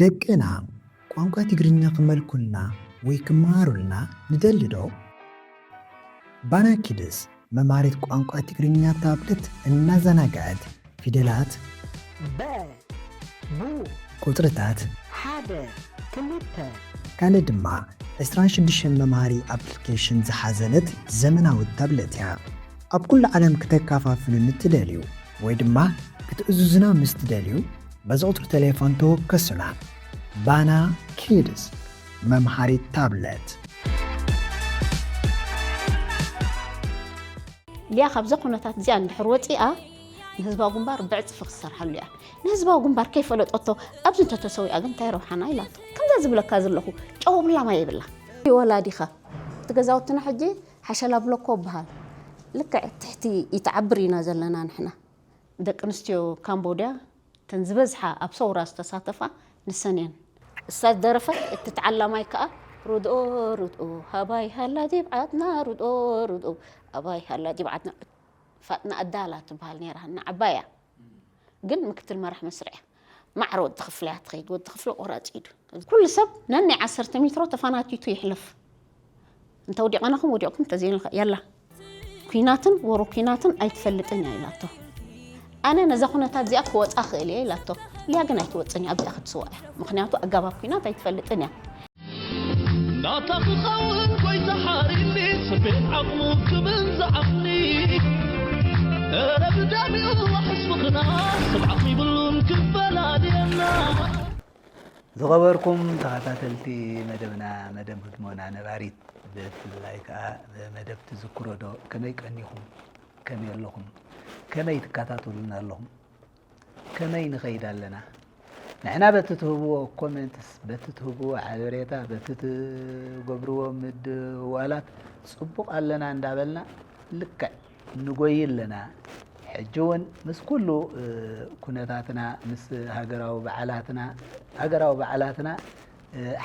ደቅና ቋንቋ ትግርኛ ክመልኩልና ወይ ክመሃሩልና ንደሊ ዶ? ባና ኪድስ መምሃሪት ቋንቋ ትግርኛ ታብለት እናዘናግዐት ፊደላት፣ በ፣ ቡ፣ ቁጽርታት፣ ሓደ፣ ክልተ፣ ካልእ ድማ ዕስራን ሽዱሽተን መምሃሪ ኣፕሊኬሽን ዝሓዘለት ዘመናዊት ታብለት እያ። ኣብ ኩሉ ዓለም ክተከፋፍሉ ንትደልዩ ወይ ድማ ክትእዝዙና ምስ ትደልዩ፣ በዚ ቁጽሪ ቴሌፎን ተወከሱና። ባና ኪድስ መምሃሪት ታብለት። ሊያ ካብዛ ኩነታት እዚኣ እንድሕር ወፂኣ ንህዝባዊ ግንባር ብዕፅፊ ክትሰርሓሉ እያ። ንህዝባዊ ግንባር ከይፈለጠቶ ኣብዚ እንተተሰዊኣ ግን እንታይ ረብሓና ኢላቶ። ከምዛ ዝብለካ ዘለኹ ጨው ብላማ የብላ። ወላዲኻ እቲ ገዛውትና ሕጂ ሓሸላ ብሎኮ ይበሃል። ልክዕ ትሕቲ ይትዓብር ኢና ዘለና ንሕና። ደቂ ኣንስትዮ ካምቦድያ እተን ዝበዝሓ ኣብ ሰውራ ዝተሳተፋ ንሰን እየን። እሳ ዝደረፈት እቲ ተዓላማይ ከኣ ርድኦ ርድኦ ሃባይ ሃላ ዲብዓትና ርድኦ ርድኦ ሃባይ ሃላ ዲብዓትና ፋጥና ኣዳላ ትበሃል ነይራ ንዓባያ ግን ምክትል መራሕ መስርዕ እያ። ማዕረ ወዲ ክፍለ እያ ትኸይድ። ወዲ ክፍለ ቆራፂ ኢዱ። ኩሉ ሰብ ነናይ ዓሰርተ ሜትሮ ተፋናቲቱ ይሕለፍ። እንተ ወዲቐናኹም ወዲቕኩም እንተዘይልካ የላ ኩናትን ወሮ ኩናትን ኣይትፈልጥን እያ ኢላቶ። ኣነ ነዛ ኩነታት እዚኣ ክወፃ ክእል እየ ኢላቶ። ሊያ ግን ኣይትወፅን እያ ኣብዚኣ ክትስዋ እያ። ምክንያቱ ኣጋባብ ኩናት ኣይትፈልጥን እያ። ናታ ክኸውን ጎይታ ሓሪኒ ስቤት ዓቕሙ ክብል ዝዓቕኒ እረ ብዳሚኡ ዋሕስ ፍቕርና ስብዓት ይብሉን ክፈላልየና። ዝኸበርኩም ተኸታተልቲ መደብና፣ መደብ ህድሞና ነባሪት ብፍላይ ከዓ መደብ ትዝክሮ ዶ፣ ከመይ ቀኒኹም፣ ከመይ ኣለኹም፣ ከመይ ትከታተሉና ኣለኹም፣ ከመይ ንኸይድ ኣለና? ንሕና በቲ ትህብዎ ኮሜንትስ፣ በቲ ትህብዎ ሓበሬታ፣ በቲ ትገብርዎ ምድዋላት ፅቡቕ ኣለና እንዳበልና ልክዕ ንጎይ ኣለና። ሕጂ እውን ምስ ኩሉ ኩነታትና ምስ ሃገራዊ በዓላትና ሃገራዊ በዓላትና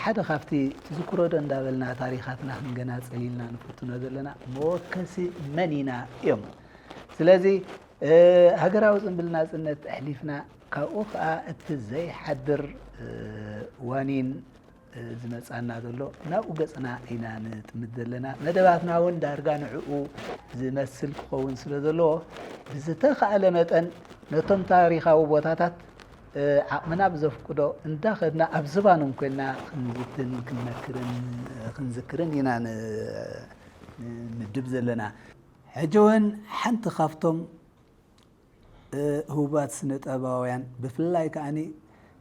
ሓደ ካብቲ ትዝክሮ ዶ እንዳበልና ታሪኻትና ክንገናጽል ኢልና ንፍትኖ ዘለና መወከሲ መን ኢና እዮም። ስለዚ ሃገራዊ ጽምብል ናጽነት ኣሕሊፍና ካብኡ ከኣ እቲ ዘይሓድር ዋኒን ዝመጻና ዘሎ ናብኡ ገጽና ኢና ንጥምት ዘለና። መደባትና እውን ዳርጋ ንዕኡ ዝመስል ክኸውን ስለ ዘለዎ ብዝተኻእለ መጠን ነቶም ታሪኻዊ ቦታታት ዓቕምና ብዘፍቅዶ እንዳኸድና ኣብ ዝባኖም ኮይንና ክንዝትን ክንመክርን ክንዝክርን ኢና ንምድብ ዘለና። ሕጂ እውን ሓንቲ ካብቶም ህቡባት ስነ ጥበባውያን ብፍላይ ከኣ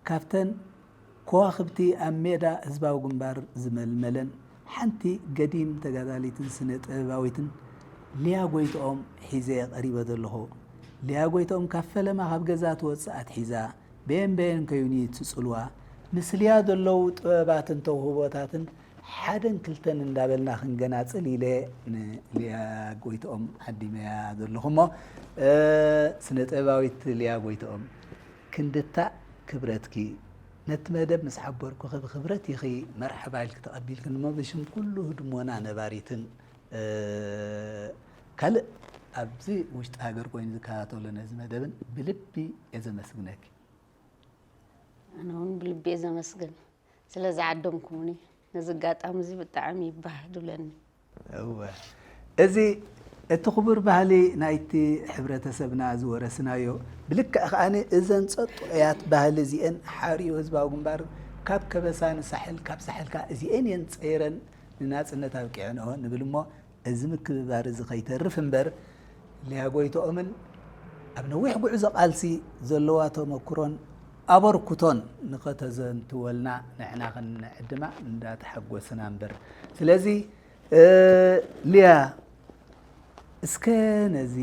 ካብተን ከዋኽብቲ ኣብ ሜዳ ህዝባዊ ግንባር ዝመልመለን ሓንቲ ገዲም ተጋዳሊትን ስነ ጥበባዊትን ሊያ ጎይትኦም ሒዘ ቀሪበ ዘለኹ። ሊያ ጎይትኦም ካብ ፈለማ ካብ ገዛ ትወፅእ ኣትሒዛ በየን በየን ከዩኒ ትፅልዋ ምስ ሊያ ዘለዉ ጥበባትን ተውህቦታትን ሓደን ክልተን እንዳበልና ክንገናጽል ኢለ ንልያ ጎይትኦም ዓዲመያ ዘለኹ እሞ ስነ ጥበባዊት ልያ ጎይትኦም ክንድታእ ክብረትኪ ነቲ መደብ ምስ ሓበርኩኺ ብክብረት ኢኺ መርሓባ ኢልኪ ተቐቢልክኒ እሞ ብሽም ኩሉ ህድሞና ነባሪትን ካልእ ኣብዚ ውሽጢ ሃገር ኮይኑ ዝከታተሎ ነዚ መደብን ብልቢ እየ ዘመስግነኪ። ኣነ እውን ብልቢ እየ ዘመስግን። ስለ ዝዓደምኩምኒ ነዚ ኣጋጣሚ እዚ ብጣዕሚ ይባህ ድብለኒ። እወ እዚ እቲ ክቡር ባህሊ ናይቲ ሕብረተሰብና ዝወረስናዮ ብልክዕ ከኣ እዘን ጸጡያት ባህሊ እዚኤን ሓርዮ ህዝባዊ ግንባር ካብ ከበሳ ንሳሕል ካብ ሳሕል ከኣ እዚኤን እየን ጸይረን ንናጽነት ኣብቂዐንኦ ንብል እሞ እዚ ምክብባር እዚ ከይተርፍ እምበር ሊያ ጎይትኦምን ኣብ ነዊሕ ጉዕዞ ቃልሲ ዘለዋ ተመኩሮን ኣበርክቶን ንኸተዘንትወልና ንሕና ክንዕድማ እንዳተሓጎስና እምበር። ስለዚ ሊያ እስከ ነዚ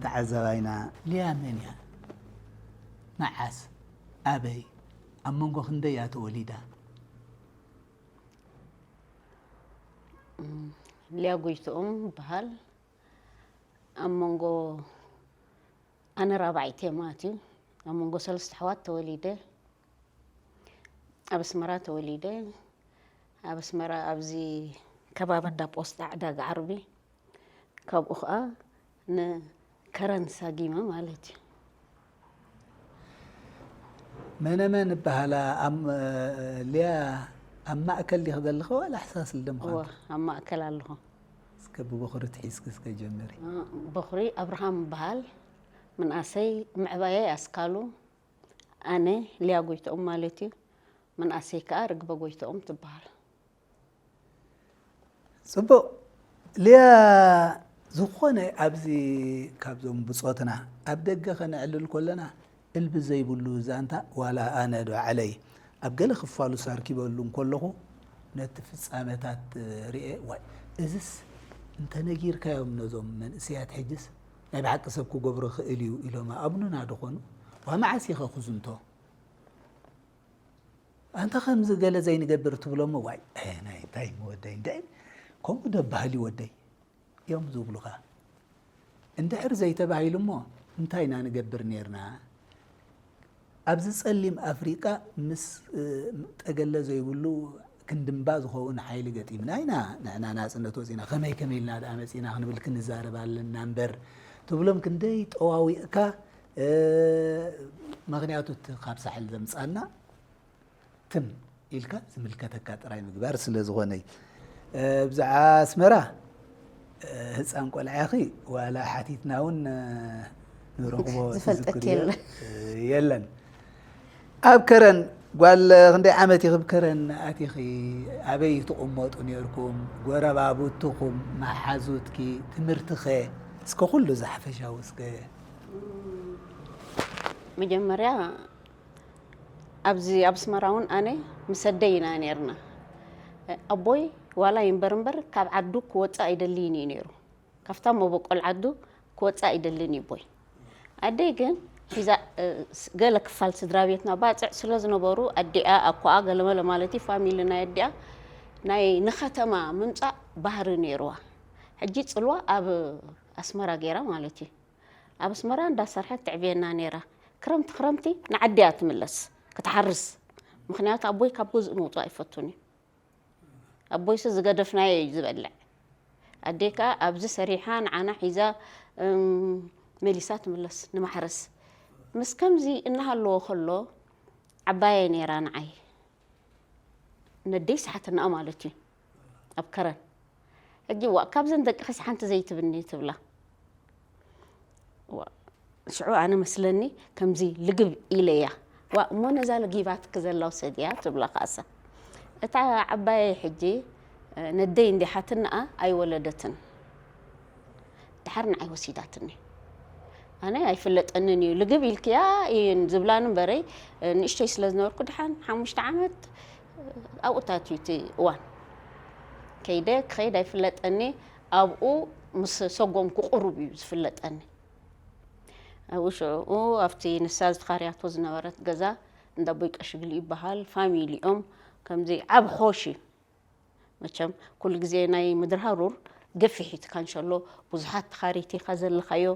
ተዓዛባይና ሊያ መን እያ? መዓስ? ኣበይ? ኣብ መንጎ ክንደይ እያ ተወሊዳ? ሊያ ጎይትኦም ይበሃል። ኣብ መንጎ ኣነ ራብዓይቲ እየ ማለት እዩ። ኣብ መንጎ ሰለስተ ኣሕዋት ተወሊደ። ኣብ ኣስመራ ተወሊደ። ኣብ ኣስመራ ኣብዚ ከባቢ እንዳ ፖስጣ ዕዳጋ ዓርቢ ካብኡ ኸዓ ንከረን ሳጊመ ማለት እዩ። መነመን እበሃላ? ኣብ፣ እ፣ ሊያ፣ ኣብ ማእከል ዲኺ ዘለኺ ዋላ ሕሳስ ልደ እወ፣ ምዃንኪ? ኣብ ማእከል ኣለኹ። እስከ ብበኹሪ ትሒዝኪ እስከ ጀምሪ። እ፣ በኹሪ ኣብርሃም እበሃል። ምንኣሰይ ምዕባየይ ኣስካሉ፣ ኣነ ሊያ ጎይትኦም ማለት እዩ። ምንኣሰይ ከኣ ርግበ ጎይትኦም ትበሃል። ጽቡቕ። ሊያ፣ ዝኾነ ኣብዚ ካብዞም ብጾትና ኣብ ደገ ከነዕልል ከለና እልቢ ዘይብሉ ዛንታ፣ ዋላ ኣነ ዶ ባዕለይ ኣብ ገለ ክፋሉ ሳርኪበሉ እንከለኹ ነቲ ፍጻመታት ርእየ፣ ዋይ፣ እዝስ እንተነጊርካዮም ነዞም መንእሰያት ሕጅስ ናይ ብሓቂ ሰብ ክገብሮ ክእል እዩ ኢሎም ኣምኑና ዶ ኾኑ? ዋ መዓስ ኢኸ ክዝንቶ? ኣንታ ከምዚ ገለ ዘይንገብር ትብሎሞ፣ ዋይ፣ እ፣ ናይ እንታይ እሞ ወደይ፣ እንታይ ከምኡ ዶ በሃሊ ወደይ እዮም ዝብሉኻ። እንድሕር ዘይተባሂሉ እሞ እንታይ ኢና ንገብር ኔርና? ኣብዚ ጸሊም ኣፍሪቃ ምስ፣ እ፣ ጠገለ ዘይብሉ ክንድምባ ዝኸውን ሓይሊ ገጢምና ኢና ንሕና ናጽነት ወጺና። ከመይ ከመይ ኢልና ደኣ መጺና ክንብል ክንዛረብ ኣለና እምበር፣ ትብሎም ክንደይ ጠዋዊቕካ፣ እ፣ ምኽንያቱ እቲ ካብ ሳሕል ዘምጻና ትም ኢልካ ዝምልከተካ ጥራይ ምግባር ስለ ዝኾነ እዩ። እ፣ ብዛዕባ ኣስመራ፣ እ፣ ህፃን ቆልዓ ኢኺ፣ ዋላ ሓቲትና እውን፣ እ፣ ንረኽቦ ዝፈልጠኪ ዝዝክር የለን። እ፣ የለን። ኣብ ከረን ጓል ክንደይ ዓመት ኢኺ ኣብ ከረን ኣቲኺ? ኣበይ ትቕመጡ ነርኩም? ጎረባብትኹም፣ መሓዙትኪ፣ ትምህርትኸ? እስከ ኩሉ ዝሓፈሻዊ እስከ። መጀመርያ ኣብዚ ኣብ ኣስመራ እውን ኣነ ምስ ኣደይ ኢና ነርና። ኣቦይ ዋላ ይንበር እምበር ካብ ዓዱ ክወፅእ ኣይደልይን እዩ ነይሩ። ካብታ መበቆል ዓዱ ክወፅእ ኣይደልን እዩ ኣቦይ። ኣደይ ግን ሒዛ፣ እ፣ ስ-፣ ገለ ክፋል ስድራ ቤትና ባፅዕ ስለ ዝነበሩ ኣዲኣ፣ ኣኮኣ፣ ገለመለ ማለት እዩ፣ ፋሚሊ ናይ ኣዲኣ ናይ ንከተማ ምምፃእ ባህሪ ነይርዋ። ሕጂ ፅልዋ ኣብ ኣስመራ ገይራ ማለት እዩ። ኣብ ኣስመራ እንዳሰርሐት ትዕብየና ነይራ። ክረምቲ ክረምቲ ንዓዲያ ትምለስ ክትሓርስ። ምኽንያቱ ኣቦይ ካብ ገዝኡ ምውፃእ ኣይፈቱን እዩ። ኣቦይሲ ዝገደፍናዮ እዩ ዝበልዕ። ኣደይ ከኣ ኣብዚ ሰሪሓ ንዓና ሒዛ፣ እም፣ መሊሳ ትምለስ ንማሕረስ። ምስ ከምዚ እናሃለዎ ከሎ ዓባየ ነይራ ንዓይ። ነደይ ሰሓትናኣ ማለት እዩ። ኣብ ከረን። ሕጂ ዋእ፣ ካብዘን ደቅኺስ ሓንቲ ዘይትብኒ ትብላ። ዋእ፣ ሽዑ ኣነ መስለኒ ከምዚ ልግብ ኢለያ። ዋእ፣ እሞ ነዛ ለጊባትኪ ዘላ ውሰድያ ትብላ ከኣሳ። እታ ዓባየይ ሕጂ፣ እ፣ ነደይ እንዲሓትናኣ ኣይወለደትን። ድሓር ንዓይ ወሲዳትኒ። ኣነ ኣይፍለጠንን እዩ። ልግብ ኢልክያ እየን ዝብላኒ እምበረይ፣ ንእሽተይ ስለ ዝነበርኩ፣ ድሓን ሓሙሽተ ዓመት ኣብኡታት እዩ እቲ እዋን። ከይደ ክኸይድ ኣይፍለጠኒ። ኣብኡ ምስ ሰጎምኩ ቁሩብ እዩ ዝፍለጠኒ። ኣብኡ ሽዑ ኣብቲ ንሳ ዝተኻርያቶ ዝነበረት ገዛ እንዳ ኣቦይ ቀሽግሊ ይበሃል። ፋሚሊኦም ከምዚ ዓብ ሖሽ እዩ። መቸም ኩሉ ግዜ ናይ ምድሪ ሃሩር ገፊሕ እዩ እቲ ካንሸሎ፣ ብዙሓት ተኻሪቲ ኢኻ ዘለኻዮ።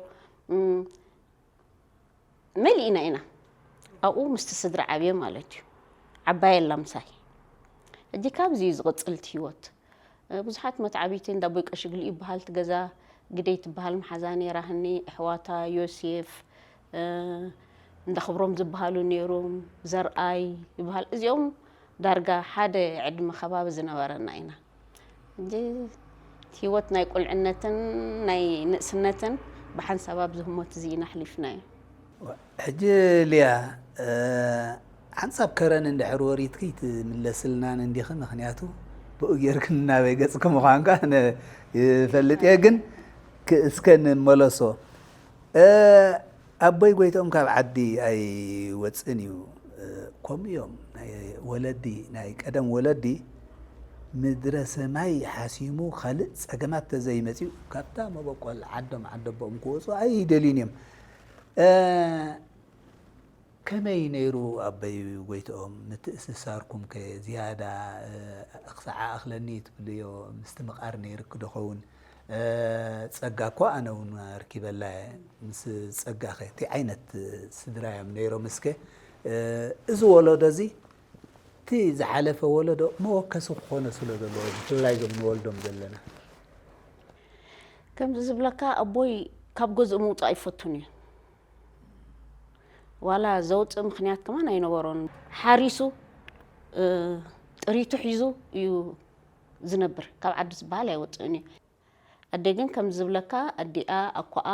እም፣ መሊእና ኢና ኣብኡ ምስቲ ስድራ ዓብየ ማለት እዩ። ዓባየ ኣላ ምሳይ። ሕጂ ካብዚ እዩ ዝቕጽል እቲ ህይወት። እ፣ ብዙሓት መትዓቢቲ እንዳ ኣቦይ ቀሽግሊ ይበሃል፣ እቲ ገዛ ግደይ ትበሃል መሓዛ ነይራ ህኒ፣ ኣሕዋታ ዮሴፍ፣ እ፣ እንዳ ክብሮም ዝበሃሉ ነይሮም፣ ዘርኣይ ይበሃል። እዚኦም ዳርጋ ሓደ ዕድመ ከባቢ ዝነበረና ኢና። ሕጂ ህይወት ናይ ቁልዕነትን ናይ ንእስነትን ብሓንሳብ ኣብዚ ህሞት እዚ ኢና ኣሕሊፍናዮ። ሕጂ ሊያ፣ እ፣ ሓንሳብ ከረን እንድሕር ወሪድኪ ትምለስልናን እንዲኺ፣ ምኽንያቱ ብኡ ጌርክን ናበይ ገጽኪ ምዃንካ ኣነ ይፈልጥ እየ፣ ግን ክ-፣ እስከ ንመለሶ። እ፣ ኣቦይ ጎይትኦም ካብ ዓዲ ኣይወጽእን እዩ። እ፣ ከምኡ እዮም። ናይ ወለዲ፣ ናይ ቀደም ወለዲ ምድረ ሰማይ ሓሲሙ ካልእ ጸገማት ተዘይመጽኡ ካብታ መበቆል ዓዶም ዓደቦኦም ክወጹ ኣይደልዩን እዮም። እ፣ ከመይ ነይሩ ኣቦይ ጎይትኦም? ምትእስሳርኩም ከ ዝያዳ፣ እ፣ ክሳዕ ኣኽለኒ ትብልዮ ምስትምቓር ነይርኪ ዶ ኸውን? እ፣ ጸጋ እኮ ኣነ እውን ኣርኪበላ እየ። ምስ ጸጋ ከ እንታይ ዓይነት ስድራ እዮም ነይሮም? እስከ፣ እ፣ እዚ ወለዶ እዚ እቲ ዝሓለፈ ወለዶ መወከሲ ክኾኖ ስለ ዘለዎ፣ ብፍላይ እዞም ንወልዶም ዘለና። ከምዚ ዝብለካ ኣቦይ ካብ ገዝኡ ምውጻእ ኣይፈቱን እዩ። ዋላ ዘውፅእ ምኽንያት ከማን ኣይነበሮን። ሓሪሱ፣ እ፣ ጥሪቱ ሒዙ እዩ ዝነብር። ካብ ዓዲ ዝበሃል ኣይወፅእን እዩ። ኣደ ግን ከም ዝብለካ፣ ኣዲኣ ኣኮኣ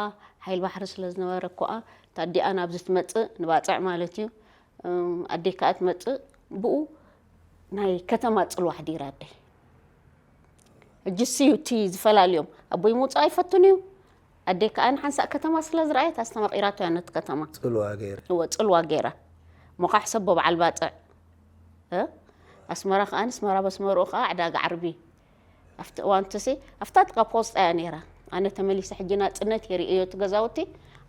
ሓይል ባሕሪ ስለ ዝነበረ፣ ኣኮኣ፣ እታ ኣዲኣ ናብዚ ትመፅእ፣ ንባፅዕ ማለት እዩ። እም፣ ኣደይ ከኣ ትመፅእ፣ ብኡ ናይ ከተማ ፅልዋ ኣሕዲራ ኣደይ። ሕጂ እሱ እዩ እቲ ዝፈላልዮም። ኣቦይ ምውፃእ ኣይፈቱን እዩ። ኣደይ ከኣ ንሓንሳእ ከተማ ስለ ዝረኣየት ኣስተማቒራቶ እያ ነቲ ከተማ። ጽልዋ ገይራ። እወ፣ ጽልዋ ገይራ። እሞ ከዓ ሕሰቦ በዓል ባጽዕ። እ? ኣስመራ ከኣ፣ ኣስመራ በስመርኡ ከኣ ዕዳጋ ዓርቢ። ኣብቲ እዋን እቲ ሲ፣ ኣብታ ጥቓ ፖስጣ እያ ነይራ። ኣነ ተመሊሰ ሕጂ ናጽነት የርእዮ እቲ ገዛውቲ።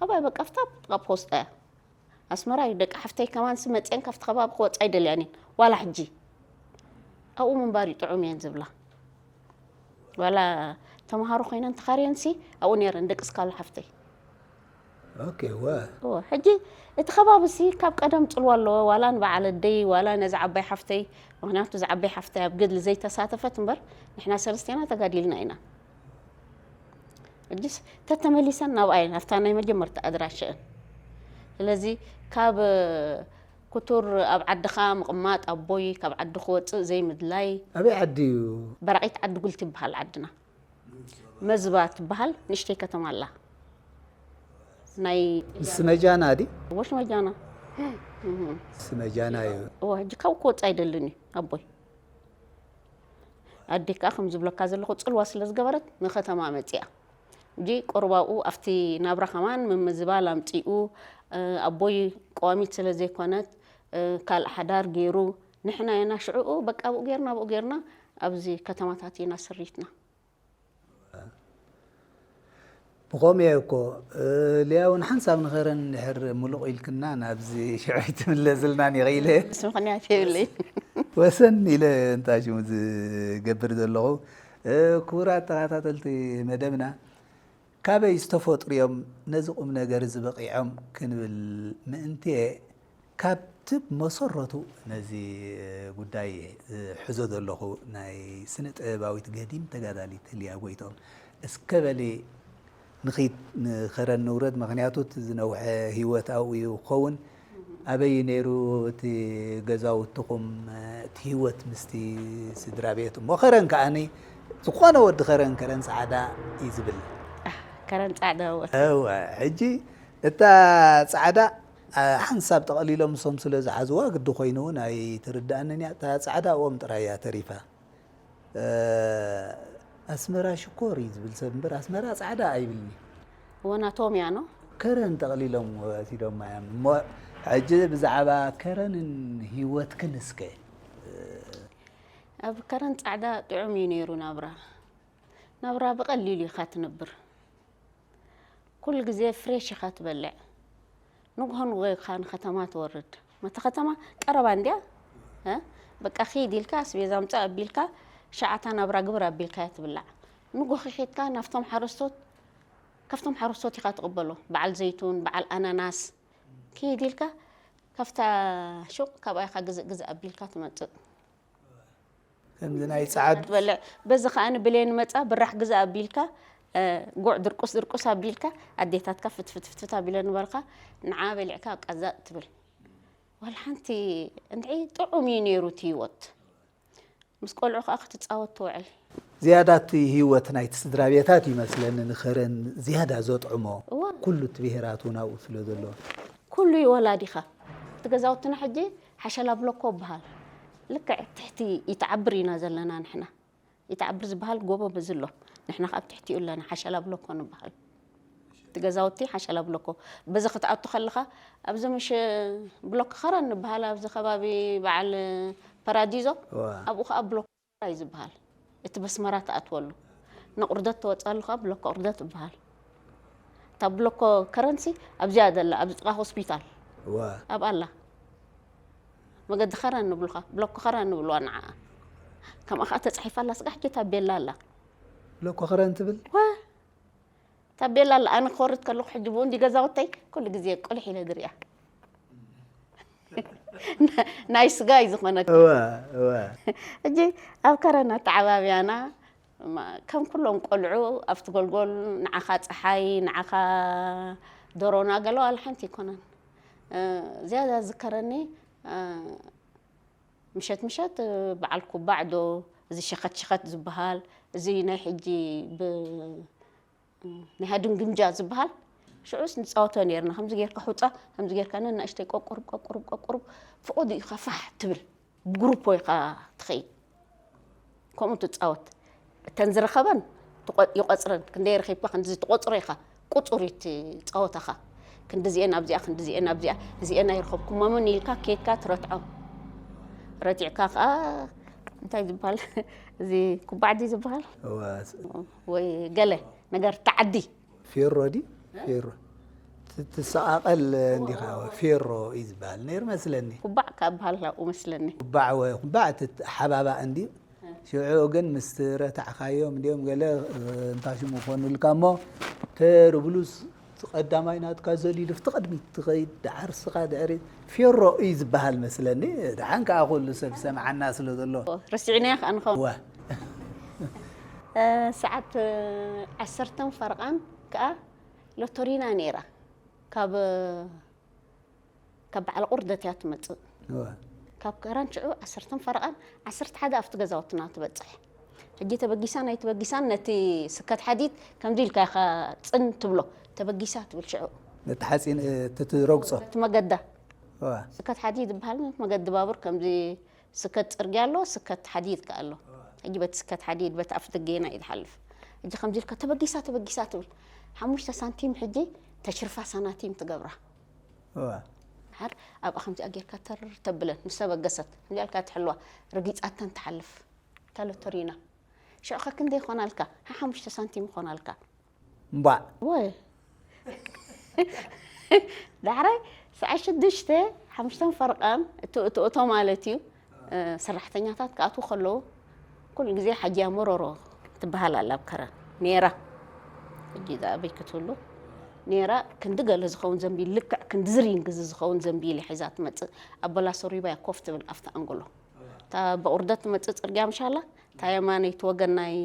ኣባይ በቃ ኣብታ ጥቓ ፖስጣ እያ። ኣስመራ እዩ፣ ደቂ ሓፍተይ ከማን ሲ መጽየን ካብቲ ከባቢ ክወጻ ኣይደልያን እየን። ዋላ ሕጂ። ኣብኡ ምንባር እዩ ጥዑም እየን ዝብላ። ዋላ ተምሃሮ ኮይነን ተኻርየን ሲ ኣብኡ ነይረን፣ ደቂ ስካሉ ሓፍተይ። ኦኬ፣ ወ። እወ፣ ሕጂ እቲ ከባቢ ሲ ካብ ቀደም ጽልዋ ኣለዎ፣ ዋላ ንበዓል ኣደይ፣ ዋላ ነዚ ዓባይ ሓፍተይ፣ ምኽንያቱ እዛ ዓባይ ሓፍተይ ኣብ ገድሊ ዘይተሳተፈት እምበር፣ ንሕና ሰለስቴና ተጋዲልና ኢና። ሕጂስ ተተመሊሰን ናብኣ እየን፣ ኣብታ ናይ መጀመርታ ኣድራሽአን። ስለዚ ካብ ክቱር ኣብ ዓድኻ ምቕማጥ፣ ኣቦይ ካብ ዓዲ ክወጽእ ዘይምድላይ። ኣበይ ዓዲ እዩ? በራቒት ዓዲ ጉልቲ ይበሃል ዓድና። መዝባ ትበሃል ንእሽተይ ከተማ ኣላ። ናይ ምስ መጃና ዲ? ወሽ መጃና። እህ። ምስ መጃና እዩ። እወ፣ ሕጂ ካብኡ ክወጽእ ኣይደልን እዩ ኣቦይ። ኣዴ ከኣ ከም ዝብለካ ዘለኹ ጽልዋ ስለ ዝገበረት ንከተማ መጺኣ። ሕጂ ቁሩብ ኣብኡ ኣብቲ ናብራ ከማን ምምዝባል ኣምጺኡ፣ እ፣ ኣቦይ ቀዋሚት ስለ ዘይኮነት፣ እ፣ ካልእ ሓዳር ገይሩ፣ ንሕና ኢና ሽዕኡ በቃ ኣብኡ ጌርና፣ ኣብኡ ጌርና ኣብዚ ከተማታት ኢና ስሪትና። ብኸምኡ እየ እኮ፣ እ፣ ሊያ እውን ሓንሳብ ንኸረን እንድሕር ምሉቕ ኢልክና ናብዚ ሽዑ ኣይትምለስልናን ይኽእል እየ። ምስ ምኽንያት የብለይ። ወሰን ኢለ እንታይ ሽሙ ዝገብር ዘለኹ። እ፣ ክቡራት ተኸታተልቲ መደብና፣ ካበይ ዝተፈጥሩ እዮም ነዚ ቁም ነገር እዚ በቒዖም ክንብል ምእንቲ እየ፣ ካብቲ መሰረቱ ነዚ ጉዳይ ዝሕዞ ዘለኹ ናይ ስነ ጥበባዊት ገዲም ተጋዳሊት ሊያ ጎይትኦም፣ እስከ በሊ ንኺድ ንኸረን ንውረድ፣ ምኽንያቱ እቲ ዝነውሐ ህይወት ኣብኡ እዩ ክኸውን። ኣበይ ነይሩ እቲ ገዛውትኹም፣ እቲ ህይወት ምስቲ ስድራ ቤት? እሞ ከረን ከኣኒ፣ ዝኾነ ወዲ ከረን፣ ከረን ጻዕዳ እዩ ዝብል። ኣህ፣ ከረን ጻዕዳ እወ። እወ፣ ሕጂ እታ ጻዕዳ፣ ኣ፣ ሓንሳብ ጠቕሊሎም እሶም ስለ ዝሓዝዋ ግዲ ኮይኑ እውን ኣይትርድኣንን እያ። እታ ጻዕዳ ኦም ጥራይ እያ ተሪፋ። እ፣ ኣስመራ ሽኮር እዩ ዝብል ሰብ እምበር ኣስመራ ጻዕዳ ኣይብልኒ። እወ፣ ናቶም እያ ኖ? ከረን ጠቕሊሎም ወሲዶማ እዮም። እሞ ሕጂ ብዛዕባ ከረንን ህይወትክን እስከ። ኣብ ከረን ጻዕዳ ጥዑም እዩ ነይሩ ናብራ። ናብራ ብቐሊሉ ኢኻ ትነብር። ኩሉ ግዜ ፍሬሽ ኢኻ ትበልዕ። ንግሆ ንግሆ ኢኻ ንከተማ ትወርድ። መተ ከተማ ቀረባ እንድያ። እ? በቃ ኺድ ኢልካ ኣስቤዛ ኣምጽእ ኣቢልካ፣ ሸዓታ ናብራ ግብር ኣቢልካ እያ ትብላዕ። ንግሆ ኺድካ ናብቶም ሓረስቶት፣ ካብቶም ሓረስቶት ኢኻ ትቕበሎ። በዓል ዘይቱን፣ በዓል ኣናናስ። ኪድ ኢልካ ካብታ ሹቕ፣ ካብኣ ኢኻ ግዝእ ግዝእ ኣቢልካ ትመጽእ። ከምዚ ናይ ጸዓዱ ትበልዕ። በዚ ከኣ ንብሌን መጻ፣ ብራሕ ግዛእ ኣቢልካ፣ እ፣ ጉዕ ድርቁስ ድርቁስ ኣቢልካ፣ ኣዴታትካ ፍትፍት ፍትፍት ኣቢለን ንበልካ፣ ንዓ በሊዕካ ቀዛእ ትብል። ዋላ ሓንቲ እንድዒ ጥዑም እዩ ነይሩ እቲ ህይወት። ምስ ቆልዑ ከኣ ክትጻወት ትውዕል። ዝያዳ እቲ ህይወት ናይቲ ስድራ ቤታት ይመስለኒ ንኸረን ዝያዳ ዘጥዕሞ። እወ። ኩሉ እቲ ብሄራት እውን ኣብኡ ስለ ዘሎ። ኩሉ እዩ ወላዲኻ። እቲ ገዛውትና ሕጂ ሓሸላ ብሎኮ ይበሃል። ልክዕ ትሕቲ ይትዓብር ኢና ዘለና ንሕና። ይትዓብር ዝበሃል ጎቦ በዚ ኣሎ። ንሕና ከኣ ኣብ ትሕቲኡ ኣለና፣ ሓሸላ ብሎኮ ንበሃል። እቲ ገዛውቲ ሓሸላ ብሎኮ። በዚ ክትኣቱ ከለኻ፣ ኣብዚ ምሽ ብሎኮ ኸረን ንበሃል፣ ኣብዚ ከባቢ በዓል ፓራዲዞ፣ እዋ። ኣብኡ ከኣ ብሎኮ እዩ ዝበሃል። እቲ በስመራ ትኣትወሉ። ንቑርደት ትወጸሉ ከኣ ብሎኮ ቁርደት ይበሃል። እታ ብሎኮ ከረንሲ ኣብዚኣ ዘላ፣ ኣብዚ ጥቓ ሆስፒታል። እዋ። ኣብኣ ኣላ። መገዲ ኸረን ንብሉኻ፣ ብሎኮ ኸረን ንብልዋ ንዓኣ። ከምኣ ኸኣ ተጻሒፋ ኣላ፣ ስጋዕ ሕጂ ታቤላ ኣላ። ብሎኮ ኸረን ትብል? ዋ! ታቤላ ኣላ። ኣነ ክወርድ ከለኹ ሕጂ ብኡ እንዲ ገዛውተይ ኩሉ ግዜ ቁልሕ ኢለ ዝሪኣ። ናይ ስጋ እዩ ዝኾነካ። እወ፣ እወ። ሕጂ ኣብ ከረን ኣተዓባብያና፣ ማ-፣ ከም ኩሎም ቆልዑ ኣብቲ ጎልጎል ንዓኻ ጸሓይ፣ ንዓኻ ዶሮና ገለ ዋላ ሓንቲ ኣይኮነን። ዝያዳ ዝከረኒ ምሸት ምሸት በዓል ኩባዕ ዶ፣ እዚ ሸኸት ሸኸት ዝበሃል፣ እዚ ናይ ሕጂ ብ ናይ ሃድን ግምጃ ዝበሃል፣ ሽዑስ ንፃወቶ ነርና። ከምዚ ጌርካ ሑፃ፣ ከምዚ ጌርካ ነናእሽተይ ቆቁርብ ቆቁርብ ቆቁርብ፣ ፍቑድ ኢኻ ፋሕ ትብል፣ ብግሩፖ ኢኻ ትኸይድ። ከምኡ ትፃወት። እተን ዝረኸበን ይቆፅረን። ክንደይ ረኺብካ ክንድዚ ትቆፅሮ ኢኻ። ቁፁር እዩ እቲ ፀወታኻ። ክንድዚኤን ኣብዚኣ፣ ክንድዚኤን ኣብዚኣ፣ እዚኤን ኣይረኸብኩሞምን ኢልካ ኬድካ ትረትዖ። ረቲዕካ ከዓ እንታይ ዝበሃል፣ እዚ ኩባዕዲ ዝበሃል ወይ ገለ ነገር ተዓዲ። ፌሮ ዲ ፌሮ ትሰቃቀል እንዲኻ። ፌሮ እዩ ዝበሃል ነይሩ መስለኒ። ኩባዕ ካብ በሃል ኣብኡ መስለኒ። ኩባዕ ወ ኩባዕ ሓባባ እንዲ ሽዑ ግን ምስ ረታዕካዮም እንዲኦም ገለ እንታሽሙ ኮኑልካ እሞ ተርብሉስ ቀዳማይ ናትካ ዘሊሉ ፍቲ ቅድሚት ትኸይድ ደሓር ስኻ ድሕሪ ፌሮ እዩ ዝበሃል መስለኒ። ደሓን ከዓ ኩሉ ሰብ ሰምዓና ስለ ዘሎ ረሲዕናዮ ከዓ ንኸውን። ሰዓት ዓሰርተን ፈረቓን ከዓ ሎቶሪና ነይራ። ካብ ካብ በዓል ቁርደት እያ ትመፅእ። ካብ ከረን ሽዑ ዓሰርተን ፈረቓን ዓሰርተ ሓደ ኣብቲ ገዛውትና ትበፅሕ። ሕጂ ተበጊሳን ኣይተበጊሳን ነቲ ስከት ሓዲድ ከምዚ ኢልካ ኢኻ ፅን ትብሎ። ተበጊሳ ትብል ሽዑ። ነቲ ሓፂን ትትረግፆ። እቲ መገዳ። ስከት ሓዲድ ዝበሃል መገዲ ባቡር ከምዚ ስከት ፅርግያ ኣሎ፣ ስከት ሓዲድ ከ ኣሎ። ሕጂ በቲ ስከት ሓዲድ በቲ ኣፍ ደገና እዩ ዝሓልፍ። ሕጂ ከምዚ ኢልካ ተበጊሳ ተበጊሳ ትብል። ሓሙሽተ ሳንቲም ሕጂ ተሽርፋ ሳናቲም ትገብራ። ድሓር ኣብኣ ከምዚኣ ጌርካ ተር ተብለን ምስ ተበገሰት ከምዚኣ ኢልካ ትሕልዋ ረጊፃተን ትሓልፍ። እታ ሎተሪና ሽዑ ከ ክንደይ ይኾናልካ? ሓሓሙሽተ ሳንቲም ይኾናልካ። እምቧዕ ወይ ዳሕራይ ሰዓት ሽዱሽተ ሓሙሽተን ፈርቓን እትእትእቶ ማለት እዩ። ሰራሕተኛታት ክኣትዉ ከለዉ ኩሉ ግዜ ሓጅያ መሮሮ ትበሃል ኣላ ኣብ ከረን ነይራ። ሕጂ ዝኣበይ ክትብሉ ነይራ። ክንዲ ገለ ዝኸውን ዘንቢል ልክዕ ክንዲ ዝሪንግ እዚ ዝኸውን ዘንቢል እያ ሒዛ ትመፅእ። ኣብ በላሶ ሪባ እያ ኮፍ ትብል ኣብቲ ኣንጎሎ። እታ ብቑርደት ትመፅእ ፅርግያ ምሻላ እታ የማነይቲ ወገን ናይ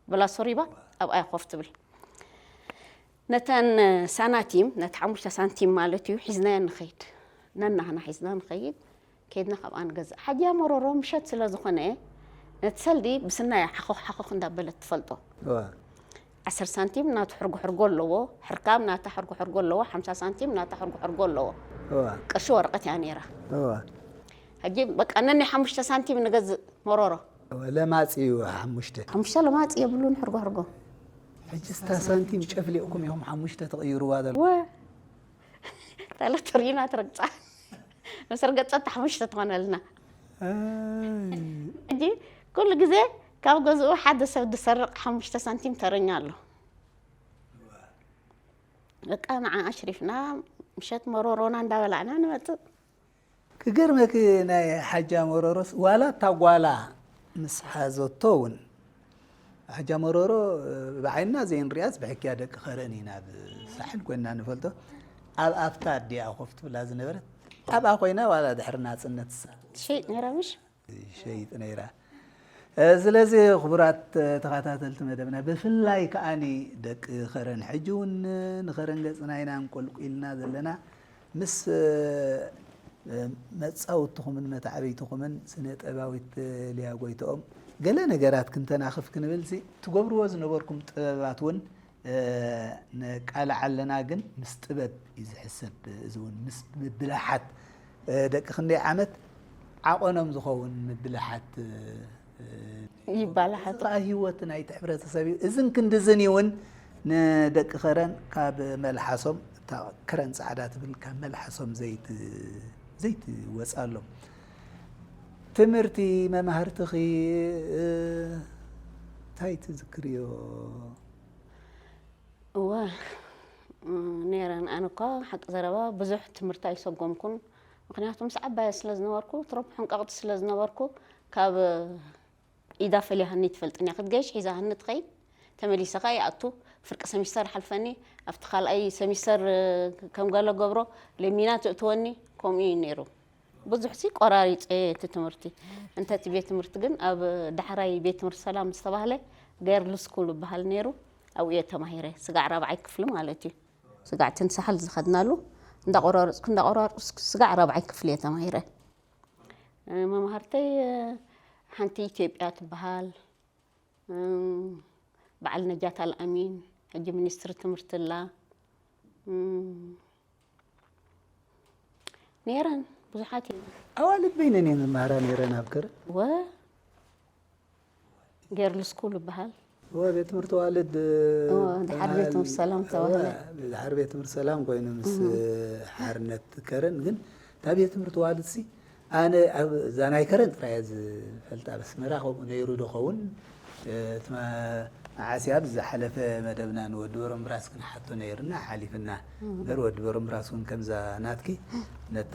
በላሶ ሪባ ኣብኣ እያ ኮፍ ትብል። ነተን ሳናቲም ነቲ ሓሙሽተ ሳንቲም ማለት እዩ ሒዝናዮ ንኸይድ። ነናህና ሒዝና ንኸይድ። ከይድና ካብኣ ንገዝእ። ሓጅያ መሮሮ ምሸት ስለ ዝኾነ ነቲ ሰልዲ ብስናያ ሓኾኽ ሓኾኽ እንዳበለት ትፈልጦ። ዓስር ሳንቲም ናቱ ሕርጎ ሕርጎ ኣለዎ፣ ሕርካም ናታ ሕርጎ ሕርጎ ኣለዎ፣ ሓምሳ ሳንቲም ናታ ሕርጎ ሕርጎ ኣለዎ። ቅርሺ ወረቐት እያ ነይራ። ሕጂ በቃ ነኒ ሓሙሽተ ሳንቲም ንገዝእ መሮሮ። ለማፂ እዩ ሓሙሽተ። ሓሙሽተ ለማፂ የብሉን ሕርጎ ሕርጎ። ሕጂ ስታ ሳንቲም ጨፍሊቕኩም ኢኹም ሓሙሽተ ትቕይርዋ ዘሎ። ወ ተለተሪና ትረግፃ። ምስ ረገፀት ሓሙሽተ ትኾነልና። ሕጂ ኩሉ ግዜ ካብ ገዝኡ ሓደ ሰብ ዝሰርቕ ሓሙሽተ ሳንቲም ተረኛ ኣሎ። በቃ ንዓ ኣሽሪፍና ምሸት መሮሮና እንዳበላዕና ንመፅእ። ክገርመኪ ናይ ሓጃ መሮሮስ ዋላ እታ ጓላ ምስ ሓዘቶ እውን ሓጃ መሮሮ ብዓይንና ዘይንሪኣስ ብሕክያ ደቂ ኸረን ኢና ብሳሕል ኮይንና ንፈልጦ። ኣብ ኣፍታ ኣዲኣ ኮፍ ትብላ ዝነበረት ኣብኣ ኮይና ዋላ ድሕሪ ናፅነት ሳ ሸይጥ ነይራ ምሽ ሸይጥ ነይራ። ስለዚ ክቡራት ተኸታተልቲ መደብና ብፍላይ ከዓኒ ደቂ ኸረን ሕጂ እውን ንኸረን ገፅና ኢና እንቆልቁልና ዘለና ምስ መፃውትኹምን መታዕብይትኹምን ስነ ጠባዊት ሊያ ጎይትኦም ገለ ነገራት ክንተናኽፍ ክንብል ሲ ትገብርዎ ዝነበርኩም ጥበባት እውን ነቃልዕ ኣለና ግን ምስ ጥበብ እዩ ዝሕሰብ። እዚ እውን ምስ ምብላሓት ደቂ ክንደይ ዓመት ዓቆኖም ዝኸውን ምብላሓት ይባላሓት። እዚ ከዓ ህይወት ናይቲ ሕብረተሰብ እዩ። እዝን ክንድዝን እውን ንደቂ ከረን ካብ መልሓሶም እታ ከረን ፃዕዳ ትብል ካብ መልሓሶም ዘይትወፃሎም ትምህርቲ መማህርትኺ እንታይ ትዝክርዮ? እወ ነይረን። ኣነ እኳ ሓቂ ዘረባ ብዙሕ ትምህርቲ ኣይሰጎምኩን። ምክንያቱ ምስ ዓባየ ስለ ዝነበርኩ ትረብሑ ሕንቀቕቲ ስለ ዝነበርኩ ካብ ኢዳ ፈሊያሃኒ ትፈልጥን እያ። ክትገይሽ ሒዛሃኒ ትኸይድ ተመሊሰ ከኣ ይኣቱ። ፍርቂ ሰሚስተር ሓልፈኒ ኣብቲ ካልኣይ ሰሚስተር ከም ገለ ገብሮ ለሚና ትእትወኒ። ከምኡ እዩ ነይሩ። ብዙሕ ሲ ቆራሪፀ እቲ ትምህርቲ እንተ እቲ ቤት ትምህርቲ ግን ኣብ ዳሕራይ ቤት ትምህርቲ ሰላም ዝተባህለ ገርል ስኩል ይበሃል ነይሩ። ኣብኡ እየ ተማሂረ ስጋዕ ራብዓይ ክፍሊ ማለት እዩ። ስጋዕ ትንሳሓል ዝኸድናሉ እንዳቆራረፅኩ እንዳቆራረፅኩ ስጋዕ ራብዓይ ክፍሊ እየ ተማሂረ። መማህርተይ ሓንቲ ኢትዮጵያ ትበሃል፣ በዓል ነጃት ኣልኣሚን፣ ሕጂ ሚኒስትሪ ትምህርቲ ኣላ። ነይረን ብዙሓት እየን። ኣዋልድ በይነን እየን ዝመሃራ ነይረን ኣብ ከረን። ወ ገርል ስኩል ይበሃል። ወ ቤት ትምህርቲ ዋልድ ድሓር ቤት ትምህርቲ ሰላም ተባህለ። ድሓር ቤት ትምህርቲ ሰላም ኮይኑ ምስ ሓርነት ከረን ግን እታ ቤት ትምህርቲ ዋልድ ሲ ኣነ ኣብ እዛ ናይ ከረን ጥራይ እየ ዝፈልጣ። ኣብ ኣስመራ ከምኡ ነይሩ ዶ ኸውን? እቲ መዓስያ ኣብ ዝሓለፈ መደብና ንወዲ በረምብራስ ክንሓቶ ነይርና ሓሊፍና እምበር፣ ወዲ በረምብራስ እውን ከምዛ ናትኪ ነታ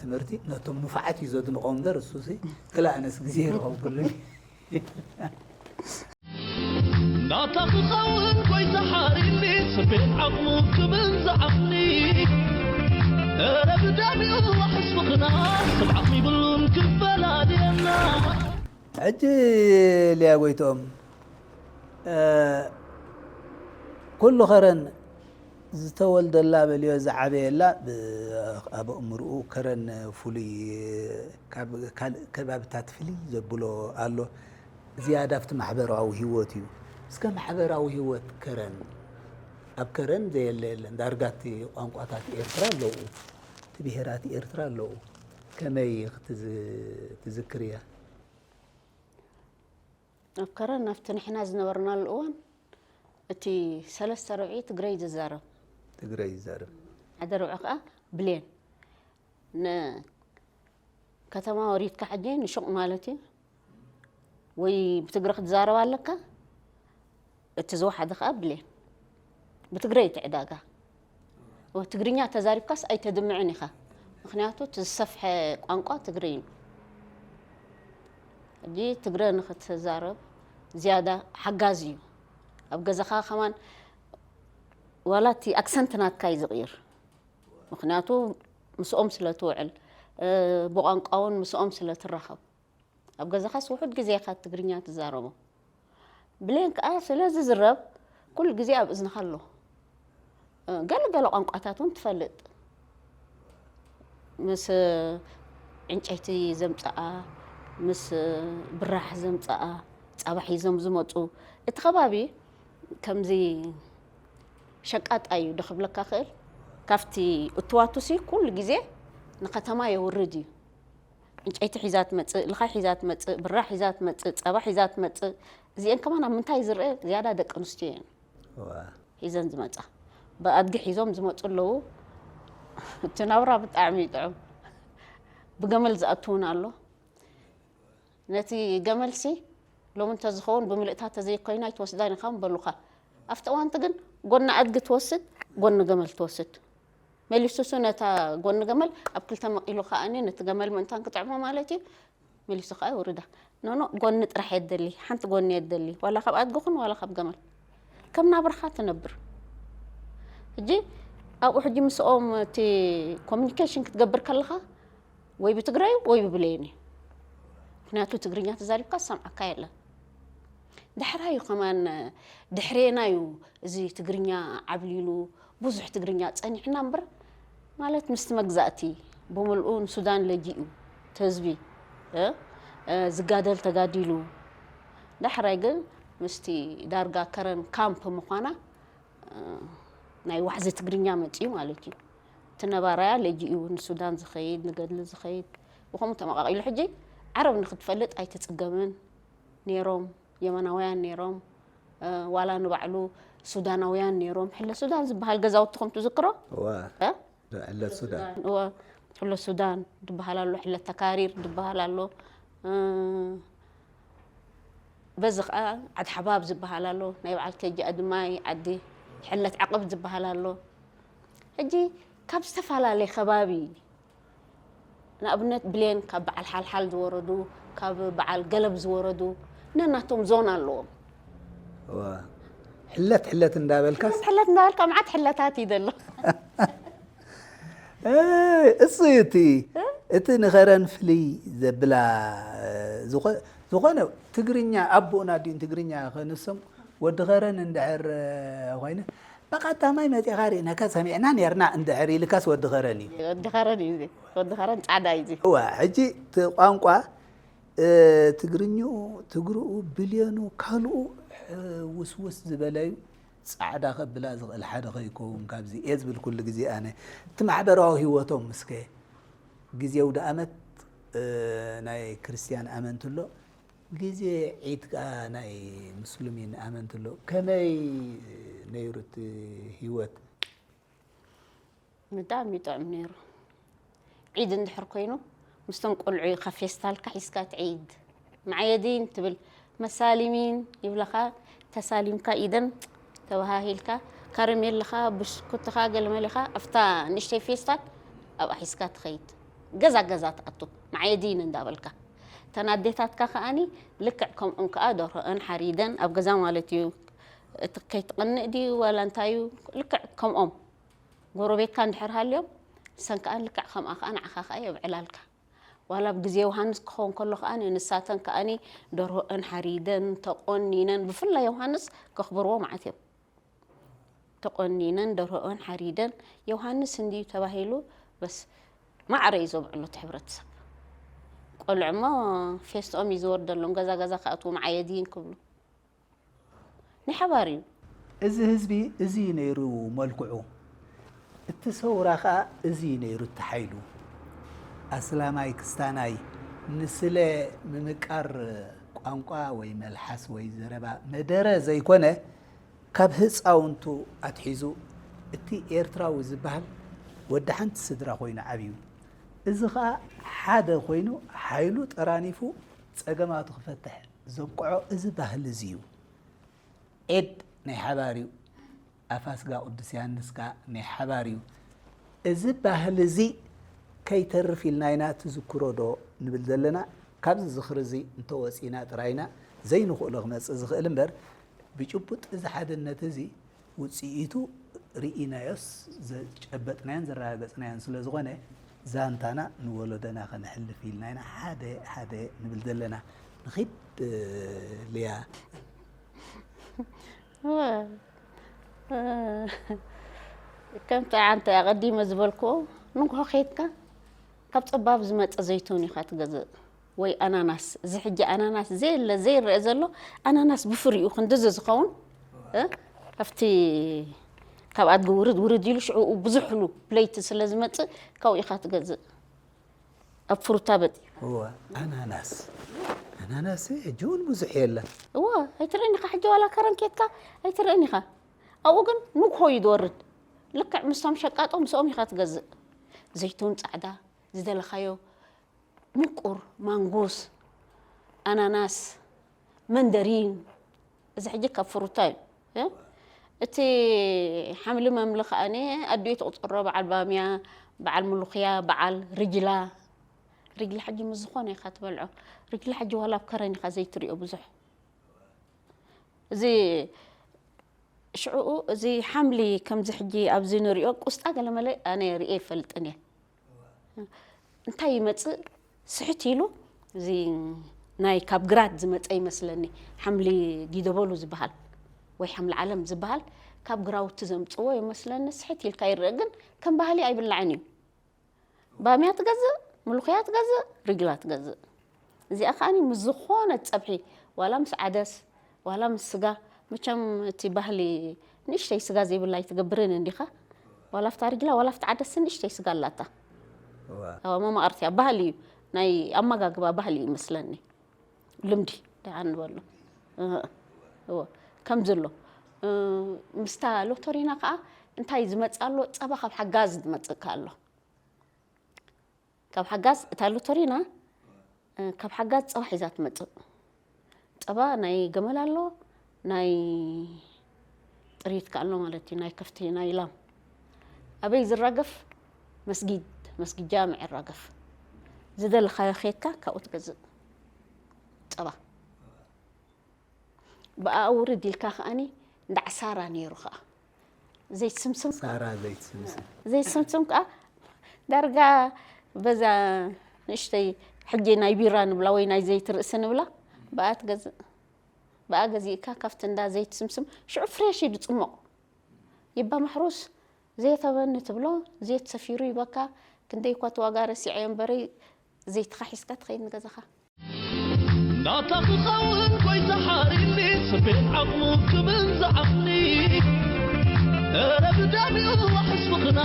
ትምህርቲ ነቶም ንፉዓት እዩ ዘድንቖም እምበር፣ እሱሲ ክልኣነስ ግዜ ይረኸብኩሉን። ናታ ክኸውን ጎይታ ሓሪኒ ስቤን ዓቕሙ ክብል ዝዓቕሊ ኧረ ብዳሚኡ ዋሕስ ምኽና ስብዓት ይብሉን ክፈላልየና። ሕጂ ሊያ ጎይትኦም ኩሉ ከረን ዝተወልደላ በልዮ ዝዓበየላ ኣብ ኣእምርኡ ከረን ፍሉይ ካብ ካልእ ከባብታት ፍልይ ዘብሎ ኣሎ። ዝያዳ ኣብቲ ማሕበራዊ ህይወት እዩ። እስከ ማሕበራዊ ህይወት ከረን ኣብ ከረን ዘየለ የለን። ዳርጋ እቲ ቋንቋታት ኤርትራ ኣለዉ፣ እቲ ብሄራት ኤርትራ ኣለዉ። ከመይ ክትዝክርያ? ኣብ ከረን ኣብቲ ንሕና ዝነበርናሉ እዋን እቲ ሰለስተ ርብዒ ትግረ እዩ ዝዛረብ። ትግረ ይዛረብ። ሓደ ርብዒ ከዓ ብሌን። ንከተማ ወሪድካ ሕጂ ንሹቕ ማለት እዩ። ወይ ብትግረ ክትዛረብ ኣለካ፣ እቲ ዝወሓደ ከዓ ብሌን። ብትግረ እዩ እቲ ዕዳጋ። ትግርኛ ተዛሪብካስ ኣይተድምዕን ኢኻ። ምኽንያቱ እቲ ዝሰፍሐ ቋንቋ ትግርይ እዩ። ሕጂ ትግረ ንኽትዛረብ ዝያዳ ሓጋዚ እዩ። ኣብ ገዛኻ ከማን ዋላ እቲ ኣክሰንት ናትካ እዩ ዝቕይር። ምኽንያቱ ምስኦም ስለ ትውዕል፣ ብቋንቋ እውን ምስኦም ስለ ትራኸብ። ኣብ ገዛኻስ ውሑድ ግዜ ኢኻ ትግርኛ ትዛረቦ። ብሌን ከኣ ስለ ዝዝረብ ኩሉ ግዜ ኣብ እዝንኻ ኣሎ። ገለ ገለ ቋንቋታት እውን ትፈልጥ። ምስ ዕንጨይቲ ዘምጽኣ፣ ምስ ብራሕ ዘምጽኣ፣ ጻባ ሒዞም ዝመጹ፣ እቲ ከባቢ ከምዚ ሸቃጣ እዩ ዶ ክብለካ ክእል። ካብቲ እትዋቱሲ ኩሉ ግዜ ንከተማ የውርድ እዩ። ዕንጨይቲ ሒዛ ትመጽእ፣ ልኻይ ሒዛ ትመጽእ፣ ብራዕ ሒዛ ትመጽእ፣ ጸባ ሒዛ ትመጽእ። እዚኤን ከማን ኣብ ምንታይ ዝረአ ዝያዳ ደቂ ኣንስትዮ እየን ዋ ሒዘን ዝመጻ። ብኣድጊ ሒዞም ዝመጹ ኣለዉ። እቲ ናብራ ብጣዕሚ ይጥዕም። ብገመል ዝኣቱ እውን ኣሎ። ነቲ ገመልሲ ሎሚ እንተዝኸውን ብምልእታ ተዘይኮይና ኣይትወስዳን ኢኻ ምበሉኻ። ኣብቲ እዋንቲ ግን ጎኒ ኣድጊ ትወስድ፣ ጎኒ ገመል ትወስድ። መሊሱሱ ነታ ጎኒ ገመል ኣብ ክልተ መቒሉ ከኣኒ ነቲ ገመል ምእንታን ክጥዕሞ ማለት እዩ። መሊሱ ከኣ ይውርዳ። ኖኖ ጎኒ ጥራሕ እየ ደሊ፣ ሓንቲ ጎኒ እየ ደሊ፣ ዋላ ካብ ኣድጊ ኹን ዋላ ካብ ገመል። ከም ናብራኻ ትነብር። ሕጂ ኣብኡ ሕጂ ምስኦም እቲ ኮሚኒኬሽን ክትገብር ከለኻ ወይ ብትግራይ ወይ ብብሌን እዩ። ምክንያቱ ትግርኛ ተዛሪብካ ዝሰምዓካ የለን። ዳሕራይ እዩ ከማን ድሕሬና እዩ እዚ ትግርኛ ዓብሊሉ ብዙሕ ትግርኛ ጸኒሕና እምበር ማለት ምስቲ መግዛእቲ ብምልኡ ንሱዳን ለጂኡ እቲ ህዝቢ እ፣ እ፣ ዝጋደል ተጋዲሉ ዳሕራይ ግን ምስቲ ዳርጋ ከረን ካምፕ ምዃና ናይ ዋሕዚ ትግርኛ መፅዩ ማለት እዩ። እቲ ነባራያ ለጂኡ ንሱዳን ዝኸይድ ንገድሊ ዝኸይድ ብኸምኡ ተመቃቂሉ ሕጂ ዓረብ ንክትፈልጥ ኣይትፅገምን ነይሮም የመናውያን ነይሮም። ዋላ ንባዕሉ ሱዳናውያን ነይሮም ሕለ ሱዳን ዝበሃል ገዛውትኹም ትዝክሮ እዋ እ? ሕለት ሱዳን እወ፣ ሕሎ ሱዳን ድበሃል ኣሎ፣ ሕለ ተካሪር ድበሃል ኣሎ። እ፣ በዚ ኸዓ ዓድ ሓባብ ዝበሃል ኣሎ፣ ናይ በዓል ቴጂ ኣድማይ ዓዲ፣ ሕለት ዓቕብ ዝበሃል ኣሎ። ሕጂ ካብ ዝተፈላለየ ከባቢ ንኣብነት ብሌን ካብ በዓል ሓልሓል ዝወረዱ ካብ በዓል ገለብ ዝወረዱ ነናቶም ዞን ኣለዎም። እዋ ሕለት ሕለት እንዳበልካስ ሕለት እንዳበልካ መዓት ሕለታት እዩ ዘሎ። እሱ እዩ እቲ እቲ ንኸረን ፍልይ ዘብላ ዝኾነ ትግርኛ ኣቦና ድዩ ትግርኛ ከንሶም ወዲ ኸረን እንድሕር ኮይነ ብቐዳማይ መጺኻ ርኢናካ ሰሚዕና ኔርና እንድሕር ኢልካስ ወዲ ኸረን እዩ። ወዲ ኸረን እዩ እዚ። ወዲ ኸረን ጻዕዳ እዩ እዚ። እዋ ሕጂ እቲ ቋንቋ ትግርኝኡ፣ ትግርኡ፣ ብልየኑ፣ ካልኡ ውስውስ ዝበለዩ ጻዕዳ ከብላ ዝኽእል ሓደ ከይከውን ካብዚ እየ ዝብል ኩሉ ግዜ ኣነ። እቲ ማሕበራዊ ህይወቶም እስከ ግዜ ኣውደ ኣመት ናይ ክርስትያን ኣመንቲ ኣሎ፣ ግዜ ዒድ ከኣ ናይ ምስሉሚን ኣመንቲ ኣሎ። ከመይ ነይሩ እቲ ህይወት? ብጣዕሚ ይጥዕም ነይሩ። ዒድ እንድሕር ኮይኑ ምስቶም ቆልዑ ኢኻ ፌስታልካ ሒዝካ ትዒድ። መዓየዲን ትብል መሳሊሚን ይብለኻ። ተሳሊምካ ኢደን ተባሃሂልካ ካረሜልኻ ብሽኩትኻ ገለመለኻ ኣብታ ንእሽተይ ፌስታል ኣብኣ ሒዝካ ትኸይድ። ገዛ ገዛ ትኣቱ መዓየዲን እንዳበልካ። እተን ኣዴታትካ ከኣኒ ልክዕ ከምኦም ከኣ ደርሆአን ሓሪደን ኣብ ገዛ ማለት እዩ። እቲ ከይትቐንእ ድዩ ዋላ እንታይ እዩ ልክዕ ከምኦም ጎረቤትካ እንድሕር ሃልዮም ንሰን ከኣ ልክዕ ከምኣ ከኣ ንዓኻ ከኣ የብዕላልካ። ዋላ ኣብ ግዜ ዮሃንስ ክኸውን ከሎ ከኣ ንሳተን ከኣ ደርሆአን ሓሪደን ተቆኒነን ብፍላይ ዮሃንስ ከኽብርዎ ማለት እዮም። ተቆኒነን ደርሆአን ሓሪደን ዮሃንስ እንድዩ ተባሂሉ በስ ማዕረ እዩ ዘብዕሉ እቲ ሕብረተሰብ። ቆልዑ እሞ ፌስትኦም እዩ ዝወርደሎም ገዛ ገዛ ክኣትዉ መዓየድይን ክብሉ ናይ ሓባር እዩ። እዚ ህዝቢ እዚ እዩ ነይሩ መልክዑ። እቲ ሰውራ ኸኣ እዚ እዩ ነይሩ እቲ ሓይሉ። ኣስላማይ ክስታናይ ንስለ ምምቃር ቋንቋ ወይ መልሓስ ወይ ዘረባ መደረ ዘይኮነ ካብ ህፃውንቱ ኣትሒዙ እቲ ኤርትራዊ ዝበሃል ወዲ ሓንቲ ስድራ ኮይኑ ዓብዩ። እዚ ኸኣ ሓደ ኮይኑ ሓይሉ ጠራኒፉ ጸገማቱ ክፈትሕ ዘብቅዖ እዚ ባህሊ እዚ እዩ። ዒድ ናይ ሓባር እዩ። ኣፋስጋ ቅዱስ ዮሃንስ ከኣ ናይ ሓባር እዩ። እዚ ባህሊ እዚ ከይተርፍ ኢልና ኢና ትዝክሮ ዶ ንብል ዘለና? ካብዚ ዝኽሪ እዚ እንተወፂና ጥራይና ዘይንኽእሎ ክመፅእ ዝኽእል እምበር ብጭቡጥ እዚ ሓድነት እዚ ውፅኢቱ ርኢናዮስ ዘጨበጥናዮን ዘረጋገፅናዮን ስለ ዝኾነ ዛንታና ንወለዶና ከነሕልፍ ኢልና ኢና ሓደ ሓደ ንብል ዘለና። ንኺድ ልያ። ከምቲ ኣንተ ኣቐዲመ ዝበልክዎ ንግሆ ከይድካ ካብ ጸባብ ዝመጸ ዘይቱን ኢኻ ትገዝእ ወይ ኣናናስ። እዚ ሕጂ ኣናናስ ዘየለ ዘይረአ ዘሎ ኣናናስ ብፍሪኡ ክንድዚ ዝኸውን እ? ኣብቲ ካብ ኣድጊ ውርድ ውርድ ኢሉ ሽዕኡ ብዙሕሉ ብለይቲ ስለ ዝመጽእ ካብኡ ኢኻ ትገዝእ። ኣብ ፍሩታ በጺሑ። እወ ኣናናስ ኣናናስ ሕጂ እውን ብዙሕ የለን። እወ ኣይትርእን ኢኻ ሕጂ ዋላ ከረን ኬድካ ኣይትርእን ኢኻ። ኣብኡ ግን ንግሆ እዩ ዝወርድ። ልክዕ ምስቶም ሸቃጦ ምስኦም ኢኻ ትገዝእ። ዘይቱን ጻዕዳ ዝደለኻዮ ምቁር ማንጎስ ኣናናስ መንደሪን እዚ ሕጂ ካብ ፍሩታ እዩ እ? እቲ ሓምሊ መምሊ ከኣኒ ኣዲኡ ትቁፅሮ በዓል ባምያ በዓል ምሉኽያ በዓል ርጅላ ርጅላ ሕጂ ምስ ዝኾነ ኢኻ ትበልዖ ርጅላ ሕጂ ዋላ ኣብ ከረን ኢኻ ዘይትሪኦ ብዙሕ እዚ ሽዕኡ እዚ ሓምሊ ከምዚ ሕጂ ኣብዚ ንሪኦ ቁስጣ ገለመለ ኣነ ሪኤ ይፈልጥን እየ እንታይ ይመፅእ ስሕት ኢሉ እዚ ናይ ካብ ግራት ዝመፀ ይመስለኒ ሓምሊ ጊደበሉ ዝበሃል ወይ ሓምሊ ዓለም ዝበሃል ካብ ግራውቲ ዘምፅዎ ይመስለኒ ስሕት ኢልካ ይረአ ግን ከም ባህሊ ኣይብላዕን እዩ ባምያ ትገዝእ ምልኹያ ትገዝእ ሪግላ ትገዝእ እዚኣ ከዓኒ ምስ ዝኾነ ፀብሒ ዋላ ምስ ዓደስ ዋላ ምስ ስጋ መቸም እቲ ባህሊ ንእሽተይ ስጋ ዘይብላ ኣይትገብርን እንዲኻ ዋላ ፍታ ሪግላ ዋላ ፍታ ዓደስ ንእሽተይ ስጋ ኣላታ መማቕርቲ እያ ባህሊ እዩ ናይ ኣመጋግባ ባህሊ እዩ መስለኒ ልምዲ ደኣ ንበሎ ከምዚ ኣሎ ምስታ ሎቶሪና ከዓ እንታይ ዝመፅ ኣሎ ፀባ ካብ ሓጋዝ ዝመፅእካ ኣሎ ካብ ሓጋዝ እታ ሎቶሪና ካብ ሓጋዝ ፀባ ሒዛ ትመፅእ ፀባ ናይ ገመል ኣሎ ናይ ጥሪት ከኣሎ ማለት እዩ ናይ ከፍቲ ናይ ላም ኣበይ ዝራገፍ መስጊድ መስጊድ ጃምዕ ይራገፍ ዝደለኻዮ ከየትካ ካብኡ ትገዝእ ፀባ ብኣ ውርድ ኢልካ ከኣኒ እንዳዕ ሳራ ነይሩ ከዓ ዘይትስምስም ሳራ ዘይትስምስም ዘይትስምስም ከዓ ዳርጋ በዛ ንእሽተይ ሕጂ ናይ ቢራ ንብላ ወይ ናይ ዘይት ርእሲ ንብላ ብኣ ትገዝእ ብኣ ገዚእካ ካብቲ እንዳ ዘይትስምስም ሽዑ ፍሬሽ እዩ ዝፅሞቕ ይባ ማሕሩስ ዘይተበኒ ትብሎ፣ ዘይት ሰፊሩ ይበካ። ክንደይ እኳ እቲ ዋጋ ረሲዐዮ እምበረይ፣ ዘይትኻ ሒዝካ ትኸይድ ንገዛኻ። ናታ ክኸውን ጎይታ ሓሪኒ፣ ስቤት ዓቕሙ ክብል ዝዓቕኒ። ኧረ ብደሚኡ ዋሕስ ፍቕርና፣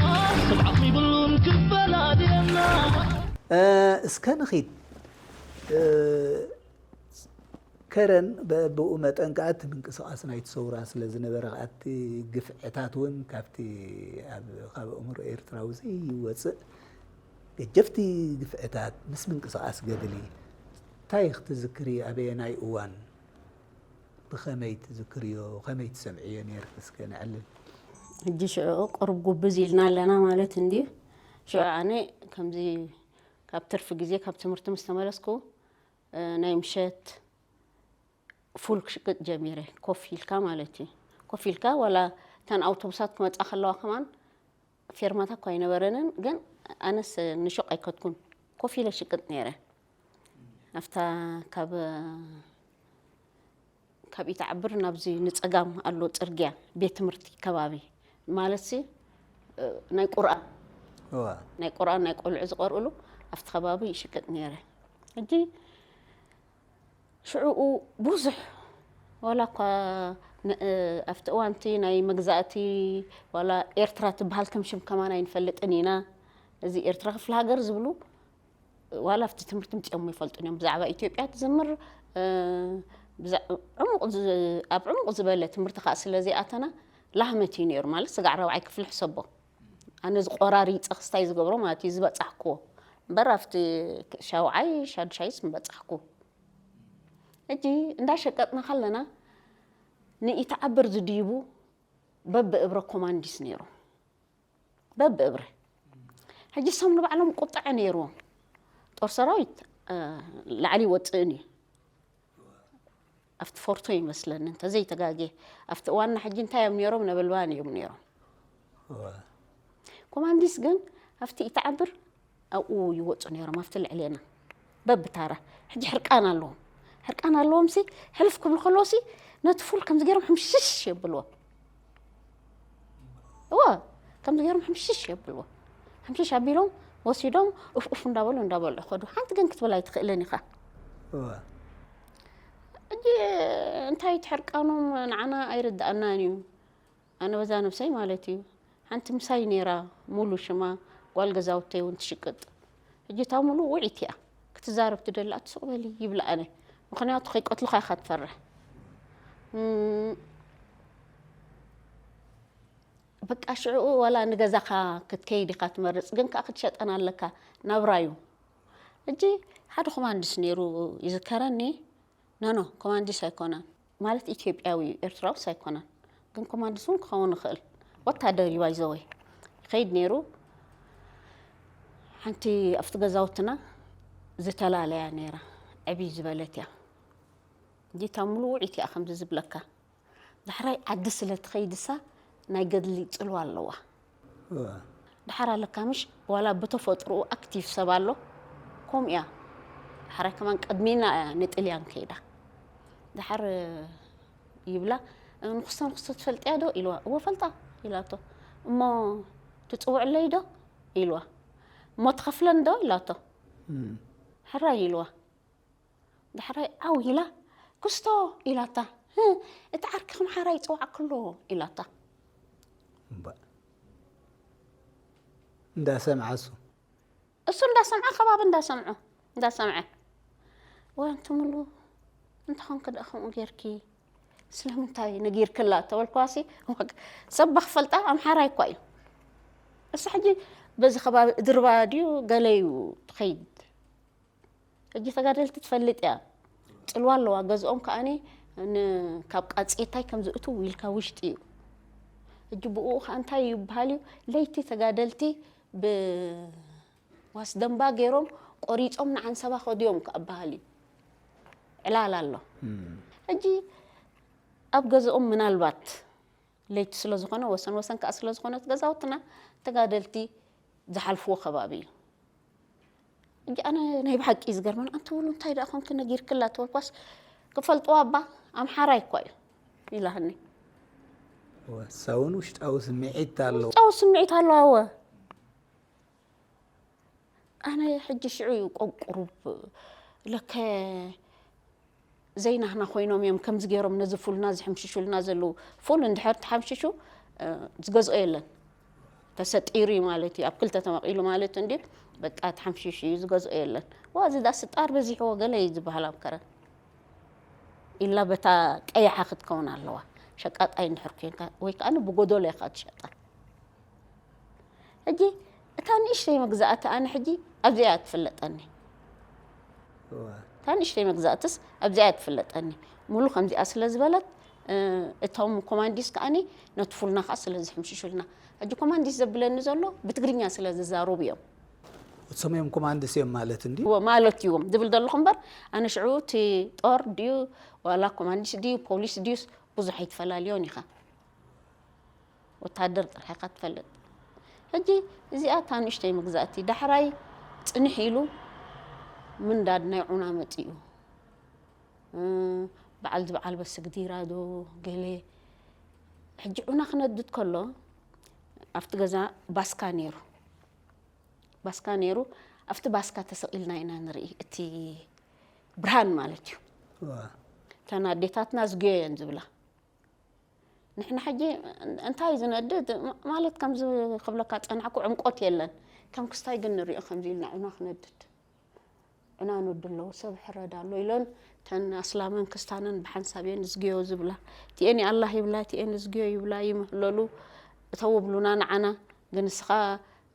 ስብዓት ይብሉን ክፈላልየና። እስከ ንኺድ። ከረን ብኡ መጠን ከዓ እቲ ምንቅስቃስ ናይቲ ሰውራ ስለ ዝነበረ ከዓ እቲ ግፍዕታት እውን ካብቲ ኣብ ካብ ኣእምሮ ኤርትራዊ ዘይወፅእ ገጀፍቲ ግፍዕታት ምስ ምንቅስቃስ ገድሊ እንታይ ክትዝክሪ ኣበየናይ እዋን ብኸመይ ትዝክርዮ ከመይ ትሰምዕዮ ነይርኪ እስከ ነዕልል ሕጂ ሽዑ ቁሩብ ጉብዝ ኢልና ኣለና ማለት እንድዩ። ሽዑ ኣነ ከምዚ ካብ ትርፊ ግዜ ካብ ትምህርቲ ምስ ተመለስኩ ናይ ምሸት ፉል ክሽቅጥ ጀሚረ። ኮፍ ኢልካ ማለት እዩ። ኮፍ ኢልካ ዋላ እተን ኣውቶቡሳት ክመፃ ከለዋ ከማን ፌርማታ እኳ ኣይነበረንን፣ ግን ኣነስ ንሹቕ ኣይከድኩን ኮፍ ኢለ ሽቅጥ ነይረ። ኣብታ ካብ ካብ ኢተዓብር ናብዚ ንፀጋም ኣሎ ፅርግያ ቤት ትምህርቲ ከባቢ ማለትሲ ናይ ቁርኣን ናይ ቁርኣን ናይ ቆልዑ ዝቀርኡሉ ኣብቲ ከባቢ ይሽቅጥ ነይረ። ሕጂ ሽዕኡ ብዙሕ ዋላ እኳ ኣብቲ እዋንቲ ናይ መግዛእቲ ዋላ ኤርትራ ትበሃል ከም ሽም ከማን ኣይንፈልጥን ኢና። እዚ ኤርትራ ክፍለ ሃገር ዝብሉ ዋላ ኣብቲ ትምህርቲ ምፅኦም ይፈልጡን እዮም። ብዛዕባ ኢትዮጵያ ትዝምር ኣብ ዕሙቕ ዝበለ ትምህርቲ ከዓ ስለ ዘይኣተና ላህመት እዩ ነይሩ ማለት ስጋዕ ራብዓይ ክፍሊ ሕሰቦ። ኣነ ዝቆራሪፀ ክስታይ ዝገብሮ ማለት እዩ ዝበፃሕክዎ እምበር ኣብቲ ሻውዓይ ሻዱሻይስ ምበፃሕኩ። ሕጂ እንዳሸቀጥና ከለና ንኢተዓብር ዝድይቡ በብእብረ ኮማንዲስ ነይሮም። በብእብረ ሕጂ እሶም ንባዕሎም ቁጥዐ ነይርዎም። ጦር ሰራዊት ላዕሊ ይወፅእን እዩ። ኣብቲ ፎርቶ ይመስለኒ እንተዘይተጋግየ ኣብቲ እዋንና ሕጂ እንታይ እዮም ነይሮም ነበልባን እዮም ነይሮም። ኮማንዲስ ግን ኣብቲ ኢተዓብር ኣብኡ ይወፁ ነይሮም ኣብቲ ልዕሌና በብታራ። ሕጂ ሕርቃን ኣለዎም ሕርቃን ኣለዎም ሲ ሕልፍ ክብሉ ከለዎ ሲ ነቲ ፉል ከምዚ ገይሮም ሕምሽሽ የብልዎ። እወ ከምዚ ገይሮም ሕምሽሽ የብልዎ። ሕምሽሽ ኣቢሎም ወሲዶም ኡፍ ኡፍ እንዳበሉ እንዳበሉ ይኸዱ። ሓንቲ ግን ክትብል ኣይትኽእልን ኢኻ። ሕጂ እንታይ ትሕርቃኖም ንዓና ኣይርድኣናን እዩ። ኣነ በዛ ነብሰይ ማለት እዩ። ሓንቲ ምሳይ ነይራ ሙሉ ሽማ ጓል ገዛውተይ እውን ትሽቅጥ። ሕጂ እታ ሙሉ ውዒት እያ ክትዛረብ ትደሊ ኣትስቕ በሊ ይብላ ኣነ ምኽንያቱ ከይቀትሉኻ ኢኻ ትፈርሕ። በቃ ሽዕኡ ዋላ ንገዛኻ ክትከይድ ኢኻ ትመርጽ ግን ከዓ ክትሸጠን ኣለካ ናብራ እዩ። ሕጂ ሓደ ኮማንድስ ነይሩ ይዝከረኒ። ኖኖ ኮማንዲስ ኣይኮነን ማለት ኢትዮጵያዊ እዩ ኤርትራውስ ኣይኮነን። ግን ኮማንዲስ እውን ክኸውን ይኽእል ወታደር እዩ ባይዘወይ ይኸይድ ነይሩ። ሓንቲ ኣብቲ ገዛውትና ዝተላለያ ነይራ ዕብይ ዝበለት እያ። ጌታ ሙሉ ውዒት እያ ከምዚ ዝብለካ። ዳሕራይ ዓዲ ስለ ትኸይድሳ ናይ ገድሊ ጽልዋ ኣለዋ። ድሓር ኣለካ ምሽ ዋላ ብተፈጥሮኡ ኣክቲቭ ሰብ ኣሎ። ከምኡ እያ። ድሓር ከማን ቅድሚና እያ ንጥልያን ከይዳ። ድሓር ይብላ ንክስቶ ንክስቶ ትፈልጥያ ዶ ኢልዋ። እወ ፈልጣ ኢላቶ። እሞ ትፅውዕለይ ዶ ኢልዋ። እሞ ትኸፍለን ዶ ኢላቶ። ሕራይ ኢልዋ። ዳሕራይ ዓው ኢላ ክስቶ ኢላታ። እቲ ዓርኪ ከም ሓራ ይፅዋዕ ክሎ ኢላታ። እንዳሰምዓ እሱ እሱ እንዳሰምዐ ከባቢ እንዳሰምዑ እንዳሰምዐ ወይ ኣንቲ ሙሉ እንተኾንክ ደኣ ከምኡ ጌርኪ ስለምንታይ ነጊርክላ ተበልኳሲ። ሰባ ክፈልጣ ኣምሓራይ እኳ እዩ። እሱ ሕጂ በዚ ከባቢ ድርባ ድዩ ገለዩ ትኸይድ። ሕጂ ተጋደልቲ ትፈልጥ እያ። ፅልዋ ኣለዋ ገዝኦም ከኣኒ ካብ ቃፅየታይ ከም ዝእትው ኢልካ ውሽጢ እዩ። ሕጂ ብኡ ከዓ እንታይ ይበሃል እዩ ለይቲ ተጋደልቲ ብዋስ ደንባ ገይሮም ቆሪፆም ንዓንሰባ ከድዮም ክኣበሃል እዩ። ዕላል ኣሎ። ሕጂ ኣብ ገዝኦም ምናልባት ለይቲ ስለ ዝኾነ ወሰን ወሰን ከዓ ስለ ዝኾነት ገዛውትና ተጋደልቲ ዝሓልፍዎ ከባቢ እዩ። እጂ ኣነ ናይ ብሓቂ እዩ ዝገርመን ኣንቲ ውሉ እንታይ ደኣ ኮንኪ ነጊርክላ ተበልኳስ ክፈልጥዋ እባ ኣምሓራይ እኳ እዩ ኢላህኒ። እወ፣ እሳ እውን ውሽጣዊ ስምዒት ኣለዎ። ውሽጣዊ ስምዒት ኣለዋ። እወ ኣነ ሕጂ ሽዑ እዩ ቆቁሩብ ለከ ዘይናህና ኮይኖም እዮም ከምዚ ገይሮም ነዚ ፉልና ዝሕምሽሹልና ዘለዉ። ፉል እንድሕር ተሓምሽሹ ዝገዝኦ የለን። ተሰጢሩ እዩ ማለት እዩ። ኣብ ክልተ ተመቒሉ ማለት እንድዩ። በቃ ተሓምሽሹ እዩ ዝገዝኦ የለን። ዋ እዚ ዳ ስጣር በዚሕዎ ገለ እዩ ዝበሃል ኣብ ከረን። ኢላ በታ ቀያሓ ክትከውን ኣለዋ። ሸቃጣይ እንድሕር ኮንካ ወይ ከዓ ብጎደሎ ኢኻ ትሸጣ። ሕጂ እታ ንእሽተይ መግዛእቲ ኣነ ሕጂ ኣብዚኣ እያ ትፍለጠኒ። እታ ንእሽተይ መግዛእትስ ኣብዚኣ እያ ትፍለጠኒ። ሙሉ ከምዚኣ ስለ ዝበለት እቶም ኮማንዲስ ከዓኒ ነቲ ፉልና ከዓ ስለ ዝሕምሽሹልና። ሕጂ ኮማንዲስ ዘብለኒ ዘሎ ብትግርኛ ስለ ዝዛረቡ እዮም። እሶም እዮም ኮማንዲስ እዮም ማለት እንዲ ማለት እዮም ዝብል ዘለኹ እምበር ኣነ ሽዑ እቲ ጦር ድዩ ዋላ ኮማንዲስ ድዩ ፖሊስ ድዩስ ብዙሕ ኣይትፈላልዮን ኢኻ። ወታደር ጥራሕ ኢኻ ትፈልጥ። ሕጂ እዚኣ እታ ንእሽተይ መግዛእቲ ዳሕራይ ፅንሕ ኢሉ ምንዳድ ናይ ዑና መፂኡ። በዓል ዝበዓል በስግዲራ ዶ ገለ ሕጂ ዑና ክነድድ ከሎ ኣብቲ ገዛ ባስካ ነይሩ። ባስካ ነይሩ። ኣብቲ ባስካ ተሰቒልና ኢና ንርኢ እቲ ብርሃን ማለት እዩ። እተን ኣዴታትና ዝግዮ እየን ዝብላ። ንሕና ሕጂ እንታይ ዝነድድ ማለት ከምዚ ክብለካ ፀናሕኩ ዕምቆት የለን። ከም ክስታይ ግን ንሪኦ ከምዚ ኢልና ዑና ክነድድ ዕና ነዱ ኣለዉ ሰብ ሕረድ ኣሎ ኢሎን ተን ኣስላመን ክስታነን ብሓንሳብ እየን ዝግዮ ዝብላ። እቲኤን ኣላህ ይብላ እቲኤን ዝግዮ ይብላ ይምህለሉ እተው ብሉና ንዓና። ግን እስኻ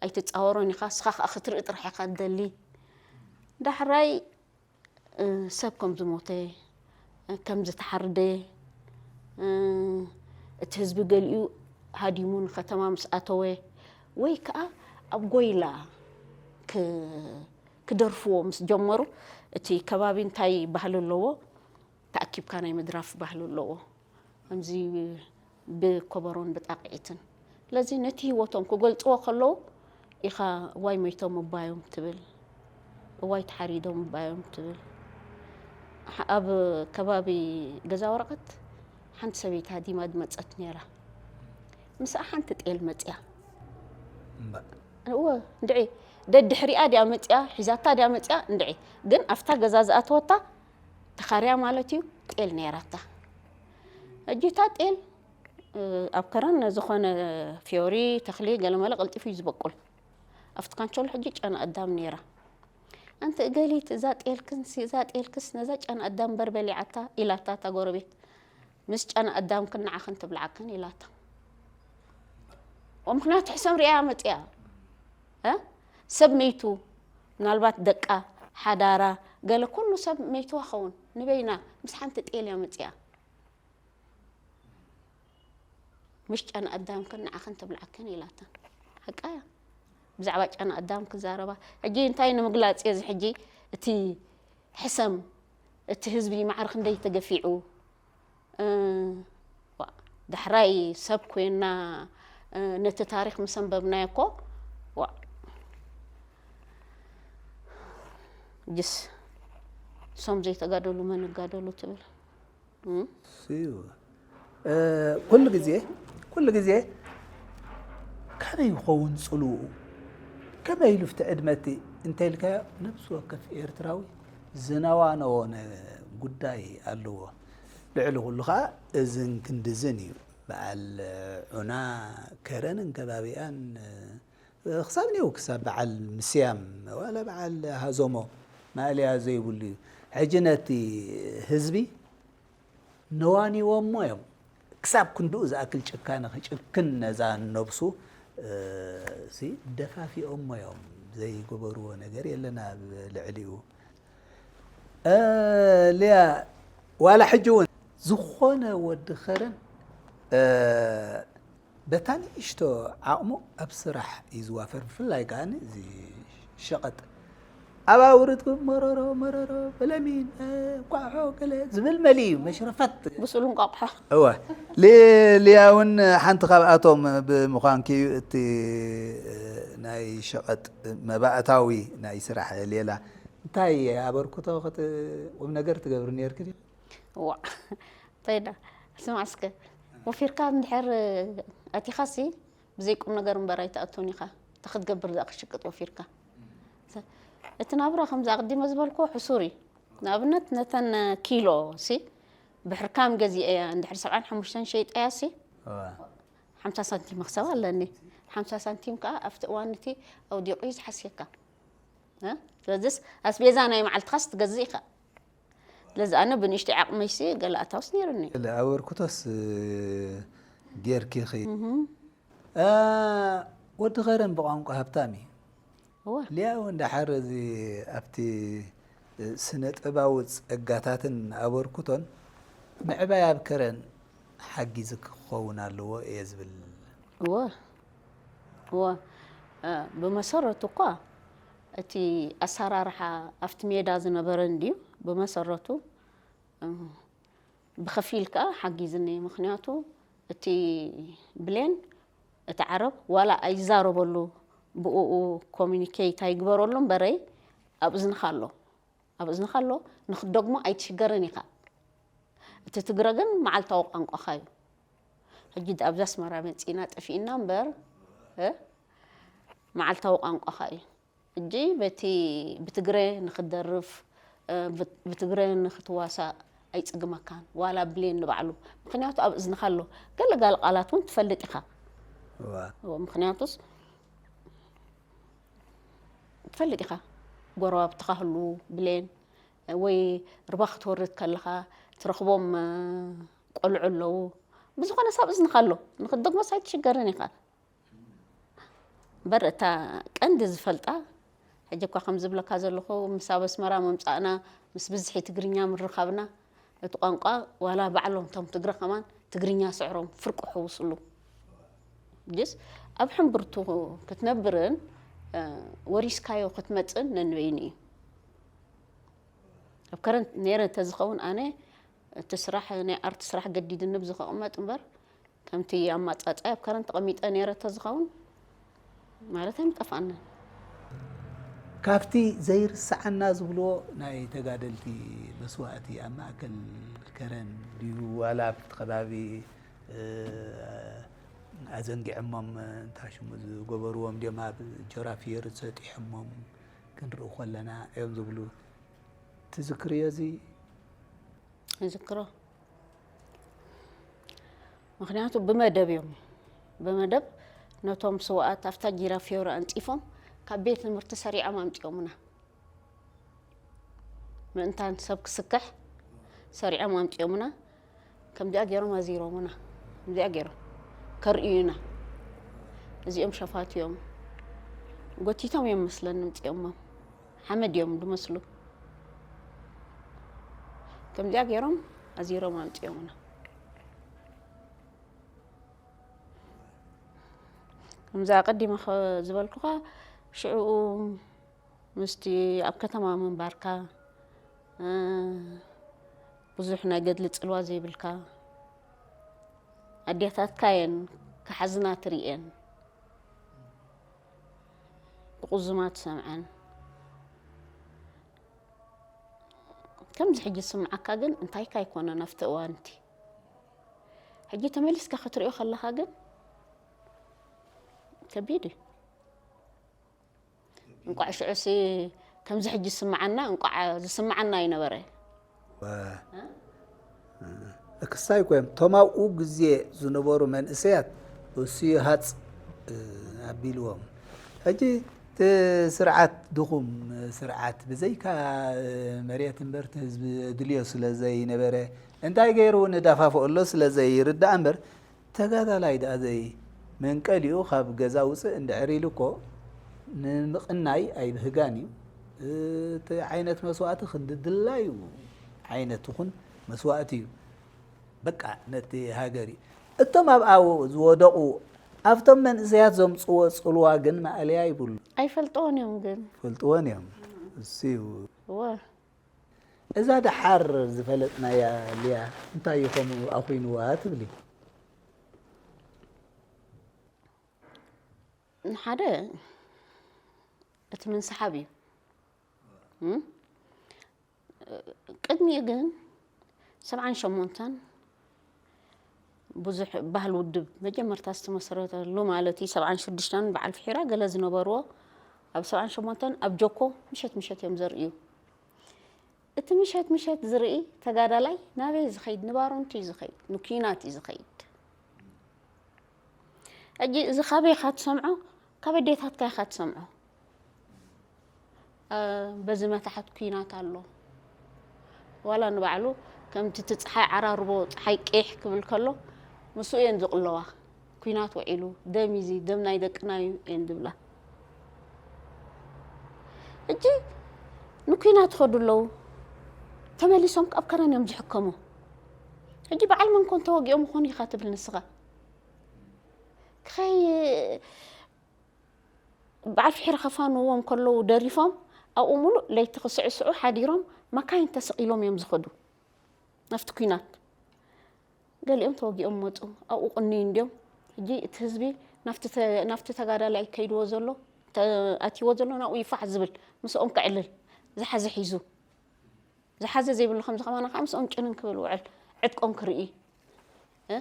ኣይትፃወሮን ኢኻ እስኻ ከዓ ክትርኢ ጥራሕ ኢኻ ትደሊ። ዳሕራይ ሰብ ከም ዝሞተ ከም ዝተሓርደ እቲ ህዝቢ ገሊኡ ሃዲሙ ንከተማ ምስ ኣተወ ወይ ከዓ ኣብ ጎይላ ክደርፍዎ ምስ ጀመሩ እቲ ከባቢ እንታይ ባህሊ ኣለዎ ተኣኪብካ ናይ ምድራፍ ባህሊ ኣለዎ። ከምዚ ብኮበሮን ብጣቕዒትን ስለዚ ነቲ ህይወቶም ክገልፅዎ ከለዉ ኢኻ እዋይ ሞይቶም እባ እዮም ትብል እዋይ ተሓሪዶም እባ እዮም ትብል። ኣብ ከባቢ ገዛ ወረቐት ሓንቲ ሰበይቲ ሃዲማ ዝመፀት ነይራ። ምስኣ ሓንቲ ጤል መፅያ። እወ እንድዒ ደድሕሪኣ ድያ መፅያ ሒዛታ ድያ መፅያ እንድዒ ግን ኣብታ ገዛ ዝኣተወታ ተኻርያ ማለት እዩ ጤል ነይራታ። ሕጂ እታ ጤል ኣብ ከረን ዝኾነ ፊዮሪ ተኽሊ ገለመለ ቀልጢፉ እዩ ዝበቁል። ኣብቲ ካንቸሎ ሕጂ ጨና ኣዳም ነይራ። ኣንቲ እገሊት እዛ ጤልክንሲ እዛ ጤልክስ ነዛ ጨና ኣዳም በር በሊዓታ ኢላታ እታ ጎረቤት። ምስ ጨና ኣዳምክን ንዓኽን ትብልዓክን ኢላታ። ምክንያቱ ሕሰም ሪኣ መፅያ ሰብ መይቱ ምናልባት ደቃ ሓዳራ ገለ ኩሉ ሰብ መይትዋ ኸውን ንበይና ምስ ሓንቲ ጤል እያ መፅያ። ምሽ ጨና ኣዳምክን ንዓኽን ትብልዓክን ኢላታ። ሓቃ እያ። ብዛዕባ ጨና ኣዳም ክዛረባ ሕጂ እንታይ ንምግላፅ እየ እዚ ሕጂ እቲ ሕሰም እቲ ህዝቢ ማዕረ ክንደይ ተገፊዑ ዳሕራይ ሰብ ኮይና ነቲ ታሪክ ምስ ኣንበብናዮ እኮ ዋ ጅስ እሶም ዘይተጋደሉ መን ይጋደሉ ትብል ኩሉ ግዜ ኩሉ ግዜ ካበይ ይኸውን ፅልውኡ ከመይ ኢሉ ፍቲ ዕድመቲ እንተኢልካዮ ነብሲ ወከፍ ኤርትራዊ ዝነዋነወ ጉዳይ ኣለዎ። ልዕሊ ኩሉ ከዓ እዝን ክንድዝን እዩ። በዓል ዑና ከረንን ከባቢኣን ክሳብ ኔው ክሳብ በዓል ምስያም ዋላ በዓል ሃዞሞ ማእለያ ዘይብሉ እዩ። ሕጂ ነቲ ህዝቢ ነዋኒዎሞ እዮም። ክሳብ ክንድኡ ዝኣክል ጭካነ ክጭክን ነዛ ነብሱ ደፋፊኦሞ እዮም። ዘይገበርዎ ነገር የለን ኣብ ልዕሊኡ። ሊያ ዋላ ሕጂ እውን ዝኾነ ወዲ ኸረን በታ ንእሽቶ ዓቕሙ ኣብ ስራሕ እዩ ዝዋፈር። ብፍላይ ከዓ እዚ ሸቐጥ ኣብ ኣውርድ መረሮ መረሮ በለሚን እንቋሖ ገለ ዝብል መሊ እዩ መሽረፈት ብስሉ እንቋቑሖ እወ ሊያ እውን ሓንቲ ካብኣቶም ብምዃንኪ እዩ እቲ ናይ ሸቐጥ መባእታዊ ናይ ስራሕ ሌላ እንታይ ኣበርክቶ ቁም ነገር ትገብሪ ነርክ ዋ እንታይ ዳ ስማዕ እስከ ወፊርካ እንድሕር ኣቲኻሲ ብዘይ ቁም ነገር እምበር ኣይትኣቱን ኢኻ። እንታይ ክትገብር ደኣ ክሽቅጥ ወፊርካ? እቲ ናብራ ከምዚ ኣቕዲመ ዝበልኩ ሕሱር እዩ። ንኣብነት ነተን ኪሎ ሲ ብሕርካም ገዚኤያ እንድሕር ሰብዓን ሓሙሽተን ሸይጠያ ሲ ሓምሳ ሳንቲም መኽሰብ ኣለኒ። ሓምሳ ሳንቲም ከኣ ኣብቲ እዋን እቲ ኣውዲቑ እዩ ዝሓስየካ። እ? ስለዚስ ኣስቤዛ ናይ መዓልትኻስ ትገዝእ ኢኻ። ስለዚ ኣነ ብንእሽተይ ዓቕመይሲ ገለ ኣታውስ ነይሩኒ። ገለ ኣበርክቶስ፣ እ፣ ጌርኪ ኢኺ። እህ። እ፣ ወዲ ኸረን ብቋንቋ ሃብታም እዩ። እወ። ሊያ እውን ደሓር እዚ ኣብቲ፣ እ፣ ስነ ጥበባዊ ጸጋታትን ኣበርክቶን ምዕባይ ኣብ ከረን ሓጊዚ ክኸውን ኣለዎ እየ ዝብል። እወ። እወ። እ፣ ብመሰረቱ እኳ እቲ ኣሰራርሓ ኣብቲ ሜዳ ዝነበረ እንድዩ። ብመሰረቱ፣ እ፣ ብኸፊል ከኣ ሓጊዝኒ። ምኽንያቱ እቲ ብሌን፣ እቲ ዓረብ ዋላ ኣይዛረበሉ፣ ብእኡ ኮሚኒኬት ኣይግበረሉ እምበረይ ኣብ እዝንኻ ኣሎ። ኣብ እዝንኻ ኣሎ፣ ንኽትደግሞ ኣይትሽገርን ኢኻ። እቲ ትግረ ግን መዓልታዊ ቋንቋኻ እዩ። ሕጂ ድ-፣ ኣብዚ ኣስመራ መጺእና ጠፊእና እምበር፣ እ፣ መዓልታዊ ቋንቋኻ እዩ። ሕጂ በቲ ብትግረ ንኽትደርፍ፣ እ፣ ብ-፣ ብትግረ ንኽትዋሳእ ኣይጽግመካን። ዋላ ብሌን ንባዕሉ። ምኽንያቱ ኣብ እዝንኻ ኣሎ። ገለ ጋል ቃላት እውን ትፈልጥ ኢኻ። እዋ። እዎ፣ ምኽንያቱስ ትፈልጥ ኢኻ። ጎረባብትኻ ህሉ ብሌን ወይ ርባ ክትወርድ ከለኻ ትረኽቦም፣ እ፣ ቆልዑ ኣለዉ። ብዝኾነ ሳብ እዝንኻ ኣሎ። ንኽትደግሞስ ኣይትሽገርን ኢኻ። እምበር እታ ቀንዲ ዝፈልጣ፣ ሕጂ እኳ ከም ዝብለካ ዘለኹ፣ ምስ ኣብ ኣስመራ ምምጻእና፣ ምስ ብዝሒ ትግርኛ ምርኻብና፣ እቲ ቋንቋ ዋላ ባዕሎም እቶም ትግረ ከማን ትግርኛ ስዕሮም ፍርቂ ሕውስሉ። ጅስ ኣብ ሕምብርቱ ክትነብርን፣ እ፣ ወሪስካዮ ክትመጽእን ነንበይኑ እዩ። ኣብ ከረን ነይረ እንተዝኸውን ኣነ እቲ ስራሕ ናይ ኣርት ስራሕ ገዲድኒ ብዝኸቕመጥ እምበር ከምቲ ኣማጻጻይ ኣብ ከረን ተቐሚጠ ነይረ እንተዝኸውን ማለት ኣይምጠፍኣንን። ካብቲ ዘይርስዓና ዝብልዎ ናይ ተጋደልቲ መስዋእቲ ኣብ ማእከል ከረን ድዩ ዋላ ኣብቲ ከባቢ፣ እ፣ ኣዘንጊዖሞም እንታይ ሽሙ ዝገበርዎም ድዮም ኣብ ጆራፊየር ሰጢሖሞም ክንርኢ ከለና እዮም ዝብሉ። ትዝክርዮ እዚ? ይዝክሮ። ምኽንያቱ ብመደብ እዮም። ብመደብ ነቶም ስውኣት ኣብታ ጊራ ፊዮሪ ኣንጺፎም ካብ ቤት ትምህርቲ ሰሪዖም ኣምጺኦምና። ምእንታን ሰብ ክስክሕ ሰሪዖም ኣምጺኦምና። ከምዚኣ ገይሮም ኣዚሮምና። ከምዚኣ ገይሮም ከርእዩና። እዚኦም ሸፋት እዮም። ጎቲቶም እዮም መስለኒ ኣምጺኦሞም። ሓመድ እዮም ዝመስሉ። ከምዚኣ ገይሮም ኣዚሮም ኣምጺኦምና። ከምዚ ኣቐዲመ ኸ-፣ ዝበልኩኻ፣ ሽዕኡ ምስቲ ኣብ ከተማ ምንባርካ፣ እ፣ ብዙሕ ናይ ገድሊ ጽልዋ ዘይብልካ፣ ኣዴታትካ እየን ክሓዝና ትርእየን፣ ክቑዝማ ትሰምዐን። ከምዚ ሕጂ ዝስምዓካ ግን እንታይካ ኣይኮነን ኣብቲ እዋን እቲ። ሕጂ ተመሊስካ ክትሪኦ ከለኻ ግን ከቢድ እዩ። እንቋዕ ሽዑሲ ከምዚ ሕጂ ዝስምዓና፣ እንቋዕ ዝስምዓና ኣይነበረ። ዋ። እ? ክሳይ ኮዮም፣ እቶም ኣብኡ ግዜ ዝነበሩ መንእሰያት እሱ ሃጽ፣ እ፣ ኣቢልዎም። ሕጂ እቲ ስርዓት ድኹም ስርዓት፣ ብዘይካ፣ እ፣ መሬት እምበር እቲ ህዝቢ ድልዮ ስለ ዘይነበረ፣ እንታይ ገይሩ ንዳፋፍኦ ኣሎ ስለ ዘይርዳእ እምበር፣ ተጋዳላይ ደኣ ዘይ መንቀሊኡ ካብ ገዛ ውፅእ እንድሕር ኢሉ እኮ ንምቕናይ ኣይብህጋን እዩ። እቲ ዓይነት መስዋእቲ ክንዲ ድላዩ ዓይነት ይኹን መስዋእቲ እዩ። በቃ ነቲ ሃገር እዩ። እቶም ኣብኣ ዝወደቑ ኣብቶም መንእሰያት ዘምፅዎ ፅልዋ ግን ማእለያ ይብሉ። ኣይፈልጥዎን እዮም ግን። ፈልጥዎን እዮም። እሱ እዩ። እወ። እዛ ደሓር ዝፈለጥናያ ሊያ እንታይ እዩ ከምኡ ኣኹይንዋ ትብሊ? ንሓደ እቲ ምንስሓብ እዩ። እም? ቅድሚኡ ግን ሰብዓን ሸሞንተን ብዙሕ ባህል ውድብ መጀመርታ ዝተመሰረተሉ ማለት እዩ። ሰብዓን ሽዱሽተን በዓል ፍሒራ ገለ ዝነበርዎ ኣብ ሰብዓን ሸሞንተን ኣብ ጆኮ ምሸት ምሸት እዮም ዘርእዩ። እቲ ምሸት ምሸት ዝርኢ ተጋዳላይ ናበይ ዝኸይድ? ንባሮንቱ እዩ ዝኸይድ፣ ንኲናት እዩ ዝኸይድ። ሕጂ እዚ ካበይ ኢኻ ትሰምዖ? ካብ ኣዴታትካ ኢኻ ትሰምዖ። እ፣ በዚ መታሕት ኲናት ኣሎ። ዋላ ንባዕሉ ከምቲ እቲ ፀሓይ ዓራርቦ፣ ፀሓይ ቄሕ ክብል ከሎ ምስኡ እየን ዝቕለዋ። ኲናት ውዒሉ፣ ደም እዩ እዚ፣ ደም ናይ ደቅና እዩ እየን ዝብላ። ሕጂ ንኲናት ይኸዱ ኣለዉ። ተመሊሶም ኣብ ከረን እዮም ዝሕከሙ። ሕጂ በዓል መን ኮን ተወጊኦም ይኾኑ ኢኻ ትብል ንስኻ? ክኸይ-፣ በዓል ፍሒር ከፋንዎም ከለዉ ደሪፎም ኣብኡ ሙሉእ ለይቲ ክስዕስዑ ሓዲሮም መካይን ተሰቒሎም እዮም ዝኸዱ ናብቲ ኲናት። ገሊኦም ተወጊኦም መፁ፣ ኣብኡ ቅንዩ እንድዮም። ሕጂ እቲ ህዝቢ ናብቲ ተ-፣ ናብቲ ተጋዳላይ ከይድዎ ዘሎ፣ ተ-፣ ኣትይዎ ዘሎ ናብኡ ይፋሕ ዝብል፣ ምስኦም ከዕልል፣ ዝሓዘ ሒዙ። ዝሓዘ ዘይብሉ ከምዚ ከማና ከዓ ምስኦም ጭንን ክብል ውዕል፣ ዕጥቆም ክርኢ፣ እ፣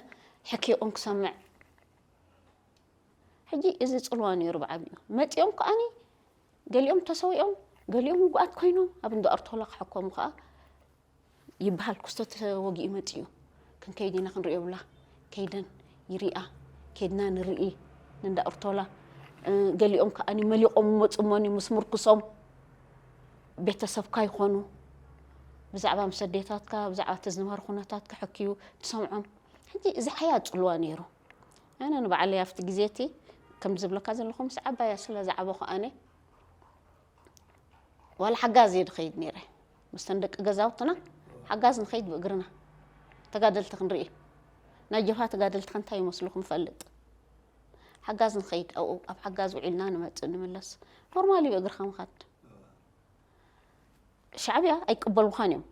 ሕክይኦም ክሰምዕ። ሕጂ እዚ ጽልዋ ነይሩ ብዓቢኡ። መጺኦም ከኣኒ ገሊኦም ተሰዊኦም፣ ገሊኦም ውጉኣት ኮይኖም ኣብ እንዳ ኣርቶላ ክሕከሙ ከኣ ይበሃል። ክስቶ ተወጊኡ መጺኡ። ክንከይድ ኢና ክንርእዮ ብላ። ከይደን ይሪኣ። ከይድና ንርኢ ንእንዳ ኣርቶላ። እ፣ ገሊኦም ከኣኒ መሊቖም ይመጹ እሞኒ ምስ ምርኩሶም ቤተሰብካ ይኾኑ። ብዛዕባ ምስ ኣዴታትካ፣ ብዛዕባ እቲ ዝነበረ ኩነታት ክሕክዩ ትሰምዖም። ሕጂ እዚ ሓያል ጽልዋ ነይሩ። ኣነ ንባዕለይ ኣብቲ ግዜ እቲ ከም ዝብለካ ዘለኹ ምስ ዓባያ ስለ ዝዓበኹ ኣነ ዋላ ሓጋዝ እየ ዝኸይድ ነይረ። ምስተን ደቂ ገዛውትና ሓጋዝ ንኸይድ ብእግርና። ተጋደልቲ ክንርኢ። ናይ ጀብሃ ተጋደልቲ ከ እንታይ ይመስሉ ክንፈልጥ። ሓጋዝ ንኸይድ፣ ኣብኡ ኣብ ሓጋዝ ውዒልና ንመጽእ ንምለስ። ኖርማል እዩ ብእግርኻ ምኻድ። ሻዕብያ ኣይቅበሉኻን እዮም።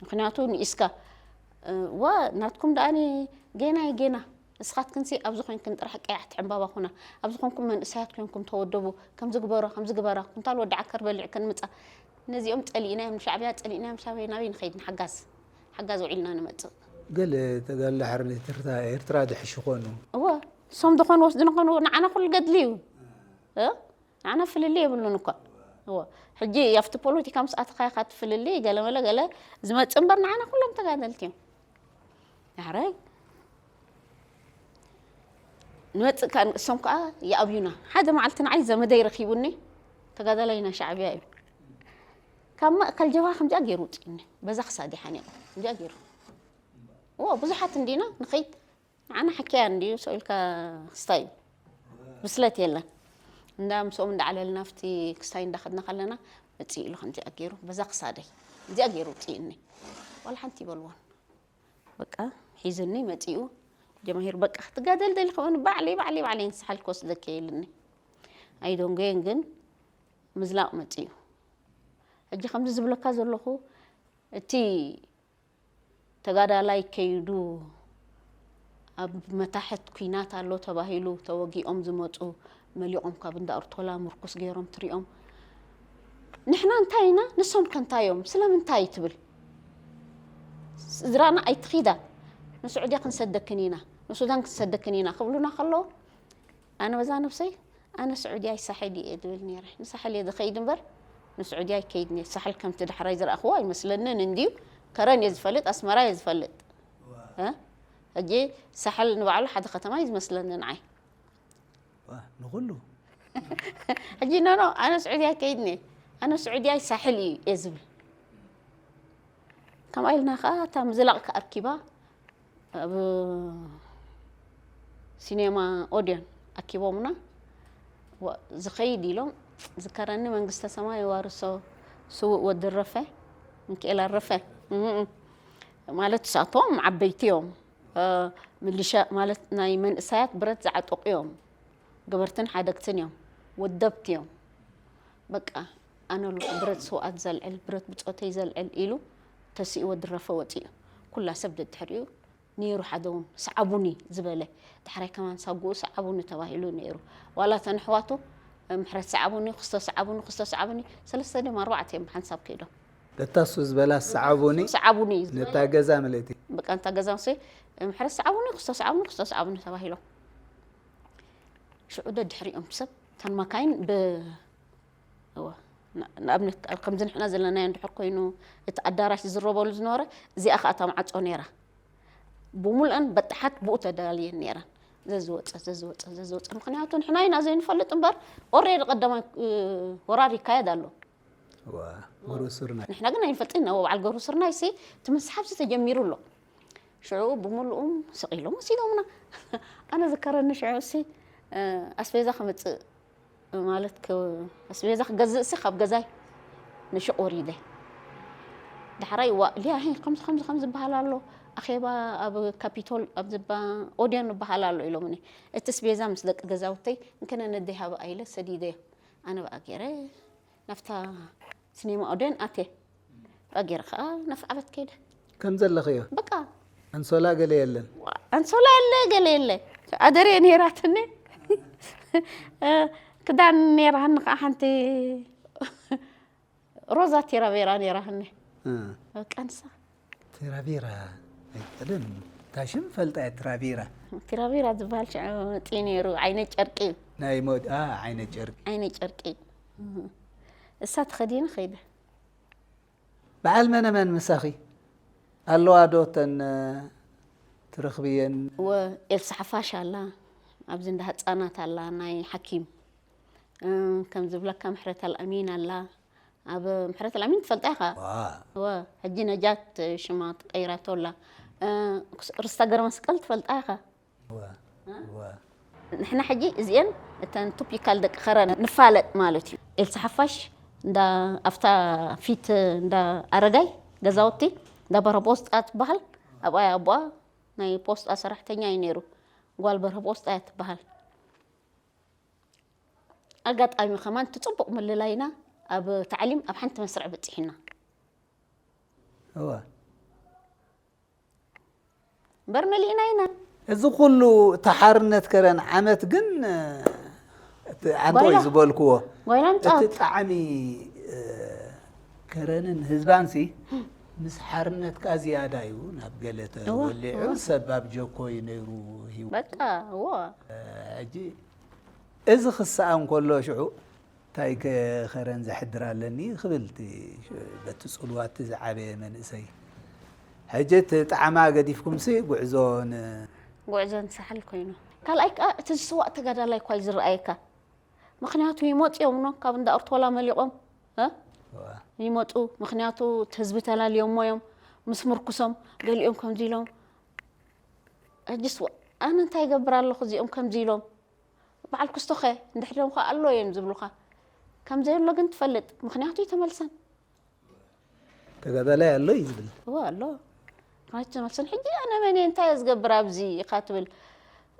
ምኽንያቱ ንኢስካ፣ እ፣ ዋ፣ ናትኩም ደኣኒ ጌና እዩ ጌና። ንስኻትክንሲ ኣብዚ ኮይንክን ጥራሕ ቀያሕቲ ዕምባባ ኩና። ኣብዚ ኮንኩም መንእሰያት ኮይንኩም ተወደቡ። ከምዚ ግበሮ፣ ከምዚ ግበራ። ኩንታል ወዲ ዓከር በሊዕክን ምጻ። ነዚኦም ጸሊእናዮም፣ ንሻዕብያ ጸሊእናዮም፣ ሻዕብያ ናበይ ንኸይድ ንሓጋዝ? ሓጋዝ ውዒልና ንመጽእ። ገለ ተጋድሎ ሓርነት ኤርትራ፣ ኤርትራ ድሕሽ ይኾኑ። እወ፣ እሶም ዝኾኑ ወስድን ኾኑ ንዓና ኩሉ ገድሊ እዩ። እ? ንዓና ፍልልይ የብሉን እኳ። እወ። ሕጂ ኣብቲ ፖለቲካ ምስ ኣተኻ ኢኻ እቲ ፍልልይ ገለመለ ገለ ዝመጽእ እምበር ንዓና ኩሎም ተጋደልቲ እዮም። ዳሕራይ ንመጽእ ከኣ ንእሶም ከኣ ይኣብዩና። ሓደ መዓልቲ ንዓይ ዘመደይ ረኺቡኒ፣ ተጋዳላይ ናይ ሻዕብያ እዩ። ካብ ማእከል ጀብሃ ከምዚኣ ገይሩ ውጽእኒ። በዛ ክሳድ ይሓኒቑ። ከምዚኣ ገይሩ። እወ፣ ብዙሓት እንዲና ንኸይድ። ንዓና ሓኪያ እንድዩ፣ ሰው ኢልካ ክስታይ እዩ። ብስለት የለን። እንዳ ምስኦም እንዳዓለልና ኣብቲ ክስታይ እንዳኸድና ከለና፣ መጽእ ኢሉ ከምዚኣ ገይሩ፣ በዛ ክሳደይ። እዚኣ ገይሩ ውጽእኒ። ዋላ ሓንቲ ይበልዎን። በቃ፣ ሒዝኒ መጺኡ። ጀማሂር በቃ፣ ክትጋደል ደሊ ከውን ባዕለይ፣ ባዕለይ፣ ባዕለይ ንስሓል ክወስደኪ ኢልኒ። ኣይደንጎየን ግን ምዝላቕ መጺኡ። ሕጂ ከምዚ ዝብለካ ዘለኹ፣ እቲ ተጋዳላይ ከይዱ ኣብ መታሕት ኲናት ኣሎ ተባሂሉ ተወጊኦም ዝመጹ መሊቖም ካብ እንዳ ኣርቶላ ምርኩስ ገይሮም ትሪኦም። ንሕና እንታይ ኢና? ንሶም ከ እንታይ እዮም? ስለምንታይ ትብል? ስድራና ኣይትኺዳ። ንስዑድያ ክንሰደክን ኢና፣ ንሱዳን ክንሰደክን ኢና ክብሉና ከለዉ ኣነ በዛ ነብሰይ፣ ኣነ ስዑድያ ኣይሳሕል እየ ዝብል ነይረ። ንሳሕል እየ ዝኸይድ እምበር፣ ንስዑድያ ኣይከይድን እየ። ሳሕል ከምቲ ዳሕራይ ዝረኣኽዎ ኣይመስለንን እንድዩ። ከረን እየ ዝፈልጥ፣ ኣስመራ እየ ዝፈልጥ። እ? ሕጂ ሳሕል ንባዕሉ ሓደ ከተማ እዩ ዝመስለኒ ንዓይ። ዋ፣ ንኹሉ። ሕጂ ኖ፣ ኖ፣ ኣነ ስዑድያ ኣይከይድን እየ። ኣነ ስዑድያ ኣይሳሕል እዩ እየ ዝብል። ከምኣ ኢልና ኸዓ እታ ምዝላቕ ከኣ ኣርኪባ ኣብ ሲኔማ ኦድዮን ኣኪቦምና። ዋ-፣ ዝኸይድ ኢሎም ዝከረኒ መንግስተ ሰማይ የዋርሶ ስዉእ ወዲ ረፈ፣ ሚካኤል ኣረፈ። እም፣ ማለት እሳቶም ዓበይቲ እዮም። እ፣ ሚሊሻ ማለት ናይ መንእሰያት ብረት ዝዓጠቑ እዮም። ገበርትን ሓደግትን እዮም። ወደብቲ እዮም። በቃ ኣነ ኣለኹ ብረት ስውኣት ዘልዕል፣ ብረት ብጾተይ ዘልዕል ኢሉ ተሲኡ ወዲ ረፈ ወጺኡ። ኩላ ሰብ ደድሕሪኡ ነይሩ ሓደ እውን፣ "ስዓቡኒ" ዝበለ። ዳሕራይ ከማን ሳጉኡ "ስዓቡኒ" ተባሂሉ ነይሩ። ዋላ እተን ኣሕዋቱ፣ ምሕረት ስዓቡኒ፣ ክስቶ ስዓቡኒ፣ ክስቶ ስዓቡኒ፣ ሰለስተ ድዮም ኣርባዕተ እዮም ብሓንሳብ ከይዶም። እታ እሱ ዝበላ ሰዓቡኒ፣ ሰዓቡኒ እዩ ዝበላ። ነታ ገዛ ምልእቲ። በቃ፣ እንታ ገዛ ሲ፣ ምሕረት ሰዓቡኒ፣ ክስቶ ሰዓቡኒ፣ ክስቶ ሰዓቡኒ ተባሂሎም። ሽዑ ደድሕሪኦም ሰብ፣ እተን መካይን ብ-፣ እወ፣ ን-፣ ንኣብነት፣ ከምዚ ንሕና ዘለናዮ እንድሕር ኮይኑ፣ እቲ ኣዳራሽ ዝዝረበሉ ዝነበረ፣ እዚኣ ኸኣ እታ ማዕጾ ነይራ። ብምሉአን በጣሓት ብኡ ተዳልየን ነይረን። ዘዝወጸ፣ ዘዝወጸ፣ ዘዝወጸ። ምኽንያቱ ንሕና ኢና ዘይንፈልጥ እምበር፣ ኦሬዲ ቀዳማይ፣ እ፣ ወራር ይካየድ ኣሎ። ዋ፣ ግሩስርና። ንሕና ግን ኣይንፈልጥን ኢና። በዓል ግሩስርና ይሲ፣ እቲ ምስሓብ ሲ ተጀሚሩ ኣሎ። ሽዑ ብምሉኡ ስቕ ኢሎም ወሲዶምና። ኣነ ዝከረኒ ሽዑ ሲ፣ እ፣ ኣስቤዛ ክመጽእ ማለት፣ ክ-፣ ኣስቤዛ ክገዝእ ሲ ካብ ገዛይ ንሹቕ ወሪደ። ዳሕራይ፣ ዋ፣ ሊያ፣ ሄ፣ ከምዚ፣ ከምዚ፣ ከምዚ ዝበሃል ኣሎ። ኣኼባ ኣብ ካፒቶል፣ ኣብ ዝባ-፣ ኦድዮን ዝበሃል ኣሎ ኢሎምኒ። እቲ ኣስቤዛ ምስ ደቂ ገዛውተይ እንከነ ነደይ ሃበ ኢለ ሰዲደዮ። ኣነ ብኣ ገይረ ናብታ ሲኔማ ኦድዮን ኣትየ። ብኣ ገይረ ከኣ ናብቲ ዓበት ከይደ። ከም ዘለኽዮ? በቃ። ኣንሶላ ገለ የለን? ዋ፣ ኣንሶላ የለ፣ ገለ የለ። ኣደሬ ነይራትኒ። እ፣ ክዳን ነይራትኒ ከኣ ሓንቲ ሮዛ ቴራቬራ ነይራትኒ። እ። በቃ ንሳ። ቴራቬራ ኣይቀደም። እታ ሽም ፈልጣ እየ፣ ቴራቬራ። ቴራቬራ ዝበሃል ሽዑ መጺኡ ነይሩ። ዓይነ ጨርቂ እዩ። ናይ ሞድ-፣ ኣ፣ ዓይነ ጨርቂ። ዓይነ ጨርቂ። እሳ ተኸዲነ ኸይደ። በዓል መነ መን ምሳኺ ኣለዋ ዶ? እተን ትረኽብየን? ወ-፣ ኤልሳ ሓፋሽ ኣላ፣ ኣብዚ እንዳ ህጻናት ኣላ፣ ናይ ሓኪም። እ፣ ከም ዝብለካ ምሕረት ኣልኣሚን ኣላ። ኣብ ምሕረት ኣልኣሚን ትፈልጣ ኢኻ? ዋ። ወ-፣ ሕጂ ነጃት ሽማ ተቀይራቶ ኣላ። እ፣ ርስታ ገረመስቀል ትፈልጣ ኢኻ? ዋ፣ ዋ። ንሕና ሕጂ እዚኤን እተን ቶፒካል ደቂ ከረን ንፋለጥ ማለት እዩ። ኤልሳ ሓፋሽ እንዳ፣ ኣብታ ፊት እንዳ ኣረጋይ ገዛውቲ እንዳ በርሀ ፖስጣ ትበሃል። ኣብኣ ኣቦኣ ናይ ፖስጣ ሰራሕተኛ እዩ ነይሩ። ጓል በርሀ ፖስጣ እያ ትበሃል። ኣጋጣሚ ከማን እቲ ጽቡቕ ምልላይና ኣብ ታዕሊም ኣብ ሓንቲ መስርዕ በጺሕና። እዋ። እምበር መሊእና ኢና። እዚ ኩሉ እቲ ሓርነት ከረን ዓመት ግን፣ እቲ ዓንቶ እዩ ጓይላ። ዝበልክዎ። ጓይላ እቲ ምጻወት። ጣዕሚ፣ እ፣ ከረንን ህዝባንሲ ምስ ሓርነትካ ዝያዳ እዩ። ናብ ገለ እዋ፣ ተወሊዑ እዋ። ሰብ ኣብ ጀኮ እዩ ነይሩ ህይወቱ። በቃ፣ እዎ። እ፣ ሕጂ እዚ ክስኣን ከሎ ሽዑ እንታይ ከ-፣ ከረን ዘሕድር ኣለኒ ክብል እቲ ሽ-፣ በቲ ጽልዋ እቲ ዝዓበየ መንእሰይ። ሕጂ እቲ ጣዕማ ገዲፍኩምሲ ጉዕዞ ን- ጉዕዞ ንሳሕል ኮይኑ። ካልኣይ ከኣ እቲ ዝስዋእ ተጋዳላይ እኳ እዩ ዝረኣየካ። ምኽንያቱ ይመጹ እዮም ኖ፣ ካብ እንዳ ኣርቶላ መሊቖም፣ እ? ዋ። ይመጹ። ምኽንያቱ እቲ ህዝቢ ተላልዮሞ እዮም፣ ምስ ምርኩሶም፣ ገሊኦም ከምዚ ኢሎም። ሕጂስ ዋ-፣ ኣነ እንታይ ይገብር ኣለኹ እዚኦም ከምዚ ኢሎም? በዓል ክስቶኸ እንድሕር ደምኻ ኣሎ እዮም ዝብሉኻ። ከም ዘየሎ ግን ትፈልጥ፣ ምኽንያቱ ይተመልሰን። ተጋዳላይ ኣሎ እዩ ዝብል። እወ፣ ኣሎ። ምኽንያቱ ይተመልሰን። ሕጂ ኣነ መን እየ፣ እንታይ እየ ዝገብር ኣብዚ ኢኻ ትብል።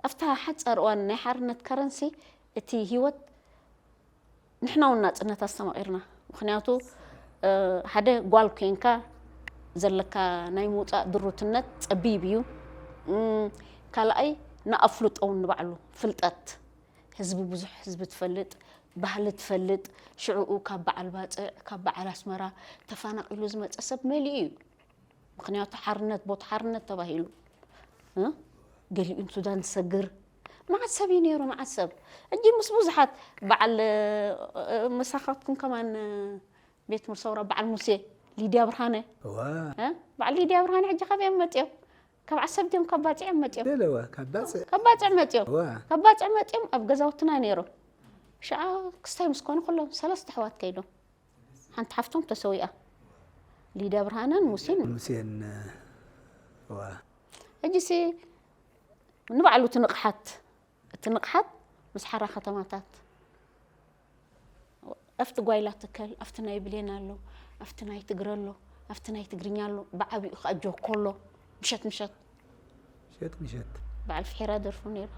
ኣብታ ሓጻር እዋን ናይ ሓርነት ከረንሲ እቲ ህይወት ንሕና እውን ናጽነት ኣስተማቒርና። ምኽንያቱ፣ እ፣ ሓደ ጓል ኮይንካ ዘለካ ናይ ምውጻእ ድሩትነት ጸቢብ እዩ። እም፣ ካልኣይ ንኣፍልጦ እውን ንባዕሉ ፍልጠት ህዝቢ ብዙሕ ህዝቢ ትፈልጥ፣ ባህሊ ትፈልጥ፣ ሽዕኡ ካብ በዓል ባጽዕ፣ ካብ በዓል ኣስመራ ተፈናቒሉ ዝመጸ ሰብ መሊኡ እዩ። ምኽንያቱ ሓርነት፣ ቦታ ሓርነት ተባሂሉ፣ እ? ገሊኡ ንሱዳን ዝሰግር መዓት ሰብ እዩ ነይሩ፣ መዓት ሰብ። ሕጂ ምስ ብዙሓት በዓል፣ እ፣ ምሳኻትኩም ከማን፣ እ፣ ቤት ምርሰውራ በዓል ሙሴ ሊድያ ብርሃነ። እዋ። እ? በዓል ሊድያ ብርሃነ ሕጂ ካበይ እዮም መጺኦም? ካብ ዓሰብ ድዮም ካብ ባጽዕ እዮም መጺኦም? ገለዋ፣ ካብ ባጽዕ። ካብ ባጽዕ መጺኦም። እዋ። ካብ ባጽዕ መጺኦም ኣብ ገዛውትና ነይሮም። ሽዓ ክስታይ ምስ ኮኑ ኩሎም ሰለስተ ኣሕዋት ከይዶም። ሓንቲ ሓፍቶም ተሰዊኣ። ሊድያ ብርሃነን ሙሴን። ሙሴን፣ እዋ። ሕጂሲ ንባዕሉ እቲ ንቕሓት፣ እቲ ንቕሓት ምስ ሓራ ከተማታት፣ ኣብቲ ጓይላ ትከል፣ ኣብቲ ናይ ብሌን ኣሎ፣ ኣብቲ ናይ ትግረ ኣሎ፣ ኣብቲ ናይ ትግርኛ ኣሎ፣ ብዓቢኡ ከኣ ጆኮ ኣሎ፣ ምሸት ምሸት። ምሸት ምሸት። በዓል ፍሒራ ደርፉ ነይሩ።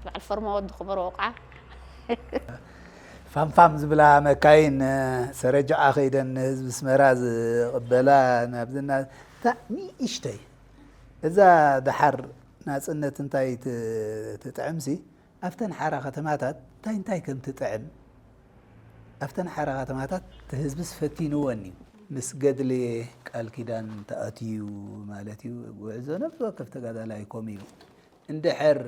በዓል ፈርማ ወዲ ክበሮ ወቕዓ። ፋምፋም ዝብላ መካይን፣ ሰረጅዓ ከይደን ንህዝቢ ኣስመራ ዝቕበላ ናብዝና፣ እታ ንእሽተይ፣ እዛ ደሓር ናጽነት እንታይ ት-፣ ትጥዕምሲ፣ ኣብተን ሓራ ከተማታት እንታይ እንታይ ከም ትጥዕም፣ ኣብተን ሓራ ከተማታት እቲ ህዝብስ ፈቲንወን እዩ። ምስ ገድሊ ቃል ኪዳን ተኣትዩ ማለት እዩ። ጉዕዞ ነፍሲ ወከፍ ተጋዳላይ ከምኡ እዩ። እንድሕር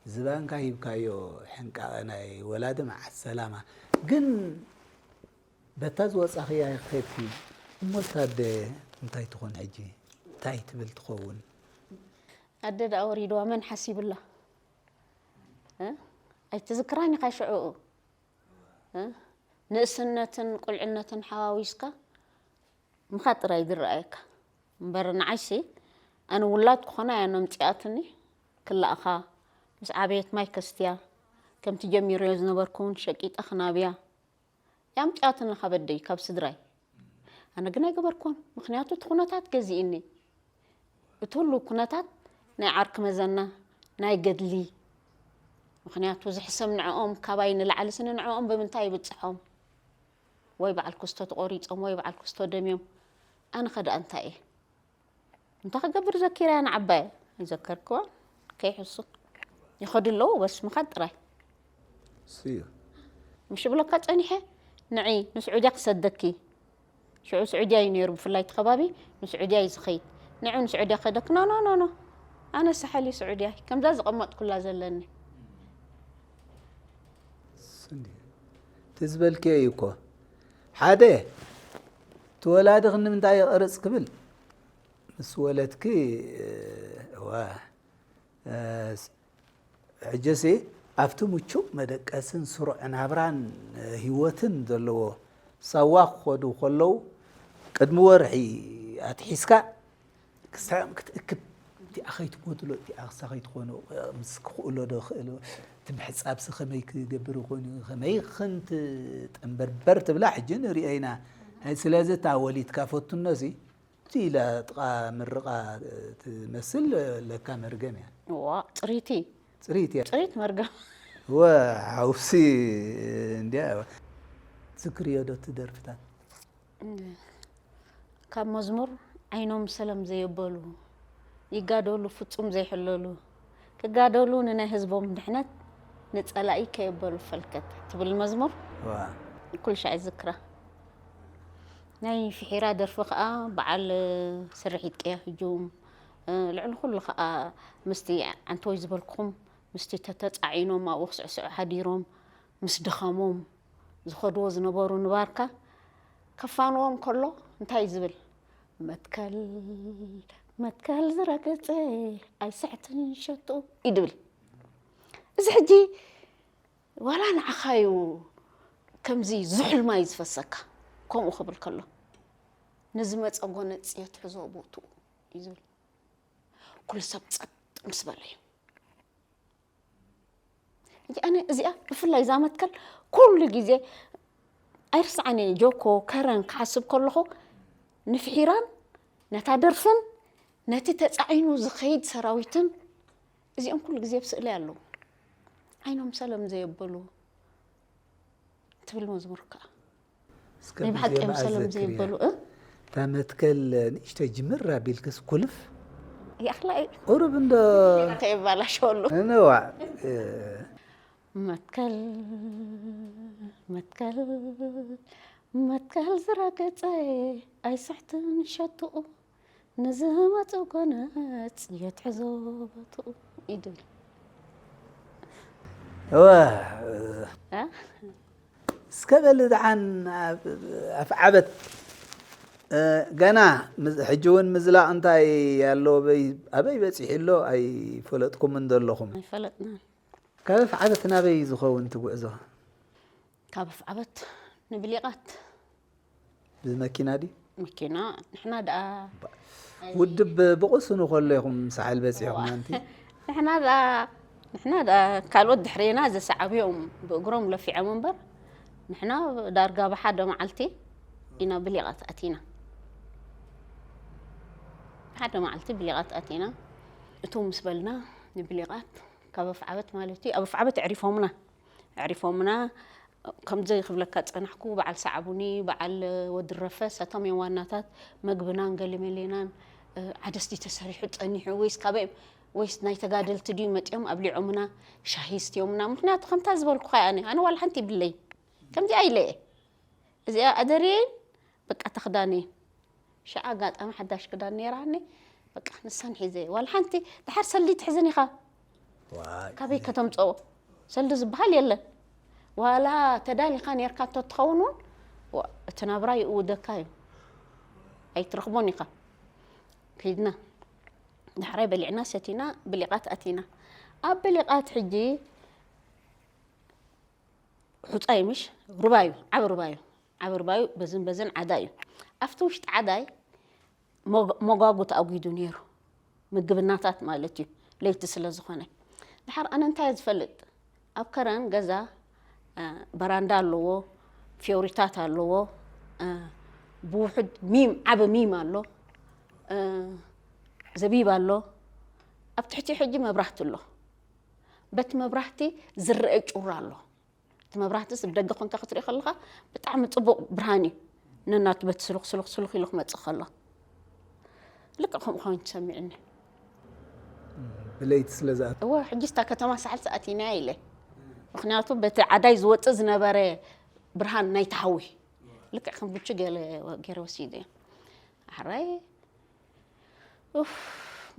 ዝባንካ ሂብካዮ ሕንቃቐ ናይ ወላዲ መዓት ሰላማ። ግን በታ ዝወጻኽያ ይኸድኪ። እሞ እታ ኣደ እንታይ ትኾን ሕጂ? እንታይ ትብል ትኸውን? ኣደ ደኣ ወሪድዋ መን ሓሲብላ? እ? ኣይትዝክራን ኢኻ ሽዕኡ። እ? ንእስነትን ቁልዕነትን ሓዋዊስካ ምኻድ ጥራይ ዝረኣየካ። እምበር ንዓይሲ፣ ኣነ ውላድ ክኾና እያ ነምጽኣትኒ፣ ክላእኻ፣ ምስ ዓበየት ማይ ከስትያ፣ ከምቲ ጀሚረዮ ዝነበርኩ እውን ሸቂጠ ክናብያ። ያምጽኣትኒ ካብ ኣደይ፣ ካብ ስድራይ። ኣነ ግን ኣይገበርኩን፣ ምኽንያቱ እቲ ኩነታት ገዚእኒ። እቲ ሁሉ ኩነታት ናይ ዓርኪ መዘና፣ ናይ ገድሊ። ምኽንያቱ ዝሕሰም ንዕኦም ካባይ ንላዕሊ ስኒ ንዕኦም ብምንታይ ይብጽሖም? ወይ በዓል ክስቶ ተቖሪጾም፣ ወይ በዓል ክስቶ ደምዮም። ኣነ ኸ ደኣ እንታይ እየ? እንታይ ክገብር ዘኪረያ ንዓባየ? ኣይዘከርክዋን። ከይሕሱ። ይኸዱ ኣለዉ፣ በስ ምኻድ ጥራይ። እሱ እዩ። ምሽ ብለካ ጸኒሐ፣ ንዒ፣ ንስዑድያ ክሰደኪ። ሽዑ ስዑድያ እዩ ነይሩ፣ ብፍላይ እቲ ከባቢ ንስዑድያ እዩ ዝኸይድ። ንዑ ንስዑድያ ከደክ፣ ኖ፣ ኖ፣ ኖ፣ ኖ። ኣነ ሳሕል እዩ ስዑድያ። ከምዛ ዝቐመጥኩላ ዘለኒ። እሱ እንዲ። እቲ ዝበልክዮ እዩ እኮ። ሓደ፣ እቲ ወላድኺ ንምንታይ ይቐርጽ ክብል፣ ምስ ወለድኪ፣ እዋ፣ እ፣ ስ-፣ ሕጂሲ ኣብቲ ምቹእ መደቀስን ስሩዕ ናብራን፣ እ፣ ህይወትን ዘለዎ ሳዋ ክኸዱ ከለዉ፣ ቅድሚ ወርሒ ኣትሒዝካ ክሳብ ክትእክብ፣ እቲኣ ከይትጎድሎ፣ እቲኣ ክሳ ከይትኾኖ፣ ምስ ክኽእሎ ዶ ክእሎ፣ እቲ ምሕጻብሲ ከመይ ክገብር ይኾን እዩ፣ ከመይ ክንት ጠንበርበር ትብላ ሕጂ ንርእዮ ኢና። ስለዚ እታ ወሊድካ ፈቱኖሲ፣ እቲ ኢላ ጥቓ ምርቓ ትመስል ለካ መርገም እያ። እዋ፣ ጽሪቲ። ጽሪት እያ። ጽሪት መርገም። ወ፣ ሓውሲ እንድያ። ትዝክርዮ ዶ እቲ ደርፍታት? ካብ መዝሙር ዓይኖም ሰለም ዘየበሉ፣ ይጋደሉ ፍጹም ዘይሕለሉ፣ ክጋደሉ ንናይ ህዝቦም ድሕነት፣ ንጸላኢ ከየበሉ ፈልከት ትብል መዝሙር ዋ። ኩሉ ሻዕ ይዝክራ። ናይ ፍሒራ ደርፊ ከኣ በዓል ስርሒት ቀያ ህጁም፣ ልዕሊ ኩሉ ከኣ ምስቲ ዓንተወይ ዝበልኩኹም ምስቲ ተተጻዒኖም ኣብኡ ክስዕስዑ ሓዲሮም ምስ ድኻሞም ዝኸድዎ ዝነበሩ ንባርካ ከፋንዎም ከሎ እንታይ እዩ ዝብል? መትከል፣ መትከል ዝረገጸ ኣይስሕትን ሸቱ እዩ ድብል። እዚ ሕጂ ዋላ ንዓኻ እዩ ከምዚ ዝሑል ማይ ዝፈሰካ፣ ከምኡ ክብል ከሎ፣ "ንዝመጸ ጎነጽ የትሕዞ ቦትኡ" እዩ ዝብል። ኩሉ ሰብ ጸጥ ምስ በለ እዩ። ሕጂ ኣነ እዚኣ ብፍላይ እዛ መትከል ኩሉ ግዜ ኣይርስዓን እየ። ጆኮ፣ ከረን ክሓስብ ከለኹ ንፍሒራን ነታ ደርፍን ነቲ ተጻዒኑ ዝኸይድ ሰራዊትን እዚኦም ኩሉ ግዜ ኣብ ስእለይ ኣለዉ። ዓይኖም ሰለም ዘየበሉ ትብል መዝሙር ከኣ። እስከ ናይ ብሓቂ ብዜማ እዮም ሰለም ዘክርያ። ዘይበሉ፣ እ? እታ መትከል ንእሽተይ ጅምር ኣቢልክስ ኩልፍ? ይኣኽላ እዩ። ቁሩብ እንዶ ከየባላሸወሉ። እነዋ፣ እ። መትከል፣ መትከል፣ መትከል ዝረገጸ ኣይስሕትን ሸትኡ። ንዝመጹ ጎነጽ የትሕዞ ቦትኡ ይድብል። እወ፣ እ? እስከ በሊ ደሓን ኣፍ-፣ ኣፍዓበት፣ እ፣ ገና ምዝ-፣ ሕጂ እውን ምዝላቕ እንታይ ኣሎ፣ ኣበይ፣ ኣበይ በጺሑ ኣሎ ኣይፈለጥኩምን ዘለኹም። ኣይፈለጥናን። ካብ ኣፍዓበት ናበይ ዝኸውን እቲ ጉዕዞ? ካብ ኣፍዓበት ንብሊቓት። ብመኪና ድዩ? መኪና፣ ንሕና ደኣ ባ-፣ ውድብ ብቕስኑ ከሎ ኢኹም ሳሕል በጺሕኩም እዋ። ኣንቲ? ንሕና ደኣ፣ ንሕና ደኣ ካልኦት ድሕሬና ዘሰዓቡ እዮም ብእግሮም ለፊዖም እምበር፣ ንሕና ዳርጋ ብሓደ መዓልቲ ኢና ብሊቓት ኣቲና። ብሓደ መዓልቲ ብሊቓት ኣቲና። እቱ ምስ በልና ንብሊቓት ካብ ኣፍዓበት ማለት እዩ፣ ኣብ ኣፍዓበት ኣዕሪፎምና። ኣዕሪፎምና። ከምዚ ክብለካ ጸናሕኩ፣ በዓል ሰዓቡኒ፣ በዓል ወዲ ረፈ፣ ሳቶም እዮም ዋናታት። መግብናን ገለመሌናን፣ እ፣ ዓደስቲ ተሰሪሑ ጸኒሑ፣ ወይስ ካበይ፣ ወይስ ናይ ተጋደልቲ ድዩ መጺኦም ኣብሊዖምና፣ ሻሂ ስትዮምና? ምኽንያቱ ከምታ ዝበልኩኻ እያ፣ ኣነ፣ ኣነ ዋላ ሓንቲ ይብለይ። ከምዚኣ ኢለ እየ። እዚኣ ኣደርየይን፣ በቃ፣ ተኽዳነይን። ሽዓ ኣጋጣሚ ሓዳሽ ክዳን ነይራኒ። በቃ ንሳን ሒዘ፣ ዋላ ሓንቲ ድሓር ሰልዲ ትሕዝን ኢኻ። ዋይ ካበይ ከተምፀኦ? ሰልዲ ዝበሃል የለን። ዋላ ተዳሊኻ ነርካ እንተትኸውን እውን፣ ዋ፣ እቲ ናብራ ይእውደካ እዩ። ኣይትረኽቦን ኢኻ። ከይድና ዳሕራይ በሊዕና ሰቲና ብሊቓት ኣቲና። ኣብ ብሊቓት ሕጂ ሑፃ እዩ ምሽ፣ ሩባ እዩ፣ ዓቢ ሩባ እዩ። ዓቢ ሩባ እዩ። በዝን በዝን ዓዳ እዩ። ኣብቲ ውሽጢ ዓዳይ ሞጓጉ ተኣጒዱ ነይሩ። ምግብናታት ማለት እዩ። ለይቲ ስለ ዝኾነ፣ ድሓር ኣነ እንታይ ዝፈልጥ፣ ኣብ ከረን ገዛ በራንዳ ኣለዎ፣ ፊዮሪታት ኣለዎ፣ ብውሑድ ሚም፣ ዓቢ ሚም ኣሎ፣ ዘቢብ ኣሎ። ኣብ ትሕቲ ሕጂ መብራህቲ ኣሎ። በቲ መብራህቲ ዝረአ ጩራ ኣሎ። እቲ መብራህትስ ብደገ ኮንካ ክትርኢ ከለኻ ብጣዕሚ ጽቡቕ ብርሃን እዩ። ነናቱ በቲ ስሉኽ ስሉኽ ስሉኽ ኢሉ ክመጽእ ከሎ፣ ልክዕ ከምኡ ኮይኑ ተሰሚዑኒ። ብለይቲ ስለ ዝኣት እወ፣ ሕጂ ስታ ከተማ ሳሕል ሰኣቲና ኢለ። ምክንያቱ በቲ ዓዳይ ዝወጽእ ዝነበረ ብርሃን ናይ ተሃዊ ልክዕ ከም ብቹ ገለ ገይረ ወሲደ። ኣሕራይ ኡፍ፣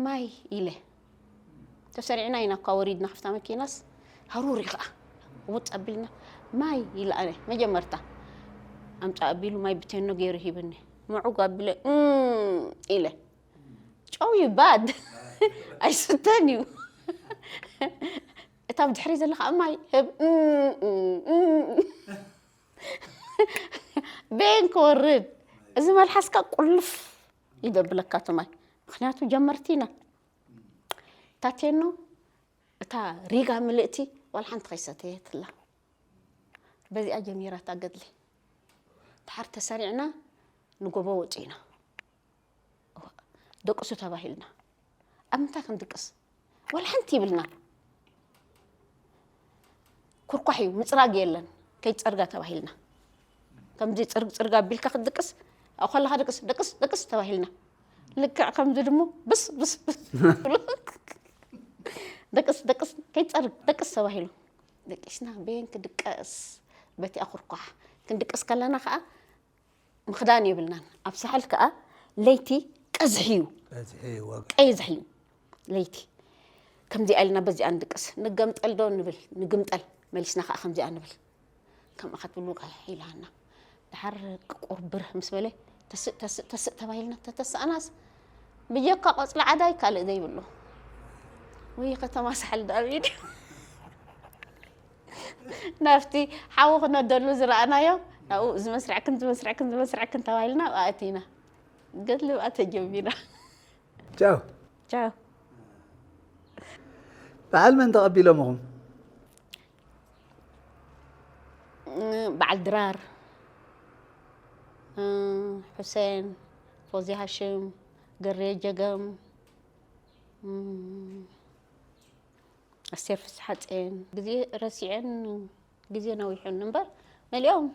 ማይ ኢለ ተሰሪዕና ኢና እኳ ወሪድና። ክፍታ መኪናስ ሃሩር እዩ ከዓ ውጥ ኣቢልና። ማይ ኢለ ኣነ መጀመርታ ኣምፃ ኣቢሉ ማይ ብቴኖ ገይሩ ሂብኒ። ምዑግ ኣቢለ እም ኢለ። ጨው እዩ ባድ ኣይስተን እዩ። እታ ብድሕሪ ዘለካ ማይ ህብ እም፣ እም፣ እም። ቤን ክወርድ እዚ መልሓስካ ቁልፍ ይደብለካ እቲ ማይ። ምክንያቱ ጀመርቲ ኢና። ታቴኖ እታ ሪጋ ምልእቲ ዋላ ሓንቲ ከይሰተየትላ። በዚኣ ጀሚራ እታ ገድሊ። ድሓር ተሰሪዕና ንጎቦ ወፂና። ደቅሱ ተባሂልና። ኣብ ምንታይ ክንድቅስ? ዋላ ሓንቲ ይብልና። ኩርኳሕ እዩ፣ ምፅራግ የለን። ከይትፀርጋ ተባሂልና። ከምዚ ፅርግ ፅርግ ኣቢልካ ክትድቅስ፣ ኣብኡ ከለኻ ድቅስ፣ ደቅስ፣ ደቅስ ተባሂልና። ልክዕ ከምዚ ድሞ ብስ፣ ብስ፣ ብስ። ደቅስ፣ ደቅስ፣ ከይትፀርግ፣ ደቅስ ተባሂሉ። ደቂስና፣ በየን ክድቀስ? በቲኣ ኩርኳሕ። ክንድቅስ ከለና ከዓ ምኽዳን የብልናን። ኣብ ሳሕል ከዓ ለይቲ ቀዝሒ እዩ። በዝሒ ወግ ቀይዝሒ እዩ ለይቲ። ከምዚኣ ኢልና በዚኣ ንድቅስ። ንገምጠል ዶ ንብል፣ ንግምጠል። መሊስና ከዓ ከምዚኣ ንብል። ከምኣ ክትብሉ ቀይሕ ኢላና። ድሓር ቅቁር ብርህ ምስ በለ፣ ተስእ፣ ተስእ፣ ተስእ ተባሂልና። ተተሳእናስ ብጀካ ቆፅሊ ዓዳይ ካልእ ዘይብሉ። ውይ፣ ከተማ ሳሕል ዳኣ ብኢድ። ናብቲ ሓዊ ክነደሉ ዝረኣናዮ፣ ናብኡ እዚ መስርዕክን፣ እዚ መስርዕክን፣ እዚ መስርዕክን ተባሂልና ኣብኣ ኣቲና። ገድሊ ብኣ ተጀሚራ። ቻው። ቻው። በዓል መን ተቐቢሎምኹም? በዓል ድራር፣ እ፣ ሑሴን፣ ፎዚ ሃሽም፣ ገሬ ጀገም፣ እ፣ ኣስቴር ፍስሓጼን። ግዜ ረሲዐን፣ ግዜ ነዊሑን እምበር መሊኦም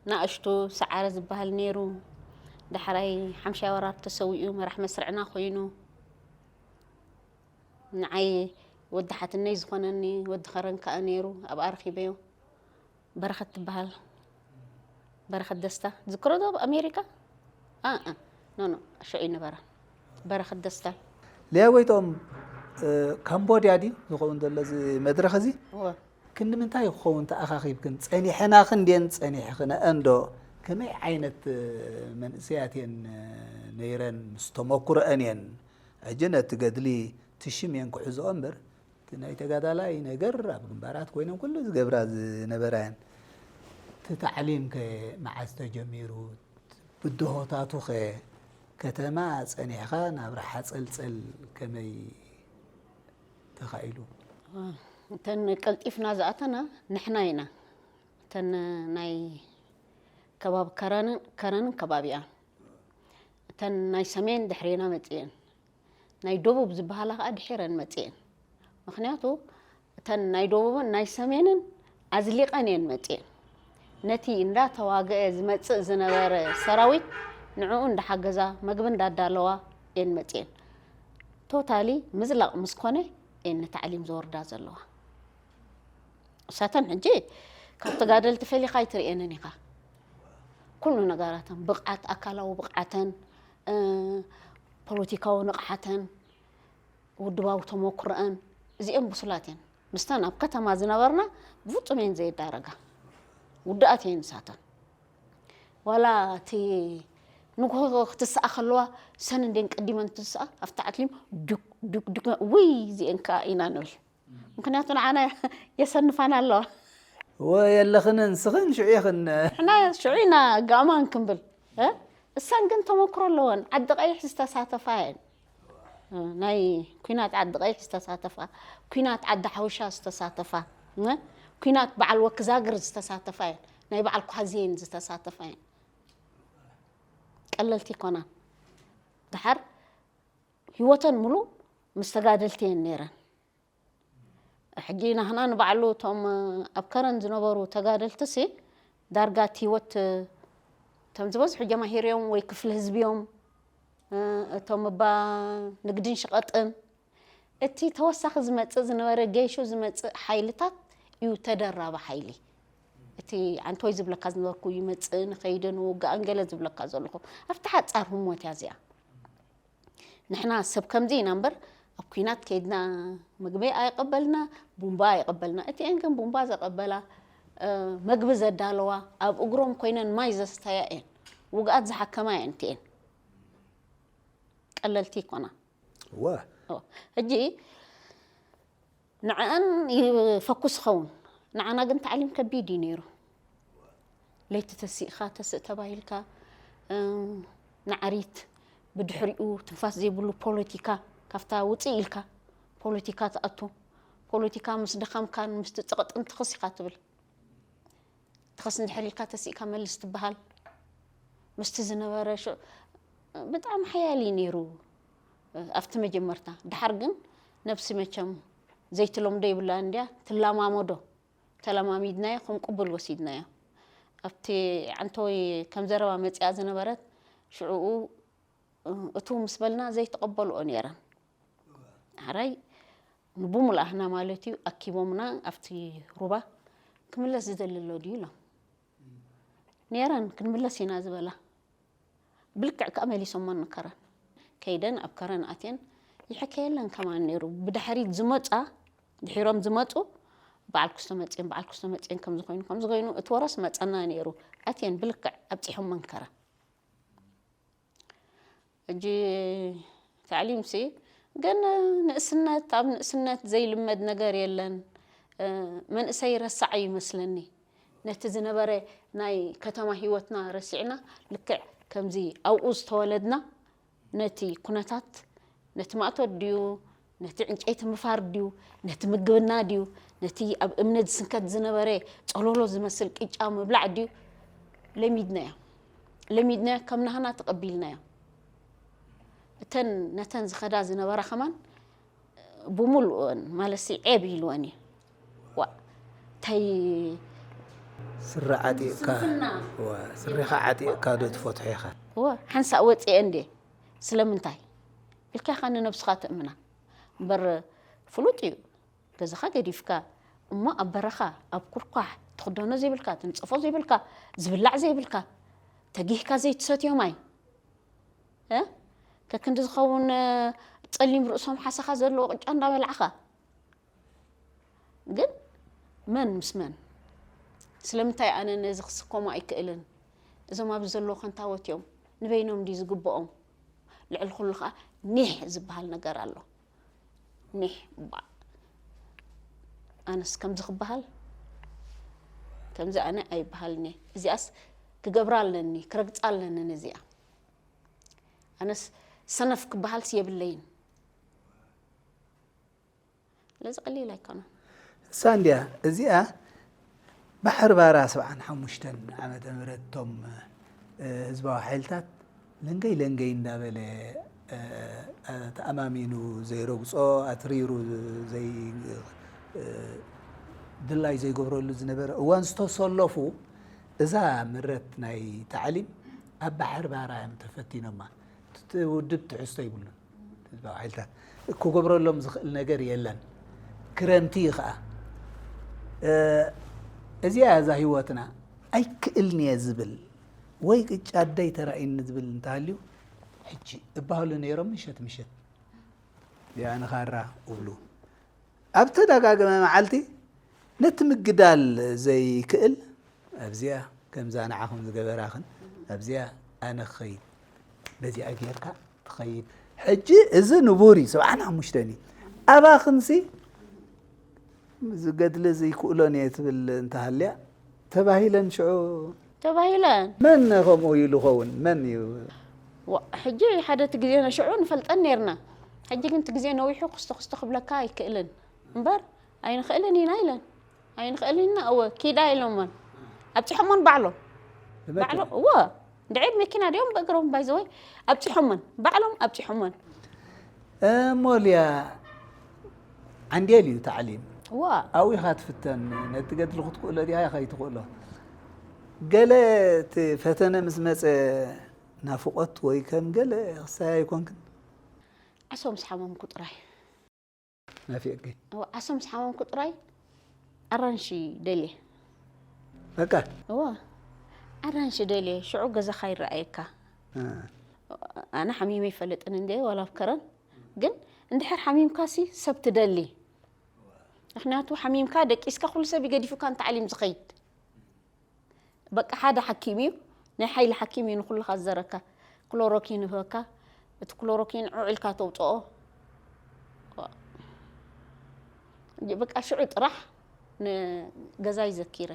ናእሽቱ ሰዓረ ዝበሃል ነይሩ። ዳሕራይ ሓምሻይ ወራር ተሰዊኡ መራሕ መስርዕና ኮይኑ፣ ንዓይ ወዲ ሓትነይ ዝኾነኒ ወዲ ኸረን ከኣ ነይሩ። ኣብኣ ረኺበዮ። በረኸት ትበሃል። በረኸት ደስታ። ዝክሮ ዶ ኣብ ኣሜሪካ? ኣ፣ ኣ፣ ኖ፣ ኖ፣ ሽዑ ይነበራ። በረኸት ደስታ። ሊያ ጎይትኦም፣ እ፣ ካምቦድያ ድዩ ዝኸውን ዘሎ እዚ መድረኽ እዚ? እወ። ክንዲ ምንታይ ክኸውን ተኣኻኺብክን? ጸኒሐናኽን ድየን ጸኒሕኽንአን ዶ? ከመይ ዓይነት፣ እ፣ መንእሰያት እየን፣ እ፣ ነይረን? ምስ ተመኩሮአን እየን። ሕጂ ነቲ ገድሊ እቲ ሽም እየን ክሕዝኦ እምበር፣ እቲ ናይ ተጋዳላይ ነገር ኣብ ግንባራት ኮይነን ኩሉ ዝገብራ ዝነበራ እየን። እቲ ታዕሊም ከ መዓዝ ተጀሚሩ? ብድሆታቱ ከ? ከተማ ጸኒሕኻ ናብራ ሓጸልጸል ከመይ ተኻኢሉ? እተን ቀልጢፍና ዝኣተና ንሕና ኢና። እተን ናይ ከባቢ ከረንን፣ ከረንን ከባቢኣን። እተን ናይ ሰሜን ድሕሬና መጽኤን። ናይ ደቡብ ዝበሃላ ከኣ ድሒረን መጽኤን። ምኽንያቱ እተን ናይ ደቡብን ናይ ሰሜንን ኣዝሊቐን እየን መጽኤን። ነቲ እንዳተዋግአ ዝመጽእ ዝነበረ ሰራዊት ንዕኡ እንዳሓገዛ፣ መግቢ እንዳዳለዋ እየን መጽኤን። ቶታሊ ምዝላቕ ምስ ኮነ እየን ንታዕሊም ዘወርዳ ዘለዋ። እሳተን ሕጂ ካብ ተጋደልቲ ፈሊኻ ኣይትርእየንን ኢኻ። ኩሉ ነገራተን፣ ብቕዓት፣ ኣካላዊ ብቕዓተን፣ እ፣ ፖለቲካዊ ንቕሓተን፣ ውድባዊ ተመኩሮአን፣ እዚአን ብሱላት እየን። ምስተን ኣብ ከተማ ዝነበርና ብፍጹም እየን ዘየዳረጋ። ውዱኣት እየን ንሳተን። ዋላ እቲ ንግሆ ክትስኣ ከለዋ፣ ሰን እንዴን ቀዲመን ትስኣ፣ ኣብቲ ዓትሊም ዱክ፣ ዱክ፣ ዱክ፣ ውይ፣ እዚአን ከኣ ኢና ንብል። ምኽንያቱ ንዓና የሰንፋና ኣለዋ። እወ፣ የለኽን፣ ንስኽን ሽዑ ኢኽን። ንሕና ሽዑ ኢና ጋማን ክንብል። እ? እሰን ግን ተመክሮ ኣለወን። ዓዲ ቀይሕ ዝተሳተፋ እየን። እ፣ ናይ ኲናት ዓዲ ቀይሕ ዝተሳተፋ፣ ኲናት ዓዲ ሓውሻ ዝተሳተፋ፣ እ? ኲናት በዓል ወክዛግር ዝተሳተፋ እየን። ናይ በዓል ኳዝየን ዝተሳተፋ እየን። ቀለልቲ ይኮናን። ደሓር ህይወተን ሙሉ ምስ ተጋደልቲ እየን ነይረን። ሕጂ ናህና ንባዕሉ እቶም ኣብ ከረን ዝነበሩ ተጋደልትሲ ዳርጋ እቲ ህይወት እቶም ዝበዝሑ ጀማሂር እዮም ወይ ክፍሊ ህዝቢ እዮም። እቶም እባ ንግድን ሽቐጥን እቲ ተወሳኺ ዝመጽእ ዝነበረ ገይሹ ዝመጽእ ሓይልታት እዩ ተደራቢ ሓይሊ። እቲ ዓንቶይ ዝብለካ ዝነበርኩ ይመጽእ ንኸይድን ውግኣን ገለ ዝብለካ ዘለኹ ኣብቲ ሓጻር ህሞት እያ እዚኣ። ንሕና ሰብ ከምዚ ኢና እምበር ኣብ ኲናት ከይድና ምግቢ ኣይቐበልና፣ ቡምባ ኣይቐበልና። እቲኤን ግን ቡምባ ዘቐበላ፣ እ፣ ምግቢ ዘዳለዋ፣ ኣብ እግሮም ኮይነን ማይ ዘስተያ እየን። ውግኣት ዝሓከማ እየን እቲኤን። ቀለልቲ ይኮና። እወ። እወ። ሕጂ ንዕአን ይፈኩስ ኸውን። ንዓና ግን ታዕሊም ከቢድ እዩ ነይሩ። ለይቲ ተሲእኻ ተስእ ተባሂልካ፣ እም፣ ንዓሪት ብድሕሪኡ ትንፋስ ዘይብሉ ፖለቲካ፣ ካብታ ውፅእ ኢልካ ፖለቲካ ትኣቱ። ፖለቲካ ምስ ደኸምካን ምስቲ ፀቕጥን ትኽስ ኢኻ ትብል። ትኸስ እንድሕር ኢልካ ተሲእካ መልስ ትበሃል። ምስቲ ዝነበረ ሽ-፣ ብጣዕሚ ሓያል እዩ ነይሩ ኣብቲ መጀመርታ። ድሓር ግን ነብሲ መቸም ዘይትለምዶ ይብላ እንድያ፣ ትላማመዶ። ተለማሚድናዮ፣ ከም ቅቡል ወሲድናዮ። ኣብቲ ዓንተወይ ከም ዘረባ መጺኣ ዝነበረት፣ ሽዕኡ፣ እ፣ እቱ ምስ በልና ዘይተቐበልኦ ነይረን። ሓራይ ንብሙልኣህና ማለት እዩ፣ ኣኪቦምና ኣብቲ ሩባ፣ "ክምለስ ዝደሊ ኣሎ ድዩ?" ኢሎም። ነይረን፣ "ክንምለስ ኢና" ዝበላ። ብልክዕ ከኣ መሊሶመን ንከረን። ከይደን ኣብ ከረን ኣትየን ይሕከየለን ከማን ነይሩ። ብድሕሪት ዝመጻ፣ ድሒሮም ዝመጹ፣ "በዓል ክስቶ መጽየን፣ በዓል ክስቶ መጽየን ከምዚ ኮይኑ፣ ከምዚ ኮይኑ" እቲ ወረስ መጸና ነይሩ። ኣትየን ብልክዕ ኣብጺሖመን ከረን። ሕጂ ታዕሊምሲ ግን ንእስነት፣ ኣብ ንእስነት ዘይልመድ ነገር የለን። መንእሰይ ረሳዕ እዩ ይመስለኒ። ነቲ ዝነበረ ናይ ከተማ ህይወትና ረሲዕና፣ ልክዕ ከምዚ ኣብኡ ዝተወለድና፣ ነቲ ኩነታት፣ ነቲ ማእቶት ድዩ፣ ነቲ ዕንጨይቲ ምፋር ድዩ፣ ነቲ ምግብና ድዩ፣ ነቲ ኣብ እምኒ ዝስንከት ዝነበረ ጸሎሎ ዝመስል ቅጫ ምብላዕ ድዩ፣ ለሚድናዮ። ለሚድናዮ፣ ከም ናህና ተቐቢልናዮ። እተን፣ ነተን ዝኸዳ ዝነበራ ከማን ብምሉእን ማለትሲ ዔብ ኢልወን እዩ። ዋ፣ እንታይ ስረ ዓጢቕካ፣ ስንፍና። ዋ፣ ስረኻ ዓጢቕካ ዶ ትፈትሖ ኢኻ? ዋ፣ ሓንሳእ ወፂኤ እንዴ? ስለምንታይ? ኢልካ ኢኻ ንነብስኻ ትእምና። እምበር ፍሉጥ እዩ። ገዛኻ ገዲፍካ፣ እሞ ኣብ በረኻ፣ ኣብ ኩርኳሕ፣ ትኽደኖ ዘይብልካ፣ ትንጸፎ ዘይብልካ፣ ዝብላዕ ዘይብልካ፣ ተጊህካ ዘይትሰትዮ ማይ፣ እ? ከክንዲ ዝኸውን፣ እ፣ ጸሊም ርእሶም ሓሰኻ ዘለዎ ቅጫ እንዳበላዕኻ። ግን መን ምስ መን? ስለምንታይ ኣነ ነዚ ክስከሞ ኣይክእልን? እዞም ኣብዚ ዘለዉ ከንታወት እዮም። ንበይኖም ድዩ ዝግብኦም? ልዕሊ ኩሉ ኸኣ ኒሕ ዝበሃል ነገር ኣሎ። ኒሕ፣ ባእ። ኣነስ ከምዚ ክበሃል፣ ከምዚ ኣነ ኣይበሃልን እየ። እዚኣስ ክገብራ ኣለኒ፣ ክረግጻ ኣለኒ ነዚኣ። ኣነስ ሰነፍ ክበሃልስ የብለይን። ስለዚ ቀሊል ኣይኮነን። እሳ እንድያ፣ እዚኣ ባሕሪ ባራ ሰብዓን ሓሙሽተን ዓመተ ምህረት እቶም፣ እ፣ ህዝባዊ ሓይልታት ለንገይ ለንገይ እንዳበለ፣ እ፣ ተኣማሚኑ ዘይረግጾ፣ ኣትሪሩ ዘይ-፣ እ፣ ድላይ ዘይገብረሉ ዝነበረ እዋን ዝተሰለፉ፣ እዛ ምረት ናይ ታዕሊም ኣብ ባሕሪ ባራ እዮም ተፈቲኖማ። እቲ ውድብ ትሕዝቶ ይብሉን። ህዝባዊ ሓይልታት ክገብረሎም ዝኽእል ነገር የለን። ክረምቲ እዩ ኸኣ። እ፣ እዚኣ እዛ ህይወትና ኣይክእልን እየ ዝብል ወይ ቅጫ ኣደይ ተራእይኒ ዝብል እንተሃልዩ፣ ሕጂ እባህሉ ነይሮም ምሸት ምሸት። ያ ንኻራ እብሉ። ኣብ ተደጋገመ መዓልቲ ነቲ ምግዳል ዘይክእል፣ ኣብዚኣ ከምዛ ንዓኹም ዝገበራኽን፣ ኣብዚኣ ኣነ ክኸይድ፣ በዚኣ ጌርካ ትኸይድ። ሕጂ እዚ ንቡር እዩ፣ ሰብዓን ሓሙሽተን እዩ። ኣባኽንሲ ዝገድሊ እዚ ይክእሎን እየ ትብል እንተሃልያ፣ ተባሂለን ሽዑ ተባሂለን። መን ከምኡ ኢሉ ኸውን? መን እዩ? ዋ፣ ሕጂ ሓደ እቲ ግዜ ነሽዑ ንፈልጠን ነርና። ሕጂ ግን እቲ ግዜ ነዊሑ ክስቶ ክስቶ ክብለካ ኣይክእልን እምበር፣ ኣይንኽእልን ኢና ኢለን። ኣይንኽእልን ኢና፣ እወ፣ ኪዳ ኢሎመን። ኣብፂሖመን ባዕሎም። ብመኪና? ባዕሎም፣ እወ። ድዒድ መኪና ድዮም ብእግሮም ባይዘወይ ኣብፂሖመን። ባዕሎም ኣብፂሖመን። እሞ ሊያ፣ ዓንዴል እዩ ታዕሊም። እዋ። ኣብኡ ኢኻ ትፍተን። ነቲ ገድሊ ክትክእሎ ዲኻ ከይትኽእሎ። ገለ እቲ ፈተነ ምስ መጸ ናፍቖት ወይ ከም ገለ ክሳይ ኣይኮንክን? ዓሶ ምስ ሓመምኩ ጥራይ። ናፊቕኪ? እዋ፣ ዓሶ ምስ ሓመምኩ ጥራይ ኣራንሺ ደልየ። በቃ? እዋ፣ ኣራንሺ ደልየ። ሽዑ ገዛኻ ይረኣየካ። እ። ኣነ ሓሚመ ኣይፈልጥን እንደ ዋላ ኣብ ከረን። ግን እንድሕር ሓሚምካሲ ሰብ ትደሊ። ምኽንያቱ ሓሚምካ ደቂስካ ኩሉ ሰብ ይገዲፉካ ንታዕሊም ዝኸይድ። በቃ ሓደ ሓኪም እዩ፣ ናይ ሓይሊ ሓኪም እዩ ንኩልኻ ዝዘረካ። ክሎሮኪን ይህበካ፣ እቲ ክሎሮኪን ዑዕ ኢልካ ተውፅኦ። በቃ ሽዑ ጥራሕ ንገዛይ ዘኪረ።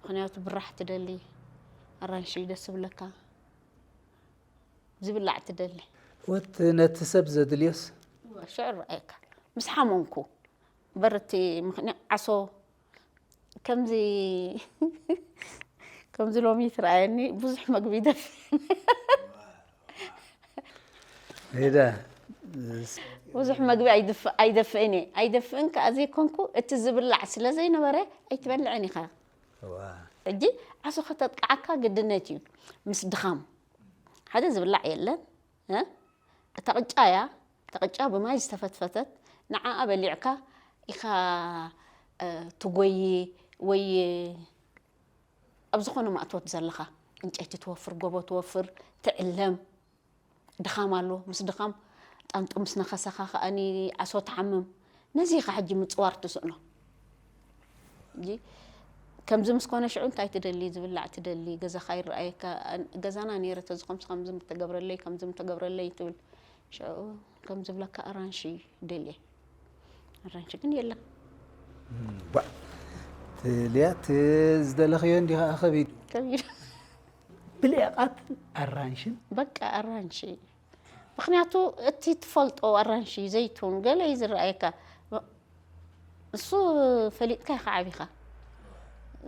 ምኽንያቱ ብራሕ ትደሊ፣ ኣራንሺ ደስ ዝብለካ፣ ዝብላዕ ትደሊ። ወት ነቲ ሰብ ዘድልዮስ? ሽዑ ረኣየካ። ምስ ሓመምኩ በርቲ ምኽንያት ዓሶ ከምዚ ከምዚ ሎሚ ትረኣየኒ ብዙሕ መግቢ ይደፍእ። ሄዳ ብዙሕ መግቢ ኣይድፍ-፣ ኣይደፍእን እየ። ኣይደፍእን ከኣ ዘይኮንኩ እቲ ዝብላዕ ስለ ዘይነበረ ኣይትበልዕን ኢኻ። ዋ። ሕጂ ዓሶ ከተጥቅዓካ ግድነት እዩ። ምስ ድኻም ሓደ ዝብላዕ የለን። እ? እታ ቅጫ እያ። እታ ቅጫ ብማይ ዝተፈትፈተት ንዓኣ በሊዕካ ኢኻ፣ እ፣ ትጎይ ወይ ኣብ ዝኾነ ማእቶት ዘለኻ ዕንጨይቲ ትወፍር፣ ጎቦ ትወፍር፣ ትዕለም። ድኻም ኣሎ። ምስ ድኻም ጣንጡ ምስ ነኸሰኻ ከኣኒ ዓሶ ትሓምም። ነዚ ኢኻ ሕጂ ምጽዋር ትስእኖ። ሕጂ ከምዚ ምስ ኮነ ሽዑ እንታይ ትደሊ? ዝብላዕ ትደሊ፣ ገዛኻ ይረኣየካ። ኣን-፣ ገዛና ነይረ ተዝኾምስ ከምዚ ምተገብረለይ፣ ከምዚ ምተገብረለይ ትብል። ሽዑ ከም ዝብለካ ኣራንሺ ደልየ። ኣራንሺ ግን የለን። እምባእ። ትልያ፣ ት-፣ ዝደለኽዮ እንዲኻ ከቢድ። ከቢድ። ብልዕቓትን ኣራንሽን? በቃ ኣራንሺ። ምኽንያቱ እቲ ትፈልጦ ኣራንሺ፣ ዘይቱን፣ ገለ እዩ ዝረኣየካ። እሱ ፈሊጥካ ኢኻ ዓቢኻ።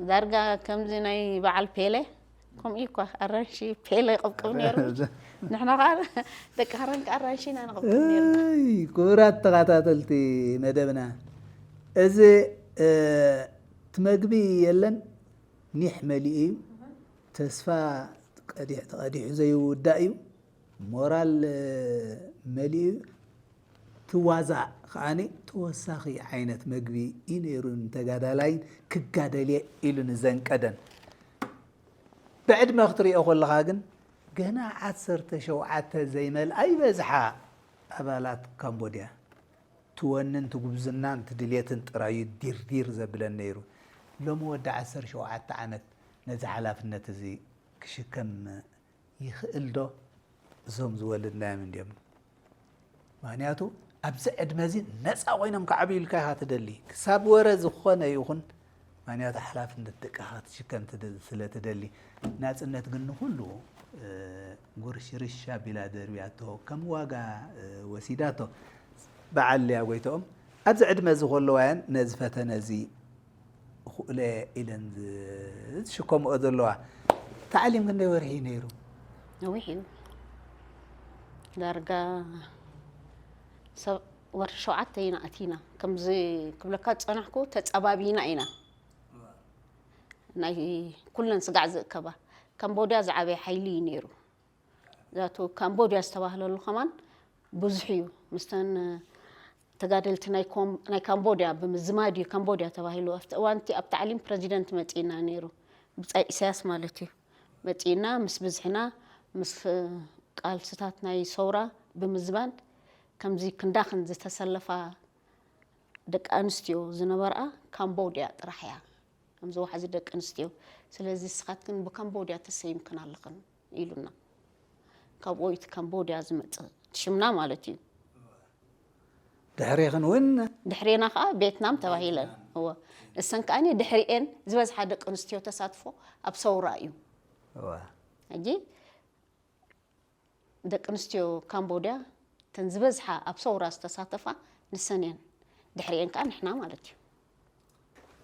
ዳርጋ ከምዚ ናይ በዓል ፔለ፣ ከምኡ እዩ እኳ ኣራንሺ ፔለ ይቕብቅብ ነይሩ። ንሕና ኸዓ ደቂ ሃረን ከኣ ኣራንሺ ኢና ንቕብቅብ ነይርና። እይ፣ ክቡራት ተኸታተልቲ መደብና፣ እዚ፣ እ፣ እቲ መግቢ የለን፣ ኒሕ መሊኡ እዩ። ተስፋ ቀዲሕ-፣ ተቐዲሑ ዘይውዳእ እዩ። ሞራል፣ እ፣ መሊኡ ትዋዛእ ከኣኒ ተወሳኺ ዓይነት መግቢ እዩ ነይሩ ንተጋዳላይን ክጋደል እየ ኢሉ ንዘንቀደን። ብዕድመ ክትሪኦ ከለኻ ግን ገና ዓሰርተ ሸውዓተ ዘይመልኣ ይበዝሓ ኣባላት ካምቦድያ። ትወንን ትጉብዝናን ትድልየትን ጥራዩ ዲርዲር ዘብለን ነይሩ። ሎሚ ወዲ ዓሰርተ ሸውዓተ ዓመት ነዚ ሓላፍነት እዚ ክሽከም ይኽእል ዶ? እዞም ዝወለድናዮም እንድዮም። ምኽንያቱ ኣብዚ ዕድመ እዚ ነፃ ኮይኖም ክዓብዩ ኢልካ ኢኻ ትደሊ። ክሳብ ወረ ዝኾነ ይኹን፣ ምኽንያቱ ሓላፍነት ደቅኻ ክትሽከም ትደ-፣ ስለ ትደሊ። ናፅነት ግን ንኹሉ፣ እ፣ ጉርሽርሽ ኣቢላ ደርብያቶ፣ ከም ዋጋ፣ እ፣ ወሲዳቶ። በዓል ሊያ ጎይትኦም ኣብዚ ዕድመ እዚ ከለዋ እየን ነዚ ፈተነ እዚ እኽእሎ እየ ኢለን ዝ-፣ ዝሽከምኦ ዘለዋ። ታዕሊም ክንደይ ወርሒ እዩ ነይሩ? ነዊሕ እዩ። ዳርጋ ሰብ-፣ ወርሒ ሸውዓተ ኢና ኣቲና። ከምዚ ክብለካ ዝጸናሕኩ ተጸባቢና ኢና። ናይ ኩለን ስጋዕ ዝእከባ። ካምቦድያ ዝዓበየ ሓይሊ እዩ ነይሩ። ዛቱ ካምቦድያ ዝተባህለሉ ከማን ብዙሕ እዩ። ምስተን ተጋደልቲ ናይ ኮም-፣ ናይ ካምቦድያ ብምዝማድ እዩ ካምቦድያ ተባሂሉ። ኣብቲ እዋን እቲ ኣብ ታዕሊም ፕረዚደንት መጺእና ነይሩ። ብጻይ ኢሳያስ ማለት እዩ። መጺእና ምስ ብዝሕና ምስ ቃልስታት ናይ ሰውራ ብምዝባን ከምዚ ክንዳኽን ዝተሰለፋ ደቂ ኣንስትዮ ዝነበርኣ ካምቦድያ ጥራሕ እያ። ከምዚ ዋሕዚ ደቂ ኣንስትዮ። ስለዚ ንስኻትክን ብካምቦድያ ተሰይምክን ኣለኽን ኢሉና። ካብኡ እቲ ካምቦድያ ዝመጽእ ሽምና ማለት እዩ። ድሕሬኽን እውን ድሕሬና ከዓ ቬትናም ተባሂለን። እወ። እሰን ከዓኒ ድሕሪኤን ዝበዝሓ ደቂ ኣንስትዮ ተሳትፎ ኣብ ሰውራ እዩ። እወ። ሕጂ ደቂ ኣንስትዮ ካምቦድያ እተን ዝበዝሓ ኣብ ሰውራ ዝተሳተፋ ንሰን እየን። ድሕሪኤን ከዓ ንሕና ማለት እዩ።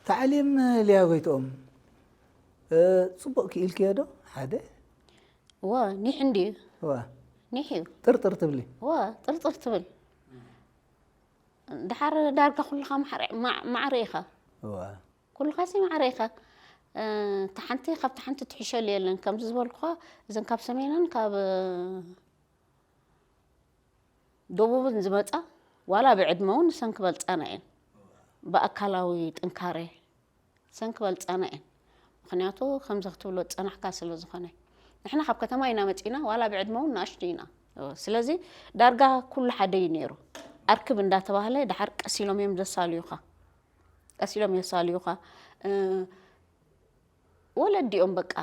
ታዕሊም ሊያ ጎይትኦም፣ እ፣ ጽቡቕ ክኢልክዮ ዶ? ሓደ እወ፣ ኒሕ እንድዩ። እወ። ኒሕ እዩ። ጥርጥር ትብሊ። እወ፣ ጥርጥር ትብል። ድሓር ዳርጋ ኩልኻ ማዕረ- ማ- ማዕረ ኢኻ። እወ። ኩልኻሲ ማዕረ ኢኻ። እ፣ እታ ሓንቲ ካብቲ ሓንቲ ትሕሸሉ የለን። ከምዚ ዝበልኩኻ እዘን ካብ ሰሜንን ካብ ደቡብን ዝመጻ ዋላ ብዕድመ እውን ንሰን ክበልጻና እየን። ብኣካላዊ ጥንካሬ ሰን ክበልጻና እየን። ምኽንያቱ ከምዚ ክትብሎ ዝጸናሕካ ስለ ዝኾነ። ንሕና ካብ ከተማ ኢና መጺና፣ ዋላ ብዕድመ እውን ንኣሽቱ ኢና። ስለዚ ዳርጋ ኩሉ ሓደ እዩ ነይሩ። ኣርክብ እንዳተባህለ ድሓር ቀስ ኢሎም እዮም ዘሳልዩኻ። ቀስ ኢሎም የሳልዩኻ። እ፣ ወለዲ እዮም በቃ።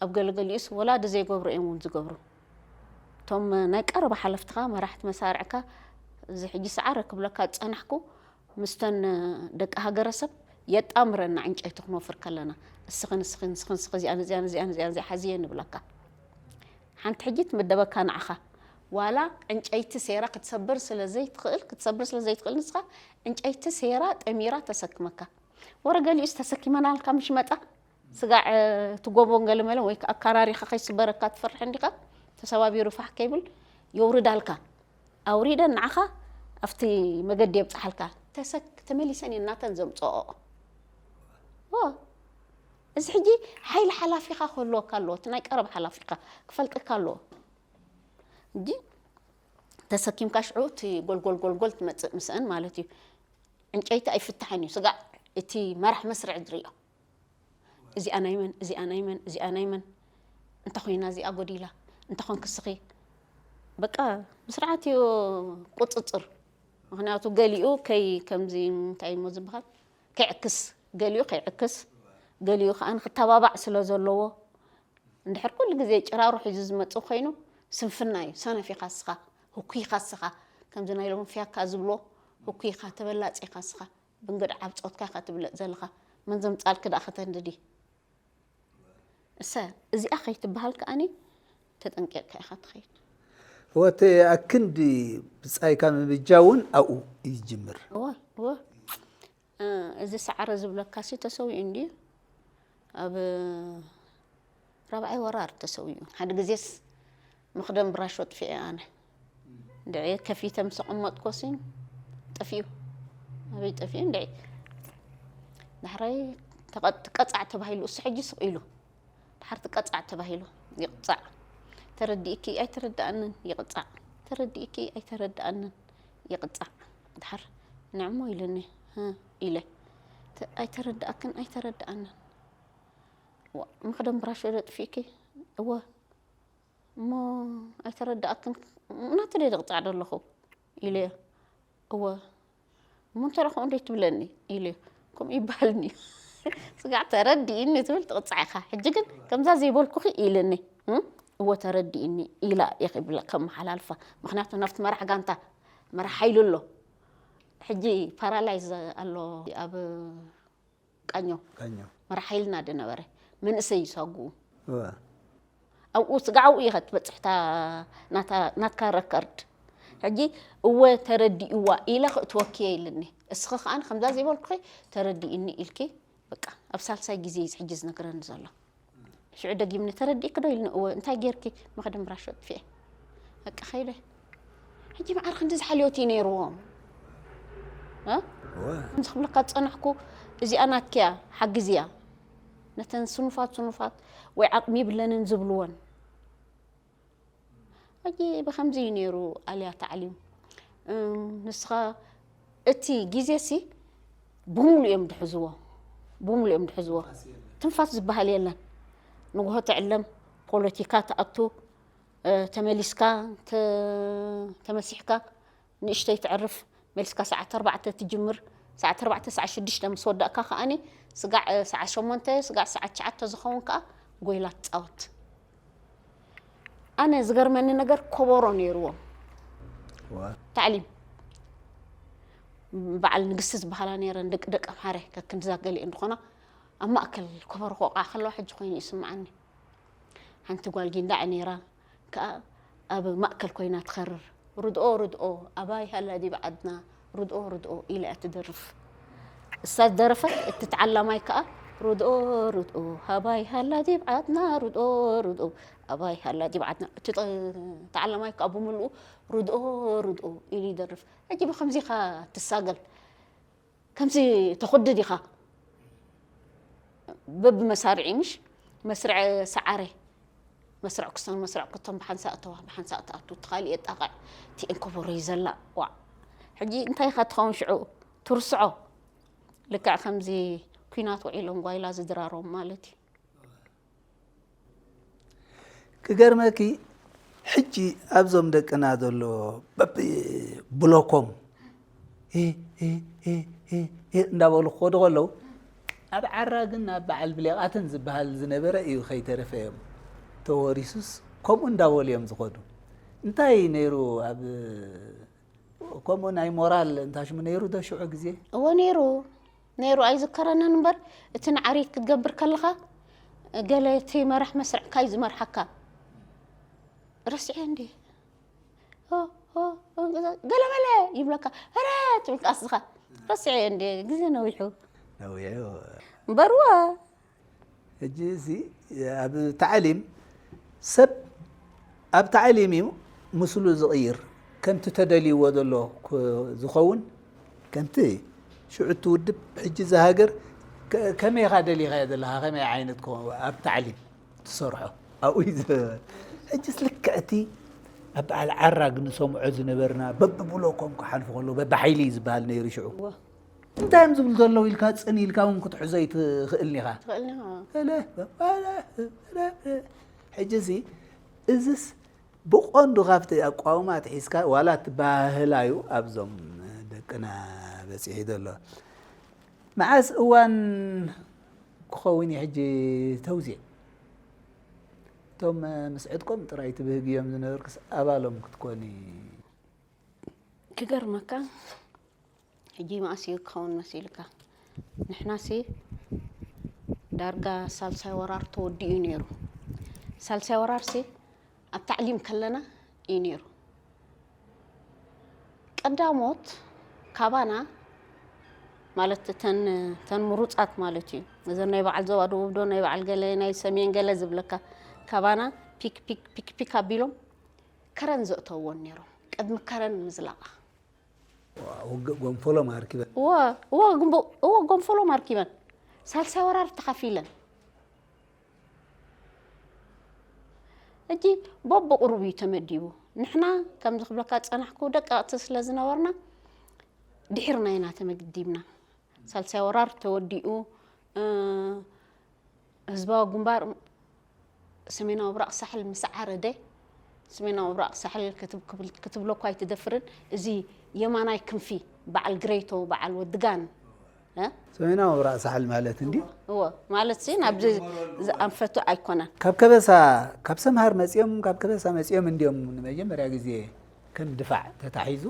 ኣብ ገለገሊኡስ ወላዲ ዘይገብሩ እዮም እውን ዝገብሩ። እቶም ናይ ቀረባ ሓለፍትኻ፣ መራሕቲ መሳርዕካ፣ እዚ ሕጂ ሰዓረ ክብለካ ዝጸናሕኩ፣ ምስተን ደቂ ሃገረሰብ የጣምረና ዕንጨይቲ ክንወፍር ከለና፣ እስኺ፣ ንስኺ፣ ንስኺ፣ ንስኺ፣ እዚኣ፣ እዚኣ፣ እዚኣ፣ እዚኣ፣ እዚኣ ሓዝየ ንብለካ። ሓንቲ ሕጂ ትምደበካ ንዓኻ። ዋላ ዕንጨይቲ ሴራ ክትሰብር ስለ ዘይትኽእል፣ ክትሰብር ስለ ዘይትኽእል ንስኻ፣ ዕንጨይቲ ሴራ ጠሚራ ተሰክመካ። ወረ ገሊኡስ ተሰኪመናልካ ምሽ መጻ? ስጋዕ፣ እ፣ ትጎቦን ገለመለን ወይ ከዓ ኣካራሪኻ ከይስበረካ ትፈርሕ እንዲኻ? ተሰባቢሩ ፋሕ ከይብል የውርዳልካ። ኣውሪደን ንዓኻ ኣብቲ መገዲ የብጽሓልካ። ተሰክ-፣ ተመሊሰን እየን ናተን ዘምጽኦ። ዎ። እዚ ሕጂ ሓይሊ ሓላፊኻ ክህልወካ ኣለዎ። እቲ ናይ ቀረብ ሓላፊኻ ክፈልጠካ ኣለዎ። እንጂ ተሰኪምካ ሽዑ እቲ ጎልጎል ጎልጎል ትመጽእ ምስአን ማለት እዩ። ዕንጨይቲ ኣይፍታሕን እዩ። ስጋዕ እቲ መራሕ መስርዕ ዝርእዮ። እዚኣ ናይ መን? እዚኣ ናይ መን? እዚኣ ናይ መን? እንተ ኮይና እዚኣ ጎዲላ፣ እንተ ኮንክ እስኺ። በቃ ብስርዓት እዩ ቁጽጽር። ምኽንያቱ ገሊኡ ከይ-፣ ከምዚ እንታይ እሞ ዝበሃል? ከይዕክስ፣ ገሊኡ ከይዕክስ፣ ገሊኡ ከዓ ንክተባባዕ ስለ ዘለዎ፣ እንድሕር ኩሉ ግዜ ጭራሮ ሒዙ ዝመጽእ ኮይኑ ስንፍና እዩ። ሰነፍ ኢኻ እስኻ፣ ህኩይ ኢኻ እስኻ፣ ከምዚ ናይ ሎሚ ፍያካ ዝብሎ ህኩይ ኢኻ፣ ተበላጺ ኢኻ እስኻ፣ ብንግድ ዓብጾትካ ኢኻ ትብለጥ ዘለኻ። መን ዘምጻልኪ ደኣ ከተንድዲ? እሰ፣ እዚኣ ከይትበሃል ከኣኒ ተጠንቂቕካ ኢኻ ትኸይድ። ወተ ኣክንዲ ብጻይካ ምብጃውን ኣብኡ ይጅምር። እወ፣ እወ። እ፣ እዚ ሰዓረ ዝብለካሲ ተሰዊኡ እንድዩ። ኣብ ራብዓይ ወራር ተሰዊኡ። ሓደ ግዜስ መኽደን ብራሾ ጥፊኤ ኣነ። እንድዒ ከፊተ ምስ ኣቐመጥኮሲ ጠፊኡ። ኣበይ ጠፊኡ እንድዒ። ዳሕራይ ተቐ-፣ ትቀጻዕ ተባሂሉ፣ እሱ ሕጂ ስቕ ኢሉ። ድሓር ትቀጻዕ ተባሂሉ። ይቕጻዕ። ተረዲእኪ ኣይተረድኣንን፣ ይቕጻዕ። ተረዲእኪ ኣይተረድኣንን፣ ይቕጻዕ። ድሓር ንዕሞ ኢሉኒ፣ ህ፣ ኢለ። ተ-፣ ኣይተረድኣክን፣ ኣይተረድኣንን። ዋ፣ መኽደን ብራሾ ዶ ጥፊእኪ? እወ። እሞ ኣይተረድኣክን፣ ናቱ ዶ ይቕጻዕ ደለኹ? ኢለዮ። እወ። እሞ እንተ ደኣ ከምኡ እንዶ ትብለኒ? ኢለዮ። ከምኡ ይበሃልኒ እዩ። ስጋዕ ተረዲእኒ ትብል ትቕጻዕ ኢኻ። ሕጂ ግን ከምዛ ዘይበልኩኺ ኢልኒ። እም? እወ ተረዲእኒ ኢላ ኢኺ ብለ-፣ ከመሓላልፋ። ምኽንያቱ ናብቲ መራሕ ጋንታ፣ መራሕ ሓይሊ ኣሎ። ሕጂ ፓራላይዝ ኣሎ ኣብ ቃኘው። ቃኘው። መራሕ ሓይልና ዝነበረ መንእሰይ እዩ ሳጉኡ። እወ። ኣብኡ ስጋዕ ኣብኡ ኢኻ ትበጽሕ እታ ናታ-፣ ናትካ ረከርድ። ሕጂ እወ ተረዲእዋ ኢለ ክእትወኪ እየ ኢልኒ። እስኺ ከኣ ከምዛ ዘይበልኩኺ ተረዲእኒ ኢልኪ፣ በቃ ኣብ ሳልሳይ ግዜ እዩ ሕጂ ዝነግረኒ ዘሎ። ሽዑ ደጊምኒ ተረዲእኪ ዶ ኢልኒ፣ እወ፣ እንታይ ጌርኪ? መኽደን ብራሾ ኣጥፊኤ። በቃ ኸይደ። ሕጂ መዓር ክንዲ ዝሓልዮት እዩ ነይርዎም። እ? እወ። ከምዚ ክብለካ ዝጸናሕኩ፣ እዚኣ ናትኪ እያ፣ ሓግዝያ። ነተን ስኑፋት ስኑፋት ወይ ዓቕሚ ይብለንን ዝብልወን። ሕጂ ብኸምዚ እዩ ነይሩ ኣልያ ታዕሊም። እም፣ ንስኻ እቲ ግዜሲ ብምሉእ እዮም ድሕዝዎ። ብምሉእ እዮም ድሕዝዎ። ትንፋስ ዝበሃል የለን። ንግሆ ትዕለም፣ ፖለቲካ ትኣቱ፣ እ፣ ተመሊስካ ተ-፣ ተመሲሕካ ንእሽተይ ትዕርፍ፣ መሊስካ ሰዓት ኣርባዕተ ትጅምር፣ ሰዓት ኣርባዕተ ሰዓት ሽዱሽተ ምስ ወዳእካ ከኣኒ ስጋዕ፣ እ፣ ሰዓት ሸሞንተ፣ ስጋዕ ሰዓት ትሽዓተ ዝኸውን ከኣ ጎይላ ትጻወት። ኣነ ዝገርመኒ ነገር ኮቦሮ ነይርዎም። ዋ። ታዕሊም በዓል ንግስቲ ዝበሃላ ነይረን፣ ደቂ ደቂ ኣምሓረ፣ ከክንድዛ ገሊአን ዝኾና ኣብ ማእከል ኮቦሮ ክወቕዓ ከለዋ ሕጂ ኮይኑ ይስምዓኒ። ሓንቲ ጓል ጊንዳዕ ነይራ፣ ከኣ ኣብ ማእከል ኮይና ትኸርር። ርድኦ ርድኦ ኣባይ ሃላ ዲብ ዓድና፣ ርድኦ ርድኦ ኢላ እያ ትደርፍ። እሳ ዝደረፈት፣ እቲ ተዓላማይ ከኣ ርድኦ ርድኦ ኣባይ ሃላ ዲብ ዓድና፣ ርድኦ ርድኦ ኣባይ ሃላ ዲብ ዓድና። እቲ ጠ-፣ ተዓላማይ ከኣ ብምልኡ ርድኦ ርድኦ ኢሉ ይደርፍ። ሕጂ ብኸምዚ ኢኻ ትሳገል። ከምዚ ተኹድድ ኢኻ። በብመሳርዒ ምሽ መስርዕ ሰዓረ፣ መስርዕ ክስቶን መስርዕ ክቶን ብሓንሳእ እተዋ፣ ብሓንሳእ ትኣቱ፣ እቲ ካሊእ የጣቕዕ፣ እቲ እንኮቦሮ እዩ ዘላ። ዋዕ። ሕጂ እንታይ ኢኻ ትኸውን ሽዑ? ትርስዖ። ልክዕ ከምዚ ኲናት ውዒሎም ጓይላ ዝድራሮም ማለት እዩ። ክገርመኪ፣ ሕጂ ኣብዞም ደቅና ዘሎ በብብሎኮም ሄ፣ ሄ፣ ሄ፣ ሄ፣ ሄ እንዳበሉ ክኸዱ ከለዉ፣ ኣብ ዓራግን ኣብ በዓል ብሌቓትን ዝበሃል ዝነበረ እዩ ከይተረፈ እዮም ተወሪሱስ፣ ከምኡ እንዳበሉ እዮም ዝኸዱ። እንታይ ነይሩ ኣብ ከምኡ ናይ ሞራል እንታሽሙ ነይሩ ዶ ሽዑ ግዜ? እወ ነይሩ፣ ነይሩ። ኣይዝከረንን እምበር፣ እቲ ንዓሪት ክትገብር ከለኻ፣ ገለ እቲ መራሕ መስርዕካ እዩ ዝመርሓካ። ረሲዐ እንዴ? ሆ፣ ሆ፣ ሆ፣ ገለ መለ ይብለካ። ኧረ ትብል ቃስኻ። ረሲዐ እንዴ? ግዜ ነዊሑ። ነዊሑ። እምበርዋ። ሕጂ እዚ ኣብ ታዕሊም ሰብ ኣብ ታዕሊም እዩ ምስሉ ዝቕይር። ከምቲ ተደልይዎ ዘሎ ክ-፣ ዝኸውን፣ ከምቲ ሽዑ እቲ ውድብ፣ ሕጂ እዛ ሃገር ከ-፣ ከመይ ኢኻ ደሊኻዮ ዘለኻ? ከመይ ዓይነት ኮ-፣ ኣብ ታዕሊም ትሰርሖ? ኣብኡ እዩ ዝነበረ። ሕጂስ ልክዕ እቲ ኣብ በዓል ዓራግ ንሰምዖ ዝነበርና፣ በብብሎኮም ክሓልፉ ከለዉ፣ በብሓይሊ እዩ ዝበሃል ነይሩ ሽዑ። እወ። እንታይ እዮም ዝብሉ ዘለዉ ኢልካ ጽን ኢልካ እውን ክትሕዞ ኣይትኽእልን ኢኻ። ትኽእልን ኢኻ። እለ፣ እለ፣ እለ፣ እለ። ሕጂ እዚ፣ እዝስ ብቐንዱ ካብቲ ኣቋውማ ኣትሒዝካ ዋላ እቲ ባህላ እዩ ኣብዞም ደቅና በጺሑ ዘሎ። መዓስ እዋን ክኸውን እዩ ሕጂ ተውዚዕ? እቶም ምስ ዕጥቆም ጥራይ ትብህግዮም ዝነበርክስ ኣባሎም ክትኮኒ? ክገርመካ፣ ሕጂ መኣስ እዩ ክኸውን መሲልካ? ንሕናሲ ዳርጋ ሳልሳይ ወራር ተወዲኡ እዩ ነይሩ። ሳልሳይ ወራርሲ ኣብ ታዕሊም ከለና እዩ ነይሩ። ቀዳሞት ካባና፣ ማለት እተን፣ እተን ምሩጻት ማለት እዩ። እዘን ናይ በዓል ዞባ ደቡብ ዶ፣ ናይ በዓል ገለ፣ ናይ ሰሜን ገለ ዝብለካ፣ ካባና ፒክ፣ ፒክ፣ ፒክ፣ ፒክ ኣቢሎም ከረን ዘእተውወን ነይሮም። ቅድሚ ከረን ምዝላቓ። ዋ፣ ውግእ ጎንፎሎም ኣርኪበን። እወ፣ እወ፣ ግንቦ-፣ እወ፣ ጎንፎሎም ኣርኪበን። ሳልሳይ ወራር ተኻፊለን። ሕጂ በብቑሩብ እዩ ተመዲቡ። ንሕና፣ ከምዚ ክብለካ ዝጸናሕኩ፣ ደቀቕቲ ስለ ዝነበርና፣ ድሒርና ኢና ተመዲብና። ሳልሳይ ወራር ተወዲኡ፣ እ፣ ህዝባዊ ግንባር ሰሜናዊ ምብራቕ ሳሕል ምስ ዓረደ፣ ሰሜናዊ ምብራቕ ሳሕል ክትብ-፣ ክብል-፣ ክትብሎ እኳ ኣይትደፍርን። እዚ የማናይ ክንፊ፣ በዓል ግሬቶ፣ በዓል ወድጋን፣ እ? ሰሜናዊ ምብራቕ ሳሕል ማለት እንዲ? እወ፣ ማለት ሲ ናብዚ ዝኣንፈቱ ኣይኮነን። ካብ ከበሳ፣ ካብ ሰምሃር መጺኦም፣ ካብ ከበሳ መጺኦም እንዲዮም ንመጀመርያ ግዜ ከም ድፋዕ ተታሒዙ።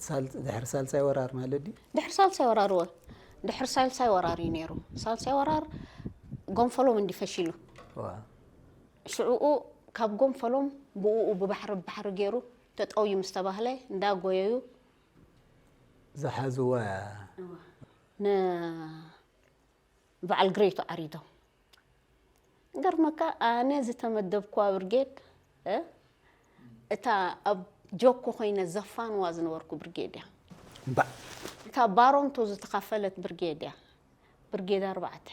ሳል-፣ ድሕሪ ሳልሳይ ወራር ማለት ድዩ? ድሕሪ ሳልሳይ ወራር፣ እወ። ድሕሪ ሳልሳይ ወራር እዩ ነይሩ። ሳልሳይ ወራር ጎንፈሎም እንዲ ፈሺሉ። ዋ። ሽዑኡ ካብ ጎንፈሎም ብኡኡ ብባሕሪ፣ ብባሕሪ ገይሩ ተጠውዩ ምስ ተባህለ እንዳጎየዩ ዝሓዝዋ። እወ። ን-፣ በዓል ግሬቶ ዓሪዶም። ገርመካ፣ ኣነ ዝተመደብኩዋ ብርጌድ፣ እ፣ እታ ኣብ ጆኮ ኮይነ ዘፋንዋ ዝነበርኩ ብርጌድ እያ። እምባ። እታ ባሮንቶ ዝተኻፈለት ብርጌድ እያ። ብርጌድ ኣርባዕተ።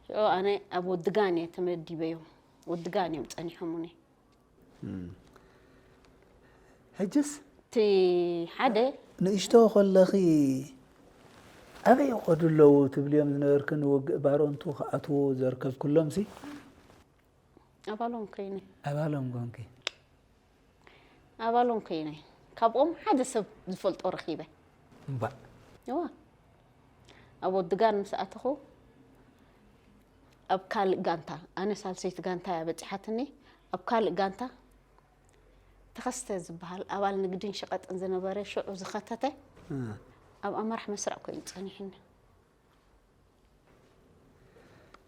ሽዑ ኣነ ኣብ ወድጋን እየ ተመዲበዮም። ወድጋን እዮም ጸኒሖሙኒ። እም። ሕጅስ? እቲ ሓደ ንእሽቶ ከለኺ ኣበይ ይኸዱ ኣለዉ ትብልዮም ዝነበርክን ውግእ ባሮንቱ ክኣትዉ ዘርከብክሎምሲ? ኣባሎም ኮይነ ኣባሎም ኮንኪ። ኣባሎም ኮይነ ካብኦም ሓደ ሰብ ዝፈልጦ ረኺበ። እምባእ እዋ ኣብ ወድጋን ምስ ኣተኹ ኣብ ካልእ ጋንታ፣ ኣነ ሳልሰይቲ ጋንታ እያ በፂሓትኒ። ኣብ ካልእ ጋንታ ተኸስተ ዝበሃል ኣባል ንግድን ሸቐጥን ዝነበረ ሽዑ ዝኸተተ ኣብ ኣመራሕ መስርዕ ኮይኑ ፀኒሕኒ።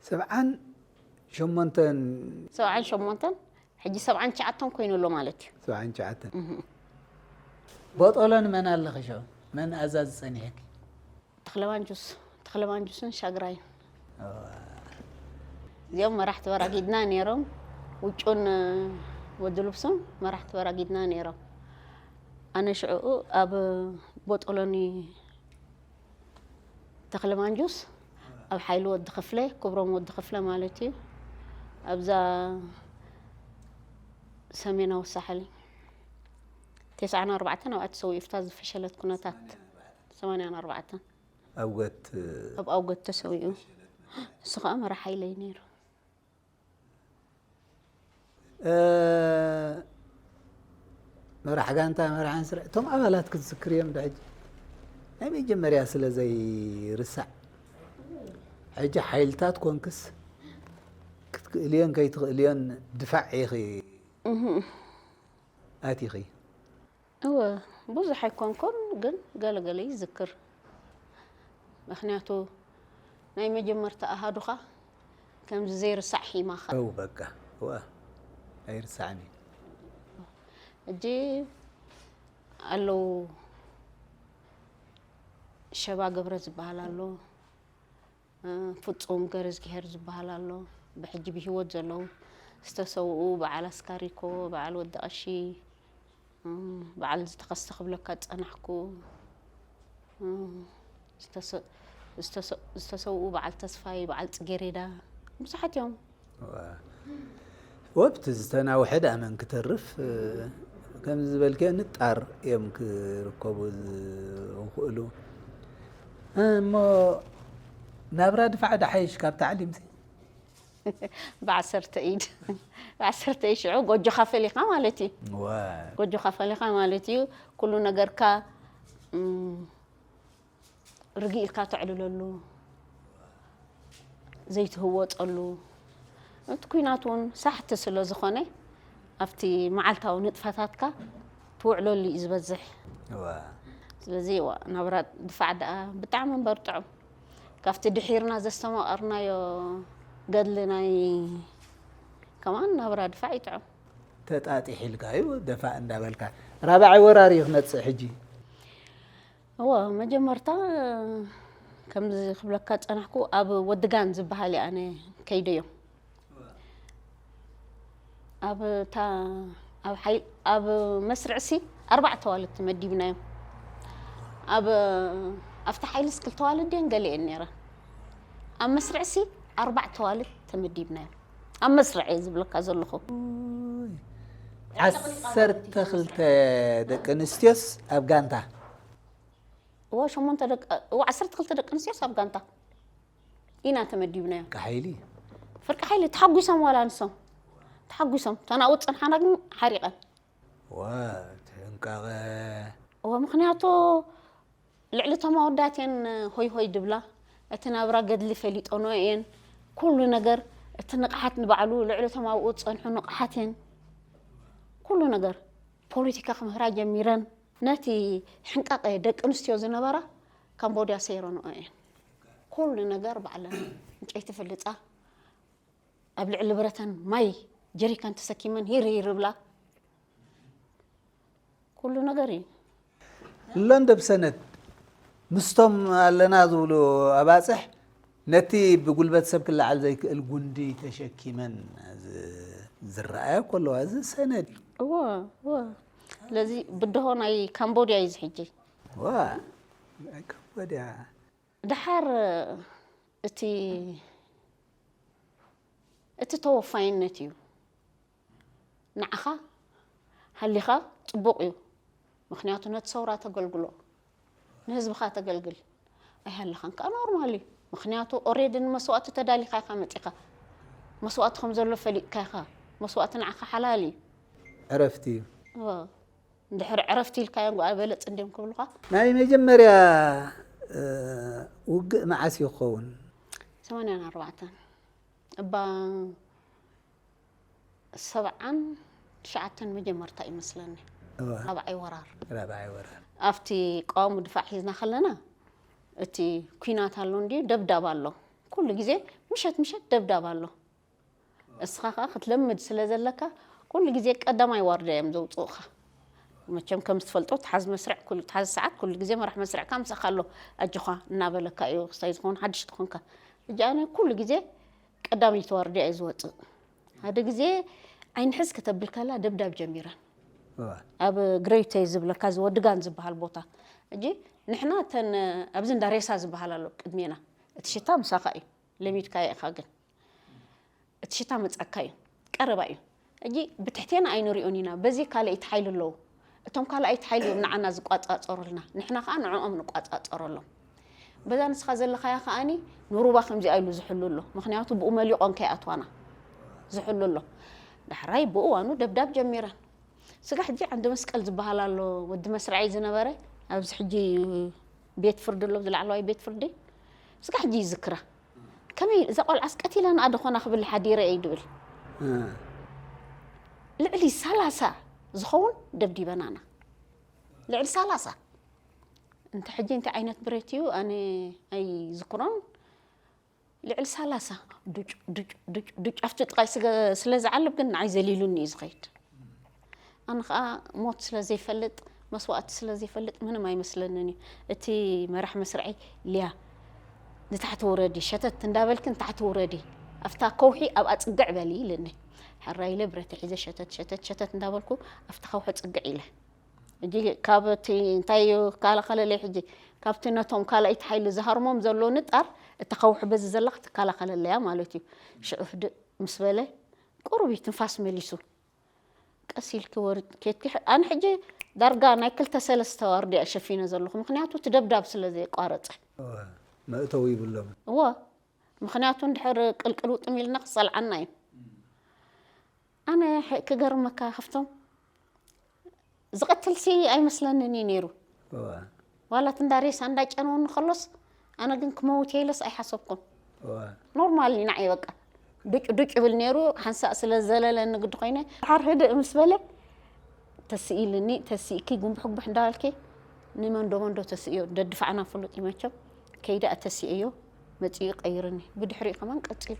ሰብዓን ሸሞንተን ሰብዓን ሸሞንተን ሕጂ ሰብዓን ትሽዓተን ኮይኑ ኣሎ ማለት እዩ። ሰብዓን ትሽዓተን ቦጦሎኒ መን ኣለኺ ሽዑ? መን ኣዛዚ ጸኒሕኪ? ተኽለማንጁስ ተኽለማንጁስን ሻግራይን እዚኦም መራሕቲ በራጊድና ነይሮም። ውጩን ወዲ ልብሱን መራሕቲ በራጊድና ነይሮም። ኣነ ሽዕኡ ኣብ ቦጦሎኒ ተኽለማንጁስ ኣብ ሓይሊ ወዲ ክፍለ ክብሮም ወዲ ክፍለ ማለት እዩ። ኣብዛ ሰሜናዊ ሳሕል ተስዓን ኣርባዕተን ኣብኣ ተሰዊኡ፣ ኣብታ ዝፈሸለት ኩነታት ሰማንያን ኣርባዕተን ኣውገት ኣብ ኣውገት ተሰዊኡ። እሱ ከዓ መራሕ ሓይለይ ነይሩ። እ፣ መራሕ ጋንታ መራሕ ስርዕ እቶም ኣባላት ክትዝክር እዮም። ድሕጂ ናይ መጀመርያ ስለ ዘይርሳዕ ሕጂ ሓይልታት ኮንክስ ክትክእልዮን ከይትኽእልዮን ድፋዕ ኢኺ ኣቲኺ። እወ ብዙሕ ኣይኮንኩን፣ ግን ገለገለ ይዝክር። ምክንያቱ ናይ መጀመርታ ኣሃዱኻ ከምዚ ዘይርሳዕ ሒማኻ። ው በቃ ዋ ኣይርሳዕን እዩ። እጂ ኣለዉ ሸባ ገብረ ዝበሃል ኣሎ፣ እ፣ ፍጹም ገረዝግሄር ዝበሃል ኣሎ። ብሕጂ ብህይወት ዘለዉ ዝተሰውኡ በዓል ኣስካሪኮ፣ በዓል ወዲ ቀሺ፣ እ፣ በዓል ዝተኸስተ ክብለካ ዝጸናሕኩ፣ እ፣ ዝተሰ-፣ ዝተሰ-፣ ዝተሰውኡ በዓል ተስፋይ፣ በዓል ጽጌሬዳ ብዙሓት እዮም። ወብቲ ዝተናውሐ ደኣ መን ክተርፍ፣ እ፣ ከምዚ ዝበልክዮ ንጣር እዮም ክርከቡ ዝኽእሉ። እሞ ናብራ ድፋዕ ዶ ሓይሽ ካብ ታዕሊምሲ? ብዓሰርተ ኢድ ብዓሰርተ ኢድ ሽዑ ጎጆኻ ፈሊኻ ማለት እዩ። ዋ ጎጆኻ ፈሊኻ ማለት እዩ። ኩሉ ነገርካ እም፣ ርግእ ኢልካ ተዕልለሉ ዘይትህወፀሉ። እቲ ኩናት እውን ሳሕቲ ስለ ዝኾነ ኣብቲ መዓልታዊ ንጥፈታትካ ትውዕለሉ እዩ ዝበዝሕ። ዋ ስለዚ ዋ ናብራ ድፋዕ ደኣ ብጣዕሚ እምበር ጥዑም። ካብቲ ድሒርና ዘስተማቐርናዮ ገድሊ ናይ ከማን ናብራ ድፋዕ ይጥዑም። ተጣጢሕ ኢልካ እዩ ደፋእ እንዳበልካ። ራብዓይ ወራር እዩ ክመፅእ ሕጂ። እወ መጀመርታ ከምዚ ክብለካ ዝጸናሕኩ ኣብ ወድጋን ዝበሃል እየ ኣነ ከይደዮ። ኣብ እታ ኣብ ሓይ ኣብ መስርዕሲ ኣርባዕተ ዋልድ ተመዲብናዮም። ኣብ ኣብቲ ሓይልስ ክልተ ዋልድ እየን ገለ እየን ነይረን። ኣብ መስርዕሲ ኣርባዕተ ዋልድ ተመዲብናዮም። ኣብ መስርዕ እየ ዝብለካ ዘለኹ። ዓሰርተ ክልተ ደቂ ኣንስትዮስ ኣብ ጋንታ እዋ ሸሞንተ ደቂ እዋ ዓሰርተ ክልተ ደቂ ኣንስትዮስ ኣብ ጋንታ ኢና ተመዲብናዮም። ሓይሊ ፍርቂ ሓይሊ ተሓጒሶም ዋላ ንሶም ተሓጒሶም ተናኡ ፀንሓና ግን ሓሪቐን ዋ ትሕንቀቐ እወ ምክንያቱ ልዕሊ እቶም ኣወዳት እየን ሆይ ሆይ ድብላ እቲ ናብራ ገድሊ ፈሊጦኖ እየን ኩሉ ነገር እቲ ንቕሓት ንባዕሉ ልዕሊ እቶም ኣብኡ ዝፀንሑ ንቕሓት እየን ኩሉ ነገር ፖለቲካ ክምህራ ጀሚረን ነቲ ሕንቃቐ ደቂ ኣንስትዮ ዝነበራ ካምቦድያ ሰይረንኦ እየን ኩሉ ነገር ባዕለን ዕንጨይቲ ፍልፃ ኣብ ልዕሊ ብረተን ማይ ጀሪካን ተሰኪመን ሂር ሂር ብላ ኩሉ ነገር እዩ። ሎንደ ብሰነድ ምስቶም ኣለና ዝብሉ ኣባፅሕ ነቲ ብጉልበት ሰብ ክለዓል ዘይክእል ጉንዲ ተሸኪመን ዝ- ዝረኣያ እኮ ኣለዋ። እዚ ሰነድ እዩ። እዎ እዎ። ስለዚ ብድሆ ናይ ካምቦድያ እዩ ዝሕጂ። ዋ ናይ ካምቦድያ ድሓር እቲ እቲ ተወፋይነት እዩ። ንዓኻ ሃሊኻ ጽቡቕ እዩ። ምኽንያቱ ነቲ ሰውራ ተገልግሎ፣ ንህዝብኻ ተገልግል። ኣይሃለኻን ከዓ ኖርማል እዩ። ምኽንያቱ ኦሬዲ ንመስዋእቲ ተዳሊኻ ኢኻ መፂኻ። መስዋእቲ ከም ዘሎ ፈሊጥካ ኢኻ። መስዋእቲ ንዓኻ ሓላል እዩ። ዕረፍቲ እዩ። እወ። እንድሕር ዕረፍቲ ኢልካዮም ጓ በለፅ እንዲዮም ክብሉኻ። ናይ መጀመርያ እ፣ ውግእ መዓስ እዩ ክኸውን? ሰማንያን ኣርባዕተን እባ ሰብዓን ትሽዓተን መጀመርታ ይመስለኒ። እወ፣ ራብዓይ ወራር ራብዓይ ወራር። ኣብቲ ቀዋሙ ድፋዕ ሒዝና ከለና እቲ ኩናት ኣሎ እንዲዩ ደብዳብ ኣሎ። ኩሉ ግዜ ምሸት ምሸት ደብዳብ ኣሎ። እስኻ ከዓ ክትለምድ ስለ ዘለካ ኩሉ ግዜ ቀዳማይ ዋርድያ እዮም ዘውፅኡኻ። መቸም ከም ዝትፈልጦ ተሓዝ መስርዕ ኩሉ ተሓዝ ሰዓት ኩሉ ግዜ መራሕ መስርዕካ ምሳኻ ኣሎ ኣጆኻ እናበለካ እዩ። ክሳይ ዝኾነ ሓድሽ ትኾንካ እጂ ኣነ ኩሉ ግዜ ቀዳመይቲ ዋርድያ እዩ ዝወፅእ። ሓደ ግዜ ዓይንሕዝ ከተብል ከላ ደብዳብ ጀሚረን እወ፣ ኣብ ግሬተይ ዝብለካ እዚ ወድጋን ዝበሃል ቦታ እጂ ንሕና ተን ኣብዚ እንዳ ሬሳ ዝበሃል ኣሎ ቅድሜና እቲ ሽታ ምሳኻ እዩ ለሚድካዮ ኢኻ ግን እቲ ሽታ መፀካ እዩ ቀረባ እዩ እጂ ብትሕቴና ኣይንሪኦን ኢና በዚ ካልኣይቲ ሓይሊ ኣለዉ እቶም ካልኣይቲ ሓይሊ እዮም ንዓና ዝቋፃፀሩልና ንሕና ከዓ ንዕኦም ንቋፃፀረሎም በዛ ንስኻ ዘለኻያ ከዓኒ ንሩባ ከምዚኣ ኢሉ ዝሕሉ ኣሎ ምክንያቱ ብኡ መሊቖም ከይኣትዋና ዝሕሉ ኣሎ ዳሕራይ ብእዋኑ ደብዳብ ጀሚረን ስጋ ሕጂ ዓንዲ መስቀል ዝበሃል ኣሎ ወዲ መስርዐይ ዝነበረ ኣብዚ ሕጂ ቤት ፍርዲ ኣሎ ዝለዕለዋይ ቤት ፍርዲ ስጋ ሕጂ ይዝክራ ከመይ እዛ ቆልዓስ ቀቲለና ዶ ኾና ክብል ሓዲረ እየ ድብል እ፣ ልዕሊ ሰላሳ ዝኸውን ደብዲበናና ልዕሊ ሰላሳ እንተ ሕጂ እንታይ ዓይነት ብረት እዩ ኣነ ኣይዝክሮን ልዕሊ ሰላሳ ዱጭ ዱጭ ዱጭ ዱጭ ኣብቲ ጥቃይ ስለ ዝዓልብ ግን ንዓይ ዘሊሉኒ እዩ ዝኸይድ ኣነ ከዓ ሞት ስለ ዘይፈልጥ መስዋእቲ ስለ ዘይፈልጥ ምንም ኣይመስለንን እዩ እቲ መራሕ መስርዐይ ሊያ ንታሕቲ ውረዲ ሸተት እንዳበልኪ ንታሕቲ ውረዲ ኣብታ ከውሒ ኣብኣ ፅግዕ በሊ ኢልኒ ሕራይ ኢለ ብረተ ሒዘ ሸተት ሸተት ሸተት እንዳበልኩ ኣብቲ ከውሒ ፅግዕ ኢለ እጂ ካብ እቲ እንታይ እዩ ክከላኸለለይ ሕጂ ካብቲ ነቶም ካልኣይቲ ሓይሊ ዝሃርሞም ዘሎ ንጣር እቲ ከውሒ በዚ ዘላ ክትከላኸለለያ ማለት እዩ ሽዑ ህድእ ምስ በለ ቁሩብ እዩ ትንፋስ መሊሱ ቀስ ኢልኪ ወርድ ኬድኪ ኣነ ሕጂ ዳርጋ ናይ ክልተ ሰለስተ ዋርድያ ሸፊነ ዘለኹ ምክንያቱ እቲ ደብዳብ ስለ ዘየቋረፀ እወ፣ መእተዊ ይብሎም። እወ ምክንያቱ እንድሕር ቅልቅል ውጥም ኢልና ክፀልዓና እዩ ኣነ ክገርመካ ከፍቶም ዝቐትልሲ ኣይመስለንን እዩ ነይሩ ዋላት እንዳ ሬሳ እንዳጨነውኒ ከሎስ ኣነ ግን ክመውት የለስ ኣይሓሰብኩን ኖርማል እዩ ንዓይ በቃ ዱጭ ዱጭ ይብል ነይሩ ሓንሳእ ስለ ዘለለኒ ግዲ ኮይነ ሓር ህድእ ምስ በለ ተስኢልኒ ተስኢኪ ጉንቡሕ ጉቡሕ እንዳበልኪ ንመንዶ መንዶ ተስእዮ ደድፋዕና ፍሉጥ እዩ መቸም ከይዳ ተስእዮ መፂኡ ቀይርኒ ብድሕሪኡ ከማን ቀፂሉ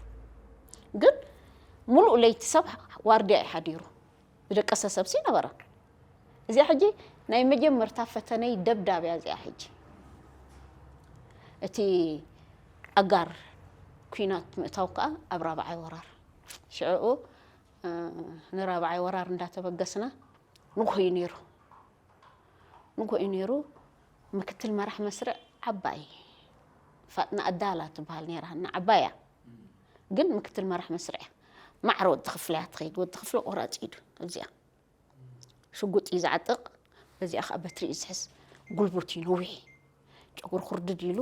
ግን ሙሉእ ለይቲ ሰብ ዋርድያ እዩ ሓዲሩ ዝደቀሰ ሰብሲ ነበረ እዚኣ ሕጂ ናይ መጀመርታ ፈተነይ ደብዳብ እያ እዚኣ ሕጂ እቲ ኣጋር ኩናት ምእታው ከዓ ኣብ ራብዓይ ወራር ሽዕኡ ንራብዓይ ወራር እንዳተበገስና ንጉሆ እዩ ነይሩ ንጉሆ እዩ ነይሩ ምክትል መራሕ መስርዕ ዓባይ ፋጥና ኣዳላ ትበሃል ነይራ እና ዓባያ ግን ምክትል መራሕ መስርዕ እያ ማዕረ ወዲ ክፍለ እያ ትኸይድ ወዲ ክፍለ ቆራፂ ኢዱ ኣብዚኣ ሽጉጥ እዩ ዝዓጥቕ በዚኣ ከዓ በትሪ እዩ ዝሕዝ ጉልቡት እዩ ነዊሕ ጨጉሪ ኩርድድ ኢሉ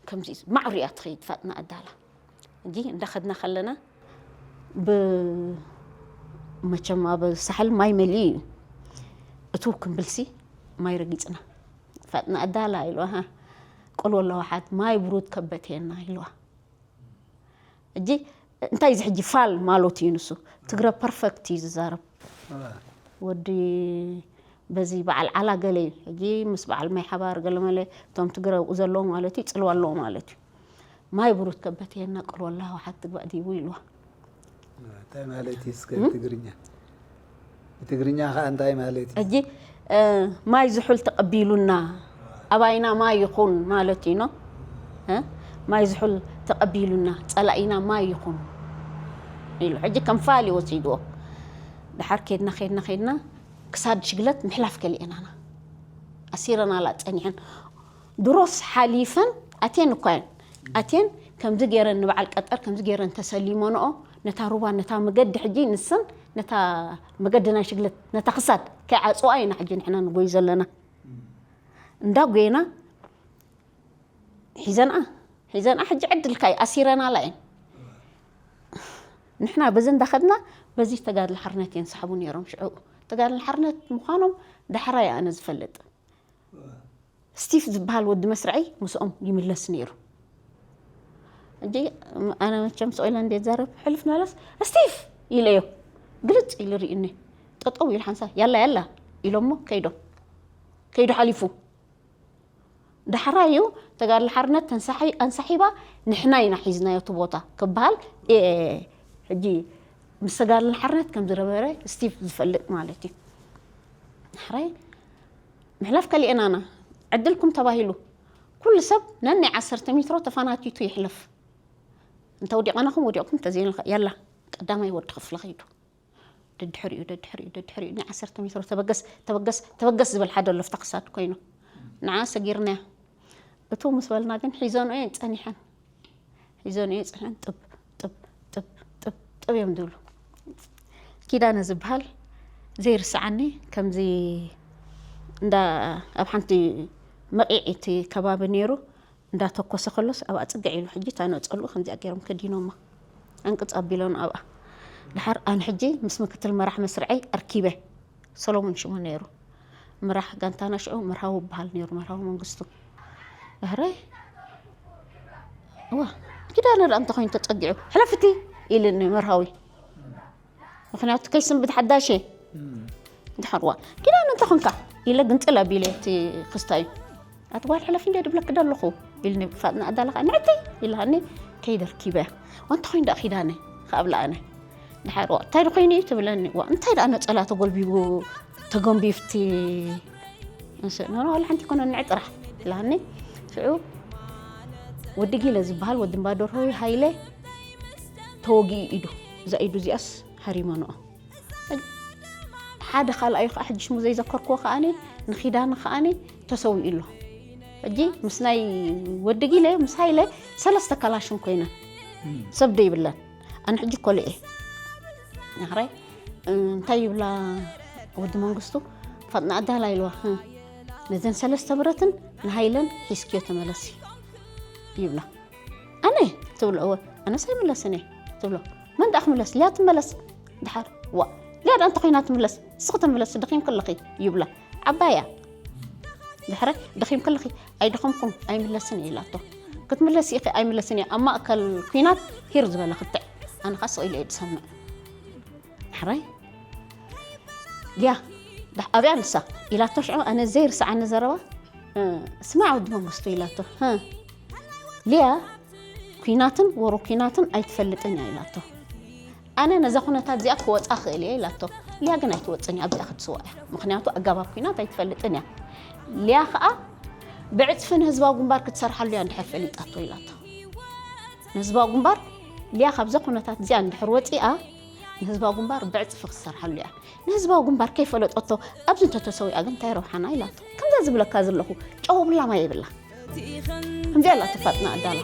ከምዚ ማዕሩ እያ ትኸይድ ፋጥና ኣዳላ እንጂ እንዳኸድና ከለና ብ መቸም ኣብ ሳሕል ማይ መሊኡ እዩ እቱ ክንብልሲ ማይ ረጊፅና ፋጥና ኣዳላ ኢልዋ ሃ ቆልዎ ኣለዋ ሓት ማይ ብሩድ ከበትየና ኢልዋ እጂ እንታይ እዚ ሕጂ ፋል ማለቱ እዩ ንሱ ትግረ ፐርፈክት እዩ ዝዛረብ ወዲ በዚ በዓል ዓላ ገለ እዩ ሕጂ ምስ በዓል ማይ ሓባር ገለ መለ እቶም ትግረ ኣብኡ ዘለዉ ማለት እዩ ፅልዋ ኣለዎ ማለት እዩ ማይ ብሩት ከበትየና ቅልወላ ዋሓት ትግባእ ድይቡ ኢልዋ እንታይ ማለት እዩ እስከ ትግርኛ ብትግርኛ ከዓ እንታይ ማለት እዩ ሕጂ ማይ ዝሑል ተቐቢሉና ኣባይና ማይ ይኹን ማለት እዩ ማይ ዝሑል ተቐቢሉና ፀላኢና ማይ ይኹን ኢሉ ሕጂ ከም ፋል ይወሲድዎ ድሓር ከድና ከድና ከድና ክሳድ ሽግለት ምሕላፍ ከሊአናና ኣሲረናላ ፀኒሐን ድሮስ ሓሊፈን ኣቴን እኳ እየን ኣቴን ከምዚ ገይረን ንበዓል ቀጠር ከምዚ ገይረን ተሰሊመንኦ ነታ ሩባ ነታ መገዲ ሕጂ ንሰን ነታ መገዲ ናይ ሽግለት ነታ ክሳድ ከይዓፅዋ ኢና ሕጂ ንሕና ንጎይ ዘለና እንዳ ጎይና ሒዘንኣ ሒዘንኣ ሕጂ ዕድልካ እዩ ኣሲረናላ እየን። ንሕና በዚ እንዳኸድና በዚ ተጋድሎ ሓርነት እየን ሰሓቡ ነይሮም። ሽዑ ተጋድሎ ሓርነት ምዃኖም ዳሕራይ ኣነ ዝፈልጥ። ስቲፍ ዝበሃል ወዲ መስርዐይ ምስኦም ይምለስ ነይሩ። ሕጂ ኣነ መቸም ስቕ ኢለ እንዴት ዛረብ ሕልፍ ናለስ ስቲፍ ኢለዮ። ግልጽ ኢሉ ርእኒ። ጠጠው ኢሉ ሓንሳ ያላ ያላ ኢሎሞ ከይዶ ከይዶ ሓሊፉ። ዳሕራዩ ተጋድሎ ሓርነት ተንሳሒ ኣንሳሒባ ንሕና ኢና ሒዝናዮ እቲ ቦታ ክበሃል። ሕጂ ምስ ተጋድሎ ሓርነት ከም ዝረበረ ስቲቭ ዝፈልጥ ማለት እዩ። ዳሕራይ ምሕላፍ ከሊእናና ዕድልኩም ተባሂሉ ኩሉ ሰብ ነናይ ዓሰርተ ሜትሮ ተፈናቲቱ ይሕለፍ። እንተ ወዲቐናኹም ወዲቕኩም እንተዘይንልካ ያላ ቀዳማይ ወዲ ክፍሊ ኸይዱ። ደድሕሪኡ ደድሕሪኡ ደድሕሪኡ ናይ ዓሰርተ ሜትሮ ተበገስ ተበገስ ተበገስ ዝበል ሓደ ኣሎ ፍታ ክሳድ ኮይኑ ንዓ ሰጊርናያ። እቱ ምስ በልና ግን ሒዞንኦ እየን ጸኒሐን። ሒዞንኦ እየን ጸኒሐን ጥብ ጥብ ጥብ ጥብ ጥብ እዮም ዝብሉ። ኪዳነ ዝበሃል ዘይርስዓኒ ከምዚ እንዳ ኣብ ሓንቲ መቒዒቲ ከባቢ ነይሩ እንዳተኮሰ ከሎስ ኣብኣ ጽግዕ ኢሉ ሕጂ ታነጸሉ ከምዚኣ ገይሮም ከዲኖማ። ዕንቅጽ ኣቢሎን ኣብኣ። ድሓር ኣነ ሕጂ ምስ ምክትል መራሕ መስርዐይ ኣርኪበ። ሰሎሞን ሽሙ ነይሩ። ምራሕ ጋንታና ሽዑ መርሃዊ ይበሃል ነይሩ፣ መርሃዊ መንግስቱ። ድሕረይ እዋ ኪዳነ ደኣ እንተኾይኑ ተጸጊዑ ሕለፍቲ ኢልኒ መርሃዊ። ምኽንያቱ ከይስንብት ሓዳሽ እየ። ድሓርዋ ኪዳነ እንተኾንካ ኢለ ግንጽል ኣቢለ እቲ ክስታዩ። ኣቲ ጓል ሕለፊ እንደ ድብለክ ደለኹ ኢልኒ ፋጥና ኣዳለኻ ንዕቲ ኢልሃኒ ከይደርኪበ። ወንተ ኾይን ደኣ ኪዳነ ከኣብላ ኣነ። ድሓር ዋ እንታይ ዶ ኮይኑ እዩ ትብለኒ። ዋ እንታይ ደኣ ነጸላ ተጎልቢቡ ተጎንቢፍቲ። ንስ ኖኖ ዋላ ሓንቲ ኮነ ንዕ ጥራሕ ኢልሃኒ። ሽዑ ወዲ ጊለ ዝበሃል ወዲ እምባዶርሆዊ ሃይለ ተወጊኡ ኢዱ። እዛ ኢዱ እዚኣስ ሃሪመንኦ። ሓደ ካልኣዩ ከዓ ሕጂ ሽሙ ዘይዘከርክዎ ከዓኒ ንኺዳነ ከዓኒ ተሰዊኡ ኣሎ። ሕጂ ምስ ናይ ወዲ ጊለ ምስ ሃይለ ሰለስተ ካላሽን ኮይነን ሰብ ደይብለን። ኣነ ሕጂ ኮልኤ ናኽራይ እንታይ ይብላ ወዲ መንግስቱ ፋጥና ኣዳላ ኢልዋ። ነዘን ሰለስተ ብረትን ንሃይለን ሒዝክዮ ተመለሲ ይብላ። ኣነ ትብሎ እወ ኣነስ ኣይምለስን እየ ትብሎ። መን ደኣ ክምለስ ሊያ ትመለስ። ድሓር ዋ ሊያ ደኣ እንተኮይና ትምለስ እስኺ ተመለስ ደኺም ከለኺ ይብላ። ዓባያ ድሕረ ደኺም ከለኺ ኣይደኸምኩም ኣይምለስን እየ ኢላቶ። ክትምለስ ኢኺ ኣይምለስን እየ ኣብ ማእከል ኩናት ሂር ዝበለ ክትዕ ኣነ ኸዓ ስቕ ኢለ እየ ዝሰምዕ። ሕራይ ሊያ ኣብያ ንሳ ኢላቶ ሽዑ ኣነ ዘይርስዓኒ ዘረባ። ስማዕ ወዲ መንግስቱ ኢላቶ። ሊያ ኩናትን ወሮ ኩናትን ኣይትፈልጥን እያ ኢላቶ። ኣነ ነዛ ኩነታት እዚኣ ክወፃ ክእል እየ ኢላቶ። ሊያ ግን ኣይትወፅን እያ ኣብዚኣ ክትስዋ እያ ምክንያቱ ኣጋባብ ኩናት ኣይትፈልጥን እያ። ሊያ ከዓ ብዕፅፊ ንህዝባዊ ግንባር ክትሰርሓሉ እያ እንድሕር ፈሊጣቶ ኢላቶ። ንህዝባዊ ግንባር ሊያ ካብዛ ኩነታት እዚኣ እንድሕር ወፂኣ ንህዝባዊ ግንባር ብዕፅፊ ክትሰርሓሉ እያ። ንህዝባዊ ግንባር ከይፈለጠቶ ኣብዚ እንተተሰዊኣ ግን እንታይ ረብሓና ኢላቶ። ከምዛ ዝብለካ ዘለኹ ጨው ብላማ የብላ። ከምዚኣ ኣላ ተፋጥና ኣዳላ።